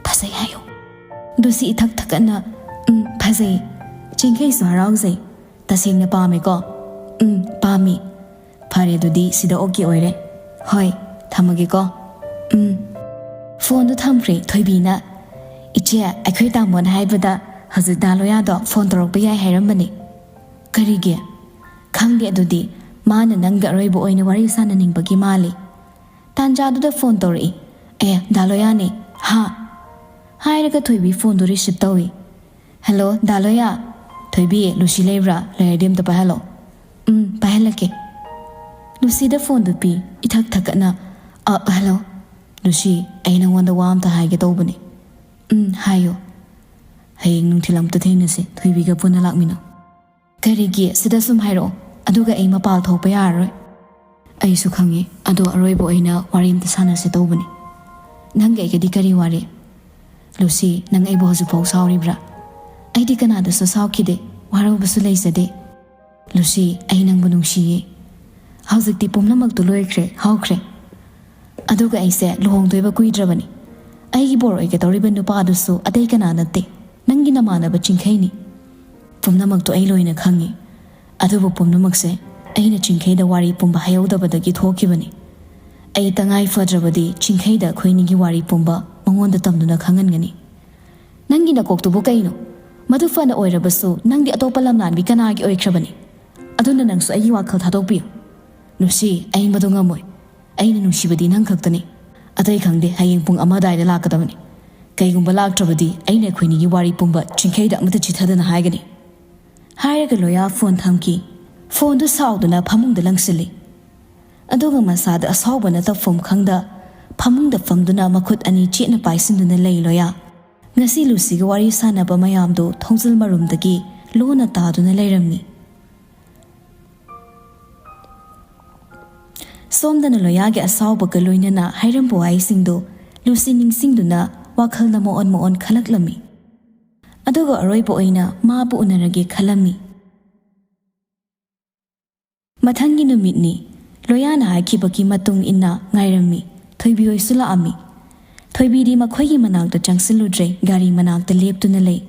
"ꯐꯖꯩ ꯍꯥꯏꯌꯨ꯫" ꯂꯨꯁꯤ ꯏꯊꯛ ꯊꯛꯀꯠꯅ, "ꯎꯝ, ꯐꯖꯩ꯫" ꯆꯤꯡꯈꯩꯁꯨ ꯍꯔꯥꯎꯖꯩ꯫ "ꯇꯁꯦꯡꯅ ꯄꯥꯝꯃꯦꯀꯣ?" "ꯎꯝ, ꯄꯥꯝꯃꯤ꯫" "ꯐꯔꯦ, ꯑꯗꯨꯗꯤ ꯁꯤꯗ okay ꯑꯣꯏꯔꯦ꯫" "ꯍꯣꯏ, ꯊꯝꯃꯒꯦꯀꯣ꯫" "ꯎꯝ꯫" ꯐꯣꯟꯗꯨ ꯊꯝꯈ꯭ꯔꯦ ꯊꯣꯏꯕꯤꯅ꯫ "ꯏꯆꯦ, ꯑꯩꯈꯣꯏ ꯇꯥꯃꯣꯅ ꯍꯥꯏꯕꯗ ꯍꯧꯖꯤꯛ ꯗꯥ ꯂꯣꯌꯥꯗꯣ ꯐꯣꯟ ꯇꯧꯔꯛꯄ ꯌꯥꯏ ꯍꯥꯏꯔꯝꯕꯅꯤ꯫" "ꯀꯔꯤꯒꯤ?" "ꯈꯪꯗꯦ, ꯑꯗꯨꯗꯤ ꯃꯥꯅ ꯅꯪꯒ ꯑꯔꯣꯏꯕ ꯑꯣꯏꯅ ꯋꯥꯔꯤ ꯁꯥꯟꯅꯅꯤꯡꯕꯒꯤ ꯃꯥꯜꯂꯤ꯫" ꯇꯥꯟꯖꯥꯗꯨꯗ ꯐꯣꯟ ꯇꯧꯔꯛꯏ꯫ "ꯑꯦ, ꯗꯥ ꯂꯣꯌꯥꯅꯦ꯫ ꯍꯥ?" ꯍꯥꯏꯔꯒ ꯊꯣꯏꯕꯤ ꯐꯣꯟꯗꯨ ꯔꯤꯁꯤꯞ ꯇꯧꯏ꯫ "ꯍꯦꯜꯂꯣ, ꯗꯥ ꯂꯣꯌꯥ꯫ ꯊꯣꯏꯕꯤ, ꯂꯨꯁꯤ ꯂꯩꯕ꯭ꯔꯥ? ꯂꯩꯔꯗꯤ ꯑꯝꯇ ꯄꯥꯏꯍꯜꯂꯣ꯫" "ꯎꯝ, ꯄꯥꯏꯍꯜꯂꯛꯀꯦ꯫" ꯂꯨꯁꯤꯗ ꯐꯣꯟꯗꯨ ꯄꯤ, ꯏꯊꯛ ꯊꯛꯀꯠꯅ꯫ "ꯑ, ꯍꯦꯜꯂꯣ꯫ ꯂꯨꯁꯤ, ꯑꯩ ꯅꯪꯉꯣꯟꯗ ꯋꯥ ꯑꯝꯇ ꯍꯥꯏꯒꯦ ꯇꯧꯕꯅꯦ꯫" "ꯎꯝ, ꯍꯥꯏꯌꯣ꯫" "ꯍꯌꯦꯡ ꯅꯨꯡꯊꯤꯜ ꯑꯝꯇ ꯊꯦꯡꯅꯁꯤ, ꯊꯣꯏꯕꯤꯒ ꯄꯨꯟꯅ ꯂꯥꯛꯃꯤꯟꯅꯧ꯫" "ꯀꯔꯤꯒꯤ? ꯁꯤꯗ ꯁꯨꯝ ꯍꯥꯏꯔꯛꯑꯣ, ꯑꯗꯨꯒ ꯑꯩ ꯃꯄꯥꯜ ꯊꯣꯛꯄ ꯌꯥꯔꯔꯣꯏ꯫" "ꯑꯩꯁꯨ ꯈꯪꯉꯤ, ꯑꯗꯣ ꯑꯔꯣꯏꯕ ꯑꯣꯏꯅ ꯋꯥꯔꯤ ꯑꯝꯇ ꯁꯥꯟꯅꯁꯦ ꯇꯧꯕꯅꯤ꯫" "ꯅꯪꯒ ꯑꯩꯒꯗꯤ ꯀꯔꯤ ꯋꯥꯔꯤ?" "ꯂꯨꯁꯤ, ꯅꯪ ꯑꯩꯕꯨ ꯍꯧꯖꯤꯛꯐꯥꯎ ꯁꯥꯎꯔꯤꯕ꯭ꯔꯥ?" "ꯑꯩꯗꯤ ꯀꯅꯥꯗꯁꯨ ꯁꯥꯎꯈꯤꯗꯦ, ꯋꯥꯔꯧꯕꯁꯨ ꯂꯩꯖꯗꯦ꯫" "ꯂꯨꯁꯤ, ꯑꯩ ꯅꯪꯕꯨ ꯅꯨꯡꯁꯤꯌꯦ꯫ ꯍꯧꯖꯤꯛꯇꯤ ꯄꯨꯝꯅꯃꯛꯇꯨ ꯂꯣꯏꯈ꯭ꯔꯦ, ꯍꯧꯈ꯭ꯔꯦ꯫ ꯑꯗꯨꯒ ꯑꯩꯁꯦ ꯂꯨꯍꯣꯡꯗꯣꯏꯕ ꯀꯨꯏꯗ꯭ꯔꯕꯅꯤ꯫ ꯑꯩꯒꯤ ꯕꯣꯔ ꯑꯣꯏꯒꯗꯧꯔꯤꯕ ꯅꯨꯄꯥ ꯑꯗꯨꯁꯨ ꯑꯇꯩ ꯀꯅꯥ ꯅꯠꯇꯦ, ꯅꯪꯒꯤ ꯅꯃꯥꯟꯅꯕ ꯆꯤꯡꯈꯩꯅꯤ꯫ ꯄꯨꯝꯅꯃꯛꯇꯣ ꯑꯩ ꯂꯣꯏꯅ ꯈꯪꯉꯤ꯫ ꯑꯗꯨꯕꯨ ꯄꯨꯝꯅꯃꯛꯁꯦ ꯑꯩꯅ ꯆꯤꯡꯈꯩꯗ ꯋꯥꯔꯤ ꯄꯨꯝꯕ ꯍꯥꯏꯍꯧꯗꯕꯗꯒꯤ ꯊꯣꯛꯈꯤꯕꯅꯤ꯫ ꯑꯩ ꯇꯉꯥꯏ ꯐꯗ꯭ꯔꯕꯗꯤ ꯆꯤꯡꯈꯩꯗ ꯑꯩꯈꯣꯏꯅꯤꯒꯤ ꯋꯥꯔꯤ ꯄꯨꯝꯕ ꯃꯉꯣꯟꯗ ꯇꯝꯗꯨꯅ ꯈꯪꯍꯟꯒꯅꯤ꯫" "ꯅꯪꯒꯤ ꯅꯀꯣꯛꯇꯨꯕꯨ ꯀꯩꯅꯣ? ꯃꯗꯨ ꯐꯅ ꯑꯣꯏꯔꯕꯁꯨ ꯅꯪꯗꯤ ꯑꯇꯣꯞꯄ ꯂꯝꯂꯥꯟꯕꯤ ꯀꯅꯥꯒꯤ ꯑꯣꯏꯈ꯭ꯔꯕꯅꯤ? ꯑꯗꯨꯅ ꯅꯪꯁꯨ ꯑꯩꯒꯤ ꯋꯥꯈꯜ ꯊꯥꯗꯣꯛꯄꯤꯌꯨ꯫" "ꯂꯨꯁꯤ, ꯑꯩ ꯃꯗꯨ ꯉꯝꯃꯣꯏ꯫ ꯑꯩꯅ ꯅꯨꯡꯁꯤꯕꯗꯤ ꯅꯪ ꯈꯛꯇꯅꯤ꯫ ꯑꯇꯩ ꯈꯪꯗꯦ, ꯍꯌꯦꯡ ꯄꯨꯡ ꯑꯃ ꯑꯗꯨꯋꯥꯏꯗ ꯂꯥꯛꯀꯗꯕꯅꯤ꯫ ꯀꯩꯒꯨꯝꯕ ꯂꯥꯛꯇ꯭ꯔꯕꯗꯤ ꯑꯩꯅ ꯑꯩꯈꯣꯏꯅꯤꯒꯤ ꯋꯥꯔꯤ ꯄꯨꯝꯕ ꯆꯤꯡꯈꯩꯗ ꯑꯃꯠꯇ ꯆꯤꯊꯗꯅ ꯍꯥꯏꯒꯅꯤ꯫" ꯍꯥꯏꯔꯒ ꯂꯣꯌꯥ ꯐꯣꯟ ꯊꯝꯈꯤ꯫ ꯐꯣꯟꯗꯨ ꯁꯥꯎꯗꯨꯅ ꯐꯃꯨꯡꯗ ꯂꯪꯁꯤꯜꯂꯤ꯫ ꯑꯗꯨꯒ ꯃꯁꯥꯗ ꯑꯁꯥꯎꯕꯅ ꯇꯧꯐꯝ ꯈꯪꯗ ꯐꯃꯨꯡꯗ ꯐꯝꯗꯨꯅ ꯃꯈꯨꯠ ꯑꯅꯤ ꯆꯦꯠꯅ ꯄꯥꯏꯁꯤꯟꯗꯨꯅ ꯂꯩ ꯂꯣꯌꯥ꯫ ꯉꯁꯤ ꯂꯨꯁꯤꯒ ꯋꯥꯔꯤ ꯁꯥꯟꯅꯕ ꯃꯌꯥꯝꯗꯨ ꯊꯣꯡꯖꯤꯜ ꯃꯔꯨꯝꯗꯒꯤ ꯂꯣꯟꯅ ꯇꯥꯗꯨꯅ ꯂꯩꯔꯝꯃꯤ꯫ ꯁꯣꯝꯗꯅ ꯂꯣꯌꯥꯒꯤ ꯑꯁꯥꯎꯕꯒ ꯂꯣꯏꯅꯅ ꯍꯥꯏꯔꯝꯕ ꯋꯥꯍꯩꯁꯤꯡꯗꯨ ꯂꯨꯁꯤ ꯅꯤꯡꯁꯤꯡꯗꯨꯅ ꯋꯥꯈꯜꯗ ꯃꯑꯣꯟ ꯃꯑꯣꯟ ꯈꯜꯂꯛꯂꯝꯃꯤ꯫ ꯑꯗꯨꯒ ꯑꯔꯣꯏꯕ ꯑꯣꯏꯅ ꯃꯥꯕꯨ ꯎꯅꯔꯒꯦ ꯈꯜꯂꯝꯃꯤ꯫ ꯃꯊꯪꯒꯤ ꯅꯨꯃꯤꯠꯅꯤ꯫ ꯂꯣꯌꯥꯅ ꯍꯥꯏꯈꯤꯕꯒꯤ ꯃꯇꯨꯡ ꯏꯟꯅ ꯉꯥꯏꯔꯝꯃꯤ꯫ ꯊꯣꯏꯕꯤ ꯍꯣꯏꯁꯨ ꯂꯥꯛꯑꯝꯃꯤ꯫ ꯊꯣꯏꯕꯤꯗꯤ ꯃꯈꯣꯏꯒꯤ ꯃꯅꯥꯛꯇ ꯆꯪꯁꯤꯜꯂꯨꯗ꯭ꯔꯦ, ꯒꯥꯔꯤ ꯃꯅꯥꯛꯇ ꯂꯦꯞꯇꯨꯅ ꯂꯩ꯫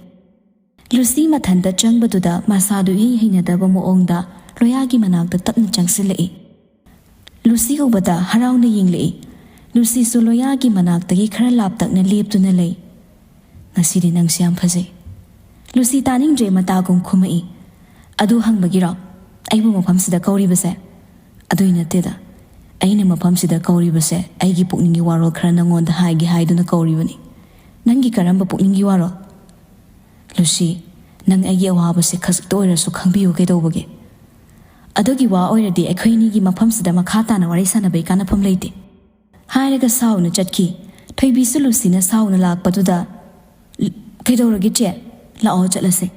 ꯂꯨꯁꯤ ꯃꯊꯟꯇ ꯆꯪꯕꯗꯨꯗ ꯃꯁꯥꯗꯨ ꯏꯍꯩ ꯍꯩꯅꯗꯕ ꯃꯑꯣꯡꯗ ꯂꯣꯌꯥꯒꯤ ꯃꯅꯥꯛꯇ ꯇꯞꯅ ꯆꯪꯁꯤꯜꯂꯛꯏ꯫ ꯂꯨꯁꯤ ꯎꯕꯗ ꯍꯔꯥꯎꯅ ꯌꯦꯡꯂꯛꯏ꯫ ꯂꯨꯁꯤꯁꯨ ꯂꯣꯌꯥꯒꯤ ꯃꯅꯥꯛꯇꯒꯤ ꯈꯔ ꯂꯥꯞꯇꯛꯅ ꯂꯦꯞꯇꯨꯅ ꯂꯩ꯫ "ꯉꯁꯤꯗꯤ ꯅꯪꯁꯦ ꯌꯥꯝ ꯐꯖꯩ꯫" ꯂꯨꯁꯤ ꯇꯥꯅꯤꯡꯗ꯭ꯔꯦ ꯃꯇꯥꯒꯨꯝ ꯈꯨꯝꯃꯛꯏ꯫ "ꯑꯗꯨ ꯍꯪꯕꯒꯤꯔꯣ? ꯑꯩꯕꯨ ꯃꯐꯝꯁꯤꯗ ꯀꯧꯔꯤꯕꯁꯦ? ꯑꯗꯨꯏ ꯅꯠꯇꯦꯗ, ꯑꯩꯅ ꯃꯐꯝꯁꯤꯗ ꯀꯧꯔꯤꯕꯁꯦ ꯑꯩꯒꯤ ꯄꯨꯛꯅꯤꯡꯒꯤ ꯋꯥꯔꯣꯜ ꯈꯔ ꯅꯪꯉꯣꯟꯗ ꯍꯥꯏꯒꯦ ꯍꯥꯏꯗꯨꯅ ꯀꯧꯔꯤꯕꯅꯤ꯫ ꯅꯪꯒꯤ ꯀꯔꯝꯕ ꯄꯨꯛꯅꯤꯡꯒꯤ ꯋꯥꯔꯣꯜ? ꯂꯨꯁꯤ, ꯅꯪ ꯑꯩꯒꯤ ꯑꯋꯥꯕꯁꯦ ꯈꯖꯤꯛꯇ ꯑꯣꯏꯔꯁꯨ ꯈꯪꯕꯤꯌꯨ ꯀꯩꯗꯧꯕꯒꯦ? ꯑꯗꯨꯒꯤ ꯋꯥ ꯑꯣꯏꯔꯗꯤ ꯑꯩꯈꯣꯏ ꯑꯅꯤꯒꯤ ꯃꯐꯝꯁꯤꯗ ꯃꯈꯥ ꯇꯥꯅ ꯋꯥꯔꯤ ꯁꯥꯟꯅꯕꯩ ꯀꯥꯟꯅꯐꯝ ꯂꯩꯇꯦ꯫ ꯍꯥꯏꯔꯒ ꯁꯥꯎꯅ ꯆꯠꯈꯤ꯫ ꯊꯣꯏꯕꯤꯁꯨ ꯂꯨꯁꯤꯅ ꯁꯥꯎꯅ ꯂꯥꯛꯄꯗꯨꯗ, "ꯀꯩꯗꯧꯔꯒꯦ ꯆꯦ? ꯂꯥꯛꯑꯣ ꯆꯠꯂꯁꯦ,"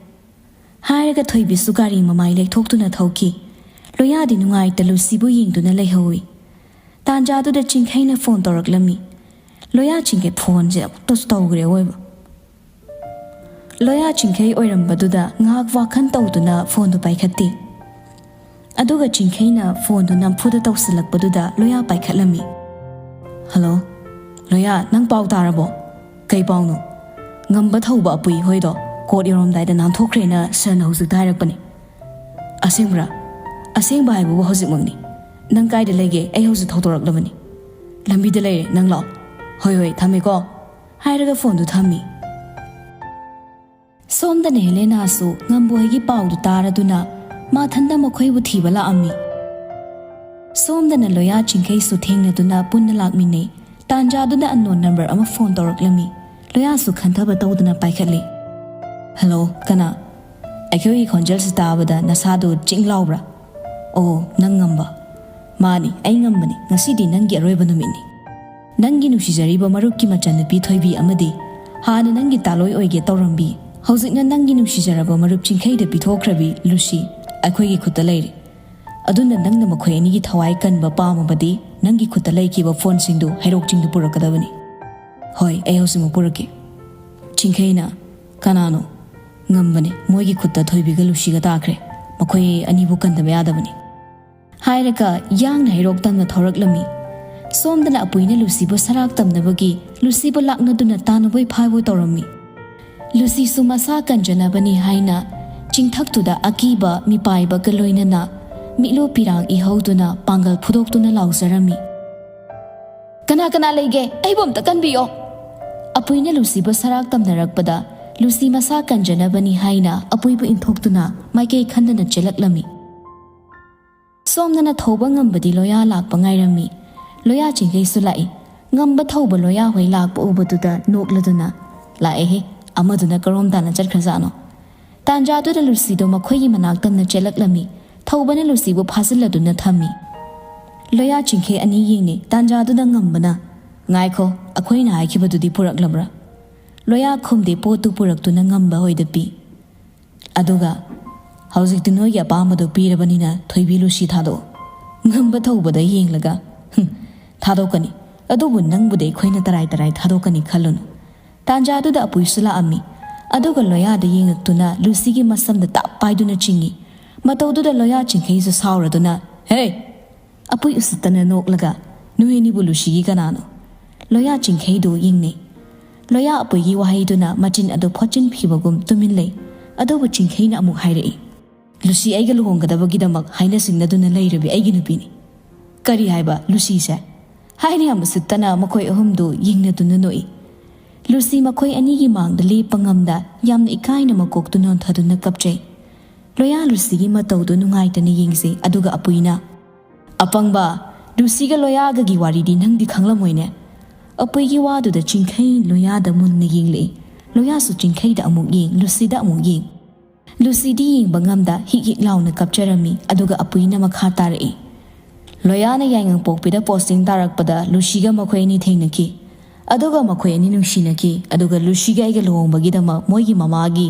ꯍꯥꯏꯔꯒ ꯊꯣꯏꯕꯤꯁꯨ ꯒꯥꯔꯤ ꯃꯃꯥꯏ ꯂꯦꯛꯊꯣꯛꯇꯨꯅ ꯊꯧꯈꯤ꯫ ꯂꯣꯌꯥꯗꯤ ꯅꯨꯡꯉꯥꯏꯇ ꯂꯨꯁꯤꯕꯨ ꯌꯦꯡꯗꯨꯅ ꯂꯩꯍꯧꯏ꯫ ꯇꯥꯟꯖꯥꯗꯨꯗ ꯆꯤꯡꯈꯩꯅ ꯐꯣꯟ ꯇꯧꯔꯛꯂꯝꯃꯤ꯫ ꯂꯣꯌꯥ ꯆꯤꯡꯈꯩ ꯐꯣꯟꯁꯦ ꯑꯃꯨꯛꯇꯁꯨ ꯇꯧꯈ꯭ꯔꯦ ꯑꯣꯏꯕ꯫ ꯂꯣꯌꯥ ꯆꯤꯡꯈꯩ ꯑꯣꯏꯔꯝꯕꯗꯨꯗ ꯉꯥꯏꯍꯥꯛ ꯋꯥꯈꯜ ꯇꯧꯗꯨꯅ ꯐꯣꯟꯗꯨ ꯄꯥꯏꯈꯠꯇꯦ꯫ ꯑꯗꯨꯒ ꯆꯤꯡꯈꯩꯅ ꯐꯣꯟꯗꯨ ꯅꯝꯐꯨꯗ ꯇꯧꯁꯤꯜꯂꯛꯄꯗꯨꯗ ꯂꯣꯌꯥ ꯄꯥꯏꯈꯠꯂꯝꯃꯤ꯫ "ꯍꯜꯂꯣ, ꯂꯣꯌꯥ, ꯅꯪ ꯄꯥꯎ ꯇꯥꯔꯕꯣ?" "ꯀꯩ ꯄꯥꯎꯅꯣ?" "ꯉꯝꯕ ꯊꯧꯕ ꯑꯄꯨꯏ ꯍꯣꯏꯗꯣ ꯀꯣꯔꯠ ꯌꯧꯔꯝꯗꯥꯏꯗ ꯅꯥꯟꯊꯣꯛꯈ꯭ꯔꯦꯅ ꯁꯥꯔꯅ ꯍꯧꯖꯤꯛꯇ ꯍꯥꯏꯔꯛꯄꯅꯤ꯫" "ꯑꯁꯦꯡꯕ꯭ꯔꯥ? ꯑꯁꯦꯡꯕ ꯍꯥꯏꯕꯕꯨ ꯍꯧꯖꯤꯛꯃꯛꯅꯤ꯫ ꯅꯪ ꯀꯥꯏꯗ ꯂꯩꯒꯦ? ꯑꯩ ꯍꯧꯖꯤꯛ ꯊꯧꯗꯣꯔꯛꯂꯕꯅꯤ꯫ ꯂꯝꯕꯤꯗ ꯂꯩꯔꯦ, ꯅꯪ ꯂꯥꯛꯑꯣ꯫" "ꯍꯣꯏ, ꯍꯣꯏ, ꯊꯝꯃꯦꯀꯣ," ꯍꯥꯏꯔꯒ ꯐꯣꯟꯗꯨ ꯊꯝꯃꯤ꯫ ꯁꯣꯝꯗꯅ ꯍꯦꯂꯦꯅꯥꯁꯨ ꯉꯝꯕꯣꯏꯒꯤ ꯄꯥꯎꯗꯨ ꯇꯥꯔꯗꯨꯅ ꯃꯥꯊꯟꯗ ꯃꯈꯣꯏꯕꯨ ꯊꯤꯕ ꯂꯥꯛꯑꯝꯃꯤ꯫ ꯁꯣꯝꯗꯅ ꯂꯣꯌꯥ ꯆꯤꯡꯈꯩꯁꯨ ꯊꯦꯡꯅꯗꯨꯅ ꯄꯨꯟꯅ ꯂꯥꯛꯃꯤꯟꯅꯩ꯫ ꯇꯥꯟꯖꯥꯗꯨꯗ unknown number ꯑꯃ ꯐꯣꯟ ꯇꯧꯔꯛꯂꯝꯃꯤ꯫ ꯂꯣꯌꯥꯁꯨ ꯈꯟꯊꯕ ꯇꯧꯗꯅ ꯄꯥꯏꯈꯠꯂꯤ꯫ "ꯍꯜꯂꯣ, ꯀꯅꯥ? ꯑꯩꯈꯣꯏꯒꯤ ꯈꯣꯟꯖꯦꯜꯁꯤ ꯇꯥꯕꯗ ꯅꯁꯥꯗꯨ ꯆꯤꯡ ꯂꯥꯎꯕ꯭ꯔꯥ? ꯑꯣ, ꯅꯪ ꯉꯝꯕ?" "ꯃꯥꯅꯤ, ꯑꯩ ꯉꯝꯕꯅꯤ꯫ ꯉꯁꯤꯗꯤ ꯅꯪꯒꯤ ꯑꯔꯣꯏꯕ ꯅꯨꯃꯤꯠꯅꯤ꯫ ꯅꯪꯒꯤ ꯅꯨꯡꯁꯤꯖꯔꯤꯕ ꯃꯔꯨꯞꯀꯤ ꯃꯆꯟꯅꯨꯄꯤ ꯊꯣꯏꯕꯤ ꯑꯃꯗꯤ ꯍꯥꯟꯅ ꯅꯪꯒꯤ ꯇꯥꯂꯣꯏ ꯑꯣꯏꯒꯦ ꯇꯧꯔꯝꯕꯤ, ꯍꯧꯖꯤꯛꯅ ꯅꯪꯒꯤ ꯅꯨꯡꯁꯤꯖꯔꯕ ꯃꯔꯨꯞ ꯆꯤꯡꯈꯩꯗ ꯄꯤꯊꯣꯛꯈ꯭ꯔꯕꯤ ꯂꯨꯁꯤ ꯑꯩꯈꯣꯏꯒꯤ ꯈꯨꯠꯇ ꯂꯩꯔꯦ꯫ ꯑꯗꯨꯅ ꯅꯪꯅ ꯃꯈꯣꯏ ꯑꯅꯤꯒꯤ ꯊꯋꯥꯏ ꯀꯟꯕ ꯄꯥꯝꯃꯕꯗꯤ ꯅꯪꯒꯤ ꯈꯨꯠꯇ ꯂꯩꯈꯤꯕ ꯐꯣꯟꯁꯤꯡꯗꯨ ꯍꯩꯔꯣꯛ ꯆꯤꯡꯗ ꯄꯨꯔꯛꯀꯗꯕꯅꯤ꯫" "ꯍꯣꯏ, ꯑꯩ ꯍꯧꯖꯤꯛꯃꯛ ꯄꯨꯔꯛꯀꯦ꯫" ꯆꯤꯡꯈꯩꯅ, "ꯀꯅꯥꯅꯣ?" "ꯉꯝꯕꯅꯦ, ꯃꯣꯏꯒꯤ ꯈꯨꯠꯇ ꯊꯣꯏꯕꯤꯒ ꯂꯨꯁꯤꯒ ꯇꯥꯈ꯭ꯔꯦ꯫ ꯃꯈꯣꯏ ꯑꯅꯤꯕꯨ ꯀꯟꯗꯕ ꯌꯥꯗꯕꯅꯤ," ꯍꯥꯏꯔꯒ ꯌꯥꯡꯅ ꯍꯩꯔꯣꯛ ꯇꯝꯅ ꯊꯧꯔꯛꯂꯝꯃꯤ꯫ ꯁꯣꯝꯗꯅ ꯑꯄꯨꯏꯅ ꯂꯨꯁꯤꯕꯨ ꯁꯔꯥꯛ ꯇꯝꯅꯕꯒꯤ ꯂꯨꯁꯤꯕꯨ ꯂꯥꯛꯅꯗꯨꯅ ꯇꯥꯟꯅꯕꯣꯏ ꯐꯥꯏꯕꯣꯏ ꯇꯧꯔꯝꯃꯤ꯫ ꯂꯨꯁꯤꯁꯨ ꯃꯁꯥ ꯀꯟꯖꯅꯕꯅꯤ ꯍꯥꯏꯅ ꯆꯤꯡꯊꯛꯇꯨꯗ ꯑꯀꯤꯕ ꯃꯤꯄꯥꯏꯕꯒ ꯂꯣꯏꯅꯅ ꯃꯤꯠꯂꯨ ꯄꯤꯔꯥꯡ ꯏꯍꯧꯗꯨꯅ ꯄꯥꯡꯒꯜ ꯐꯨꯗꯣꯛꯇꯨꯅ ꯂꯥꯎꯖꯔꯝꯃꯤ꯫ "ꯀꯅꯥ ꯀꯅꯥ ꯂꯩꯒꯦ? ꯑꯩꯕꯨ ꯑꯝꯇ ꯀꯟꯕꯤꯌꯣ!" ꯑꯄꯨꯏꯅ ꯂꯨꯁꯤꯕꯨ ꯁꯔꯥꯛ ꯇꯝꯅꯔꯛꯄꯗ ꯂꯨꯁꯤ ꯃꯁꯥ ꯀꯟꯖꯅꯕꯅꯤ ꯍꯥꯏꯅ ꯑꯄꯨꯏꯕꯨ ꯏꯟꯊꯣꯛꯇꯨꯅ ꯃꯥꯏꯀꯩ ꯈꯟꯗꯅ ꯆꯦꯜꯂꯛꯂꯝꯃꯤ꯫ ꯁꯣꯝꯗꯅ ꯊꯧꯕ ꯉꯝꯕꯗꯤ ꯂꯣꯌꯥ ꯂꯥꯛꯄ ꯉꯥꯏꯔꯝꯃꯤ꯫ ꯂꯣꯌꯥ ꯆꯤꯡꯈꯩꯁꯨ ꯂꯥꯛꯏ꯫ ꯉꯝꯕ ꯊꯧꯕ ꯂꯣꯌꯥ ꯍꯣꯏ ꯂꯥꯛꯄ ꯎꯕꯗꯨꯗ ꯅꯣꯛꯂꯗꯨꯅ, "ꯂꯥꯛꯑꯦꯍꯦ, ꯑꯃꯗꯨꯅ ꯀꯔꯣꯝ ꯇꯥꯅ ꯆꯠꯈ꯭ꯔꯖꯥꯠꯅꯣ?" ꯇꯥꯟꯖꯥꯗꯨꯗ ꯂꯨꯁꯤꯗꯣ ꯃꯈꯣꯏꯒꯤ ꯃꯅꯥꯛꯇꯝꯅ ꯆꯦꯜꯂꯛꯂꯝꯃꯤ꯫ ꯊꯧꯕꯅ ꯂꯨꯁꯤꯕꯨ ꯐꯥꯖꯤꯜꯂꯗꯨꯅ ꯊꯝꯃꯤ꯫ ꯂꯣꯌꯥ ꯆꯤꯡꯈꯩ ꯑꯅꯤ ꯌꯦꯡꯅꯩ꯫ ꯇꯥꯟꯖꯥꯗꯨꯗ ꯉꯝꯕꯅ, "ꯉꯥꯏꯈꯣ, ꯑꯩꯈꯣꯏꯅ ꯍꯥꯏꯈꯤꯕꯗꯨꯗꯤ ꯄꯨꯔꯛꯂꯕ꯭ꯔꯥ?" ꯂꯣꯌꯥ ꯈꯨꯝꯗꯦ꯫ ꯄꯣꯠꯇꯨ ꯄꯨꯔꯛꯇꯨꯅ ꯉꯝꯕ ꯍꯣꯏꯗ ꯄꯤ꯫ ꯑꯗꯨꯒ, "ꯍꯧꯖꯤꯛꯇꯤ ꯅꯣꯏꯒꯤ ꯑꯄꯥꯝꯕꯗꯣ ꯄꯤꯔꯕꯅꯤꯅ ꯊꯣꯏꯕꯤ ꯂꯨꯁꯤ ꯊꯥꯗꯣꯛꯑꯣ꯫" ꯉꯝꯕ ꯊꯧꯕꯗ ꯌꯦꯡꯂꯒ, "ꯍꯨꯝ, ꯊꯥꯗꯣꯛꯀꯅꯤ꯫ ꯑꯗꯨꯕꯨ ꯅꯪꯕꯨꯗꯤ ꯑꯩꯈꯣꯏꯅ ꯇꯔꯥꯏ ꯇꯔꯥꯏ ꯊꯥꯗꯣꯛꯀꯅꯤ ꯈꯜꯂꯨꯅꯨ꯫" ꯇꯥꯟꯖꯥꯗꯨꯗ ꯑꯄꯨꯏꯁꯨ ꯂꯥꯛꯑꯝꯃꯤ꯫ ꯑꯗꯨꯒ ꯂꯣꯌꯥꯗ ꯌꯦꯡꯂꯛꯇꯨꯅ ꯂꯨꯁꯤꯒꯤ ꯃꯁꯝꯗ ꯇꯞ ꯄꯥꯏꯗꯨꯅ ꯆꯤꯡꯏ꯫ ꯃꯇꯧꯗꯨꯗ ꯂꯣꯌꯥ ꯆꯤꯡꯈꯩꯁꯨ ꯁꯥꯎꯔꯗꯨꯅ, "ꯍꯦ!" ꯑꯄꯨꯏ ꯎꯁꯤꯠꯇꯅ ꯅꯣꯛꯂꯒ, "ꯅꯣꯏ ꯑꯅꯤꯕꯨ ꯂꯨꯁꯤꯒꯤ ꯀꯅꯥꯅꯣ?" ꯂꯣꯌꯥ ꯆꯤꯡꯈꯩꯗꯨ ꯌꯦꯡꯅꯩ꯫ ꯂꯣꯌꯥ ꯑꯄꯨꯏꯒꯤ ꯋꯥꯍꯩꯗꯨꯅ ꯃꯆꯤꯟ ꯑꯗꯨ ꯐꯣꯠꯆꯤꯟꯈꯤꯕꯒꯨꯝ ꯇꯨꯃꯤꯟ ꯂꯩ꯫ ꯑꯗꯨꯕꯨ ꯆꯤꯡꯈꯩꯅ ꯑꯃꯨꯛ ꯍꯥꯏꯔꯛꯏ, "ꯂꯨꯁꯤ ꯑꯩꯒ ꯂꯨꯍꯣꯡꯒꯗꯕꯒꯤꯗꯃꯛ ꯍꯥꯏꯅ ꯁꯤꯡꯅꯗꯨꯅ ꯂꯩꯔꯕꯤ ꯑꯩꯒꯤ ꯅꯨꯄꯤꯅꯤ꯫" "ꯀꯔꯤ ꯍꯥꯏꯕ, ꯂꯨꯁꯤꯁꯦ?" ꯍꯥꯏꯅ ꯌꯥꯝ ꯎꯁꯤꯠꯇꯅ ꯃꯈꯣꯏ ꯑꯍꯨꯝꯗꯨ ꯌꯦꯡꯅꯗꯨꯅ ꯅꯣꯛꯏ꯫ ꯂꯨꯁꯤ ꯃꯈꯣꯏ ꯑꯅꯤꯒꯤ ꯃꯥꯡꯗ ꯂꯦꯞꯄ ꯉꯝꯗ ꯌꯥꯝꯅ ꯏꯀꯥꯏꯅ ꯃꯀꯣꯛꯇꯨ ꯅꯣꯟꯊꯗꯨꯅ ꯀꯞꯆꯩ꯫ ꯂꯣꯌꯥ ꯂꯨꯁꯤꯒꯤ ꯃꯇꯧꯗꯨ ꯅꯨꯡꯉꯥꯏꯇꯅ ꯌꯦꯡꯖꯩ, ꯑꯗꯨꯒ ꯑꯄꯨꯏꯅ, "ꯑꯄꯪꯕ, ꯂꯨꯁꯤꯒ ꯂꯣꯌꯥꯒꯒꯤ ꯋꯥꯔꯤꯗꯤ ꯅꯪꯗꯤ ꯈꯪꯂꯝꯃꯣꯏꯅꯦ꯫" ꯑꯄꯨꯏꯒꯤ ꯋꯥꯗꯨꯗ ꯆꯤꯡꯈꯩ ꯂꯣꯌꯥꯗ ꯃꯨꯟꯅ ꯌꯦꯡꯂꯛꯏ꯫ ꯂꯣꯌꯥꯁꯨ ꯆꯤꯡꯈꯩꯗ ꯑꯃꯨꯛ ꯌꯦꯡ, ꯂꯨꯁꯤꯗ ꯑꯃꯨꯛ ꯌꯦꯡ꯫ ꯂꯨꯁꯤꯗꯤ ꯌꯦꯡꯕ ꯉꯝꯗ ꯍꯤꯛ ꯍꯤꯛ ꯂꯥꯎꯅ ꯀꯞꯆꯔꯝꯃꯤ, ꯑꯗꯨꯒ ꯑꯄꯨꯏꯅ ꯃꯈꯥ ꯇꯥꯔꯛꯏ, "ꯂꯣꯌꯥꯅ ꯌꯥꯏꯉꯪꯄꯣꯛꯄꯤꯗ ꯄꯣꯁꯇꯤꯡ ꯇꯥꯔꯛꯄꯗ ꯂꯨꯁꯤꯒ ꯃꯈꯣꯏ ꯑꯅꯤ ꯊꯦꯡꯅꯈꯤ꯫ ꯑꯗꯨꯒ ꯃꯈꯣꯏ ꯑꯅꯤ ꯅꯨꯡꯁꯤꯅꯈꯤ꯫ ꯑꯗꯨꯒ ꯂꯨꯁꯤꯒ ꯑꯩꯒ ꯂꯨꯍꯣꯡꯕꯒꯤꯗꯃꯛ ꯃꯣꯏꯒꯤ ꯃꯃꯥꯒꯤ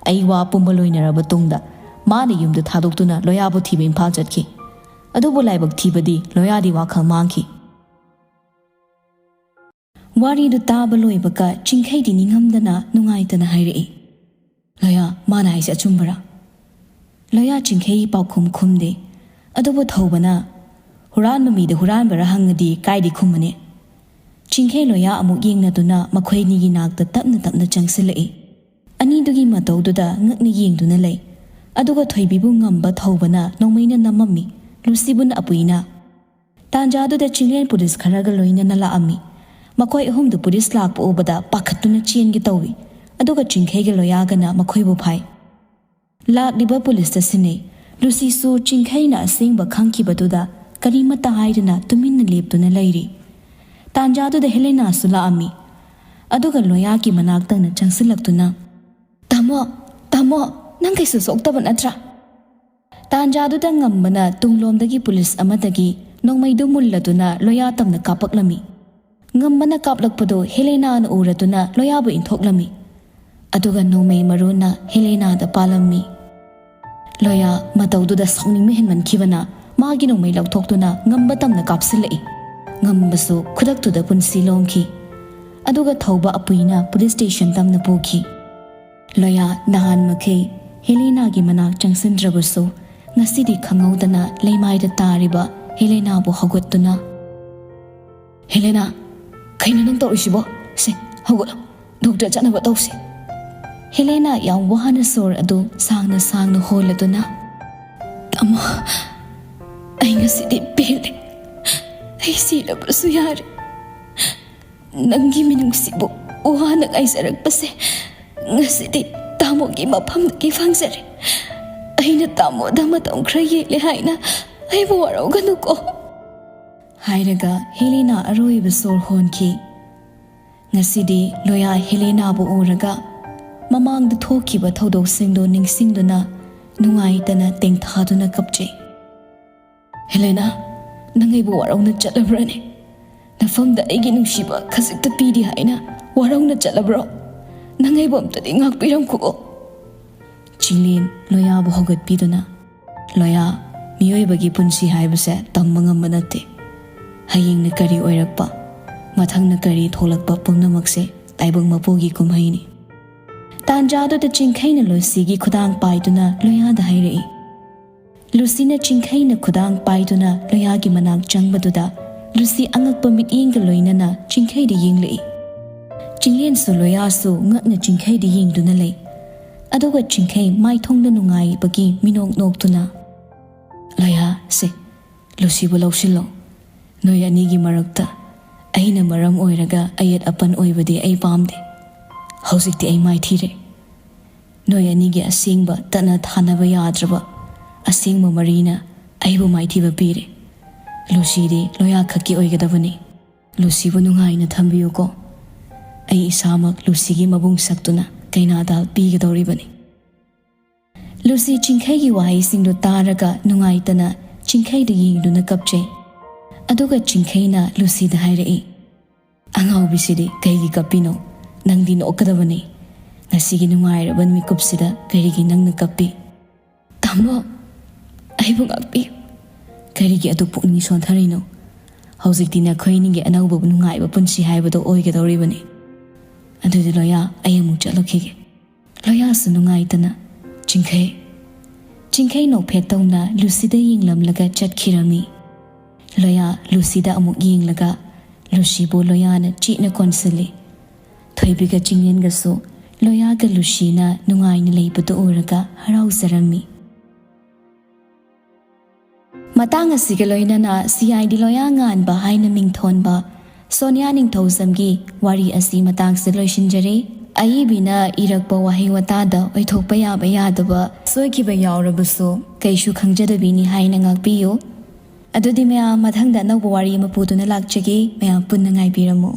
ꯑꯩ ꯋꯥ ꯄꯨꯝꯕ ꯂꯣꯏꯅꯔꯕ ꯇꯨꯡꯗ ꯃꯥꯅ ꯌꯨꯝꯗ ꯊꯥꯗꯣꯛꯇꯨꯅ ꯂꯣꯌꯥꯕꯨ ꯊꯤꯕ ꯏꯝꯐꯥꯜ ꯆꯠꯈꯤ꯫ ꯑꯗꯨꯕꯨ ꯂꯥꯏꯕꯛ ꯊꯤꯕꯗꯤ ꯂꯣꯌꯥꯗꯤ ꯋꯥꯈꯜ ꯃꯥꯡꯈꯤ꯫" ꯋꯥꯔꯤꯗꯨ ꯇꯥꯕ ꯂꯣꯏꯕꯒ ꯆꯤꯡꯈꯩꯗꯤ ꯅꯤꯡꯉꯝꯗꯅ ꯅꯨꯡꯉꯥꯏꯇꯅ ꯍꯥꯏꯔꯛꯏ, "ꯂꯣꯌꯥ, ꯃꯥꯅ ꯍꯥꯏꯁꯦ ꯑꯆꯨꯝꯕꯔꯥ?" ꯂꯣꯌꯥ ꯆꯤꯡꯈꯩ ꯄꯥꯎꯈꯨꯝ ꯈꯨꯝꯗꯦ꯫ ꯑꯗꯨꯕꯨ ꯊꯧꯕꯅ, "ꯍꯨꯔꯥꯟꯕ ꯃꯤꯗ ꯍꯨꯔꯥꯟꯕꯔ ꯍꯪꯉꯗꯤ ꯀꯥꯏꯗꯤ ꯈꯨꯝꯃꯅꯤ?" ꯆꯤꯡꯈꯩ ꯂꯣꯌꯥ ꯑꯃꯨꯛ ꯌꯦꯡꯅꯗꯨꯅ ꯃꯈꯣꯏ ꯑꯅꯤꯒꯤ ꯅꯥꯛꯇ ꯇꯞꯅ ꯇꯞꯅ ꯆꯪꯁꯤꯜꯂꯛꯏ꯫ ꯑꯅꯤꯗꯨꯒꯤ ꯃꯇꯧꯗꯨꯗ ꯉꯛꯅ ꯌꯦꯡꯗꯨꯅ ꯂꯩ꯫ ꯑꯗꯨꯒ ꯊꯣꯏꯕꯤꯕꯨ ꯉꯝꯕ ꯊꯧꯕꯅ ꯅꯣꯡꯃꯩꯅ ꯅꯝꯃꯝꯃꯤ꯫ ꯂꯨꯁꯤꯕꯨꯅ ꯑꯄꯨꯏꯅ꯫ ꯇꯥꯟꯖꯥꯗꯨꯗ ꯆꯤꯡꯂꯦꯟ ꯄꯨꯂꯤꯁ ꯈꯔꯒ ꯂꯣꯏꯅꯅ ꯂꯥꯛꯑꯝꯃꯤ꯫ ꯃꯈꯣꯏ ꯑꯍꯨꯝꯗꯨ ꯄꯨꯂꯤꯁ ꯂꯥꯛꯄ ꯎꯕꯗ ꯄꯥꯈꯠꯇꯨꯅ ꯆꯦꯟꯒꯦ ꯇꯧꯏ꯫ ꯑꯗꯨꯒ ꯆꯤꯡꯈꯩꯒ ꯂꯣꯌꯥꯒꯅ ꯃꯈꯣꯏꯕꯨ ꯐꯥꯏ꯫ ꯂꯥꯛꯂꯤꯕ ꯄꯨꯂꯤꯁꯇ ꯁꯤꯟꯅꯩ꯫ ꯂꯨꯁꯤꯁꯨ ꯆꯤꯡꯈꯩꯅ ꯑꯁꯦꯡꯕ ꯈꯪꯈꯤꯕꯗꯨꯗ ꯀꯔꯤꯃꯠꯇ ꯍꯥꯏꯗꯅ ꯇꯨꯃꯤꯟꯅ ꯂꯦꯞꯇꯨꯅ ꯂꯩꯔꯤ꯫ ꯇꯥꯟꯖꯥꯗꯨꯗ ꯍꯦꯂꯦꯅꯥꯁꯨ ꯂꯥꯛꯑꯝꯃꯤ꯫ ꯑꯗꯨꯒ ꯂꯣꯌꯥꯒꯤ ꯃꯅꯥꯛꯇꯪꯅ ꯆꯪꯁꯤꯜꯂꯛꯇꯨꯅ, "ꯇꯥꯃꯣ, ꯇꯥꯃꯣ, ꯅꯪ ꯀꯩꯁꯨ ꯁꯣꯛꯇꯕ ꯅꯠꯇ꯭ꯔꯥ?" ꯇꯥꯟꯖꯥꯗꯨꯗ ꯉꯝꯕꯅ ꯇꯨꯡꯂꯣꯝꯗꯒꯤ ꯄꯨꯂꯤꯁ ꯑꯃꯗꯒꯤ ꯅꯣꯡꯃꯩꯗꯨ ꯃꯨꯜꯂꯗꯨꯅ ꯂꯣꯌꯥ ꯇꯝꯅ ꯀꯥꯞꯄꯛꯂꯝꯃꯤ꯫ ꯉꯝꯕꯅ ꯀꯥꯞꯂꯛꯄꯗꯨ ꯍꯦꯂꯦꯅꯥꯅ ꯎꯔꯗꯨꯅ ꯂꯣꯌꯥꯕꯨ ꯏꯟꯊꯣꯛꯂꯝꯃꯤ꯫ ꯑꯗꯨꯒ ꯅꯣꯡꯃꯩ ꯃꯔꯨꯅ ꯍꯦꯂꯦꯅꯥꯗ ꯄꯥꯜꯂꯝꯃꯤ꯫ ꯂꯣꯌꯥ ꯃꯇꯧꯗꯨꯗ ꯁꯥꯎꯅꯤꯡꯕ ꯍꯦꯟꯃꯟꯈꯤꯕꯅ ꯃꯥꯒꯤ ꯅꯣꯡꯃꯩ ꯂꯧꯊꯣꯛꯇꯨꯅ ꯉꯝꯕ ꯇꯝꯅ ꯀꯥꯞꯁꯤꯜꯂꯛꯏ꯫ ꯉꯝꯕꯁꯨ ꯈꯨꯗꯛꯇꯨꯗ ꯄꯨꯟꯁꯤ ꯂꯣꯝꯈꯤ꯫ ꯑꯗꯨꯒ ꯊꯧꯕ ꯑꯄꯨꯏꯅ ꯄꯨꯂꯤꯁ ꯁ꯭ꯇꯦꯁꯟ ꯇꯝꯅ ꯄꯨꯈꯤ꯫ ꯂꯣꯌꯥ ꯅꯍꯥꯟ ꯃꯈꯩ ꯍꯦꯂꯦꯅꯥꯒꯤ ꯃꯅꯥꯛ ꯆꯪꯁꯤꯟꯗ꯭ꯔꯕꯁꯨ, ꯉꯁꯤꯗꯤ ꯈꯪꯍꯧꯗꯅ ꯂꯩꯃꯥꯏꯗ ꯇꯥꯔꯤꯕ ꯍꯦꯂꯦꯅꯥꯕꯨ ꯍꯧꯒꯠꯇꯨꯅ, "ꯍꯦꯂꯦꯅꯥ, ꯀꯩꯅꯣ ꯅꯪ ꯇꯧꯔꯤꯁꯤꯕꯣ? ꯁꯦ, ꯍꯧꯒꯠꯂꯣ, ꯗꯣꯛꯇꯔ ꯆꯠꯅꯕ ꯇꯧꯁꯤ꯫" ꯍꯦꯂꯦꯅꯥ ꯌꯥꯝ ꯋꯥꯅ ꯁꯣꯔ ꯑꯗꯨ ꯁꯥꯡꯅ ꯁꯥꯡꯅ ꯍꯣꯜꯂꯗꯨꯅ, "ꯇꯥꯃꯣ, ꯑꯩ ꯉꯁꯤꯗꯤ ꯄꯦꯜꯂꯦ꯫ ꯑꯩ ꯁꯤꯔꯕꯁꯨ ꯌꯥꯔꯦ꯫ ꯅꯪꯒꯤ ꯃꯤꯅꯨꯡꯁꯤꯕꯨ ꯋꯥꯅ ꯉꯥꯏꯖꯔꯛꯄꯁꯦ ꯉꯁꯤꯗꯤ ꯇꯥꯃꯣꯒꯤ ꯃꯐꯝꯗꯒꯤ ꯐꯪꯖꯔꯦ꯫ ꯑꯩꯅ ꯇꯥꯃꯣꯗ ꯃꯇꯝ ꯈꯔ ꯌꯦꯠꯂꯦ ꯍꯥꯏꯅ ꯑꯩꯕꯨ ꯋꯥꯔꯧꯒꯅꯨꯀꯣ꯫" ꯍꯥꯏꯔꯒ ꯍꯦꯂꯦꯅꯥ ꯑꯔꯣꯏꯕ ꯁꯣꯔ ꯍꯣꯟꯈꯤ꯫ ꯉꯁꯤꯗꯤ ꯂꯣꯌꯥ ꯍꯦꯂꯦꯅꯥꯕꯨ ꯎꯔꯒ ꯃꯃꯥꯡꯗ ꯊꯣꯛꯈꯤꯕ ꯊꯧꯗꯣꯛꯁꯤꯡꯗꯨ ꯅꯤꯡꯁꯤꯡꯗꯨꯅ ꯅꯨꯡꯉꯥꯏꯇꯅ ꯇꯦꯡꯊꯥꯗꯨꯅ ꯀꯞꯆꯩ꯫ "ꯍꯦꯂꯦꯅꯥ, ꯅꯪ ꯑꯩꯕꯨ ꯋꯥꯔꯧꯅ ꯆꯠꯂꯕ꯭ꯔꯅꯦ? ꯅꯐꯝꯗ ꯑꯩꯒꯤ ꯅꯨꯡꯁꯤꯕ ꯈꯖꯤꯛꯇ ꯄꯤꯔꯤ ꯍꯥꯏꯅ ꯋꯥꯔꯧꯅ ꯆꯠꯂꯕ꯭ꯔꯣ? ꯅꯪ ꯑꯩꯕꯨ ꯑꯝꯇꯗꯤ ꯉꯥꯛꯄꯤꯔꯝꯈꯨꯀꯣ꯫" ꯆꯤꯡꯂꯦꯟ ꯂꯣꯌꯥꯕꯨ ꯍꯧꯒꯠꯄꯤꯗꯨꯅ, "ꯂꯣꯌꯥ, ꯃꯤꯑꯣꯏꯕꯒꯤ ꯄꯨꯟꯁꯤ ꯍꯥꯏꯕꯁꯦ ꯇꯝꯕ ꯉꯝꯕ ꯅꯠꯇꯦ꯫ ꯍꯌꯦꯡꯅ ꯀꯔꯤ ꯑꯣꯏꯔꯛꯄ, ꯃꯊꯪꯅ ꯀꯔꯤ ꯊꯣꯛꯂꯛꯄ ꯄꯨꯝꯅꯃꯛꯁꯦ ꯇꯥꯏꯕꯪ ꯃꯄꯨꯒꯤ ꯀꯨꯝꯍꯩꯅꯤ꯫" ꯇꯥꯟꯖꯥꯗꯨꯗ ꯆꯤꯡꯈꯩꯅ ꯂꯨꯁꯤꯒꯤ ꯈꯨꯗꯥꯡ ꯄꯥꯏꯗꯨꯅ ꯂꯣꯌꯥꯗ ꯍꯥꯏꯔꯛꯏ꯫ ꯂꯨꯁꯤꯅ ꯆꯤꯡꯈꯩꯅ ꯈꯨꯗꯥꯡ ꯄꯥꯏꯗꯨꯅ ꯂꯣꯌꯥꯒꯤ ꯃꯅꯥꯛ ꯆꯪꯕꯗꯨꯗ ꯂꯨꯁꯤ ꯑꯉꯛꯄ ꯃꯤꯠꯌꯦꯡꯒ ꯂꯣꯏꯅꯅ ꯆꯤꯡꯈꯩꯗ ꯌꯦꯡꯂꯛꯏ꯫ ꯆꯤꯡꯂꯦꯟꯁꯨ ꯂꯣꯌꯥꯁꯨ ꯉꯛꯅ ꯆꯤꯡꯈꯩꯗ ꯌꯦꯡꯗꯨꯅ ꯂꯩ꯫ ꯑꯗꯨꯒ ꯆꯤꯡꯈꯩ ꯃꯥꯏꯊꯣꯡꯗ ꯅꯨꯡꯉꯥꯏꯕꯒꯤ ꯃꯤꯅꯣꯛ ꯅꯣꯛꯇꯨꯅ, "ꯂꯣꯌꯥ, ꯁꯦ, ꯂꯨꯁꯤꯕꯨ ꯂꯧꯁꯤꯜꯂꯣ꯫ ꯅꯣꯏ ꯑꯅꯤꯒꯤ ꯃꯔꯛꯇ ꯑꯩꯅ ꯃꯔꯝ ꯑꯣꯏꯔꯒ ꯑꯌꯦꯠ ꯑꯄꯟ ꯑꯣꯏꯕꯗꯤ ꯑꯩ ꯄꯥꯝꯗꯦ꯫ ꯍꯧꯖꯤꯛꯇꯤ ꯑꯩ ꯃꯥꯏꯊꯤꯔꯦ꯫ ꯅꯣꯏ ꯑꯅꯤꯒꯤ ꯑꯁꯦꯡꯕ ꯇꯠꯅ ꯊꯥꯅꯕ ꯌꯥꯗ꯭ꯔꯕ ꯑꯁꯦꯡꯕ ꯃꯔꯤꯅ ꯑꯩꯕꯨ ꯃꯥꯏꯊꯤꯕ ꯄꯤꯔꯦ꯫ ꯂꯨꯁꯤꯗꯤ ꯂꯣꯌꯥ ꯈꯛꯀꯤ ꯑꯣꯏꯒꯗꯕꯅꯤ꯫ ꯂꯨꯁꯤꯕꯨ ꯅꯨꯡꯉꯥꯏꯅ ꯊꯝꯕꯤꯌꯨꯀꯣ꯫ ꯑꯩ ꯏꯁꯥꯃꯛ ꯂꯨꯁꯤꯒꯤ ꯃꯕꯨꯡ ꯁꯛꯇꯨꯅ ꯀꯩꯅꯥꯗꯥꯜ ꯄꯤꯒꯗꯧꯔꯤꯕꯅꯤ꯫ ꯂꯨꯁꯤ ꯆꯤꯡꯈꯩꯒꯤ ꯋꯥꯍꯩꯁꯤꯡꯗꯨ ꯇꯥꯔꯒ ꯅꯨꯡꯉꯥꯏꯇꯅ ꯆꯤꯡꯈꯩꯗ ꯌꯦꯡꯗꯨꯅ ꯀꯞꯆꯩ꯫ ꯑꯗꯨꯒ ꯆꯤꯡꯈꯩꯅ ꯂꯨꯁꯤꯗ ꯍꯥꯏꯔꯛꯏ, "ꯑꯉꯥꯎꯕꯤꯁꯤꯗꯤ ꯀꯩꯒꯤ ꯀꯞꯄꯤꯅꯣ? ꯅꯪꯗꯤ ꯅꯣꯛꯀꯗꯕꯅꯤ꯫ ꯉꯁꯤꯒꯤ ꯅꯨꯡꯉꯥꯏꯔꯕ ꯃꯤꯀꯨꯞꯁꯤꯗ ꯀꯔꯤꯒꯤ ꯅꯪꯅ ꯀꯞꯄꯤ?" "ꯇꯥꯃꯣ, ꯑꯩꯕꯨ ꯉꯥꯛꯄꯤꯌꯨ꯫ ꯀꯔꯤꯒꯤ ꯑꯗꯨꯛ ꯄꯨꯛꯅꯤꯡ ꯁꯣꯟꯊꯔꯤꯅꯣ? ꯍꯧꯖꯤꯛꯇꯤ ꯅꯈꯣꯏ ꯑꯅꯤꯒꯤ ꯑꯅꯧꯕ ꯅꯨꯡꯉꯥꯏꯕ ꯄꯨꯟꯁꯤ ꯍꯥꯏꯕꯗꯣ ꯑꯣꯏꯒꯗꯧꯔꯤꯕꯅꯤ꯫ ꯑꯗꯨꯗꯤ ꯂꯣꯌꯥ, ꯑꯩ ꯑꯃꯨꯛ ꯆꯠꯂꯨꯈꯤꯒꯦ꯫" ꯂꯣꯌꯥꯁꯨ ꯅꯨꯡꯉꯥꯏꯇꯅ, "ꯆꯤꯡꯈꯩ꯫" ꯆꯤꯡꯈꯩ ꯅꯣꯛꯐꯦꯠ ꯇꯧꯅ ꯂꯨꯁꯤꯗ ꯌꯦꯡꯂꯝꯂꯒ ꯆꯠꯈꯤꯔꯝꯃꯤ꯫ ꯂꯣꯌꯥ ꯂꯨꯁꯤꯗ ꯑꯃꯨꯛ ꯌꯦꯡꯂꯒ ꯂꯨꯁꯤꯕꯨ ꯂꯣꯌꯥꯅ ꯆꯦꯠꯅ ꯀꯣꯟꯁꯤꯜꯂꯤ꯫ ꯊꯣꯏꯕꯤꯒ ꯆꯤꯡꯂꯦꯟꯒꯁꯨ ꯂꯣꯌꯥꯒ ꯂꯨꯁꯤꯅ ꯅꯨꯡꯉꯥꯏꯅ ꯂꯩꯕꯗꯨ ꯎꯔꯒ ꯍꯔꯥꯎꯖꯔꯝꯃꯤ꯫ ꯃꯇꯥꯡ ꯑꯁꯤꯒ ꯂꯣꯏꯅꯅ ꯁꯤ ꯑꯥꯏ ꯗꯤ ꯂꯣꯌꯥ ꯉꯥꯟꯕ ꯍꯥꯏꯅ ꯃꯤꯡꯊꯣꯟꯕ ꯁꯣꯅꯤꯌꯥ ꯅꯤꯡꯊꯧꯖꯝꯒꯤ ꯋꯥꯔꯤ ꯑꯁꯤ ꯃꯇꯥꯡꯁꯤꯗ ꯂꯣꯏꯁꯤꯟꯖꯔꯦ꯫ ꯑꯏꯕꯤꯅ ꯏꯔꯛꯄ ꯋꯥꯍꯩ ꯋꯥꯇꯥꯗ ꯑꯣꯏꯊꯣꯛꯄ ꯌꯥꯕ ꯌꯥꯗꯕ ꯁꯣꯏꯈꯤꯕ ꯌꯥꯎꯔꯕꯁꯨ ꯀꯩꯁꯨ ꯈꯪꯖꯗꯕꯤꯅꯤ ꯍꯥꯏꯅ ꯉꯥꯛꯄꯤꯌꯨ꯫ ꯑꯗꯨꯗꯤ ꯃꯌꯥꯝ, ꯃꯊꯪꯗ ꯑꯅꯧꯕ ꯋꯥꯔꯤ ꯑꯃ ꯄꯨꯗꯨꯅ ꯂꯥꯛꯆꯒꯦ꯫ ꯃꯌꯥꯝ ꯄꯨꯟꯅ ꯉꯥꯏꯕꯤꯔꯝꯃꯨ꯫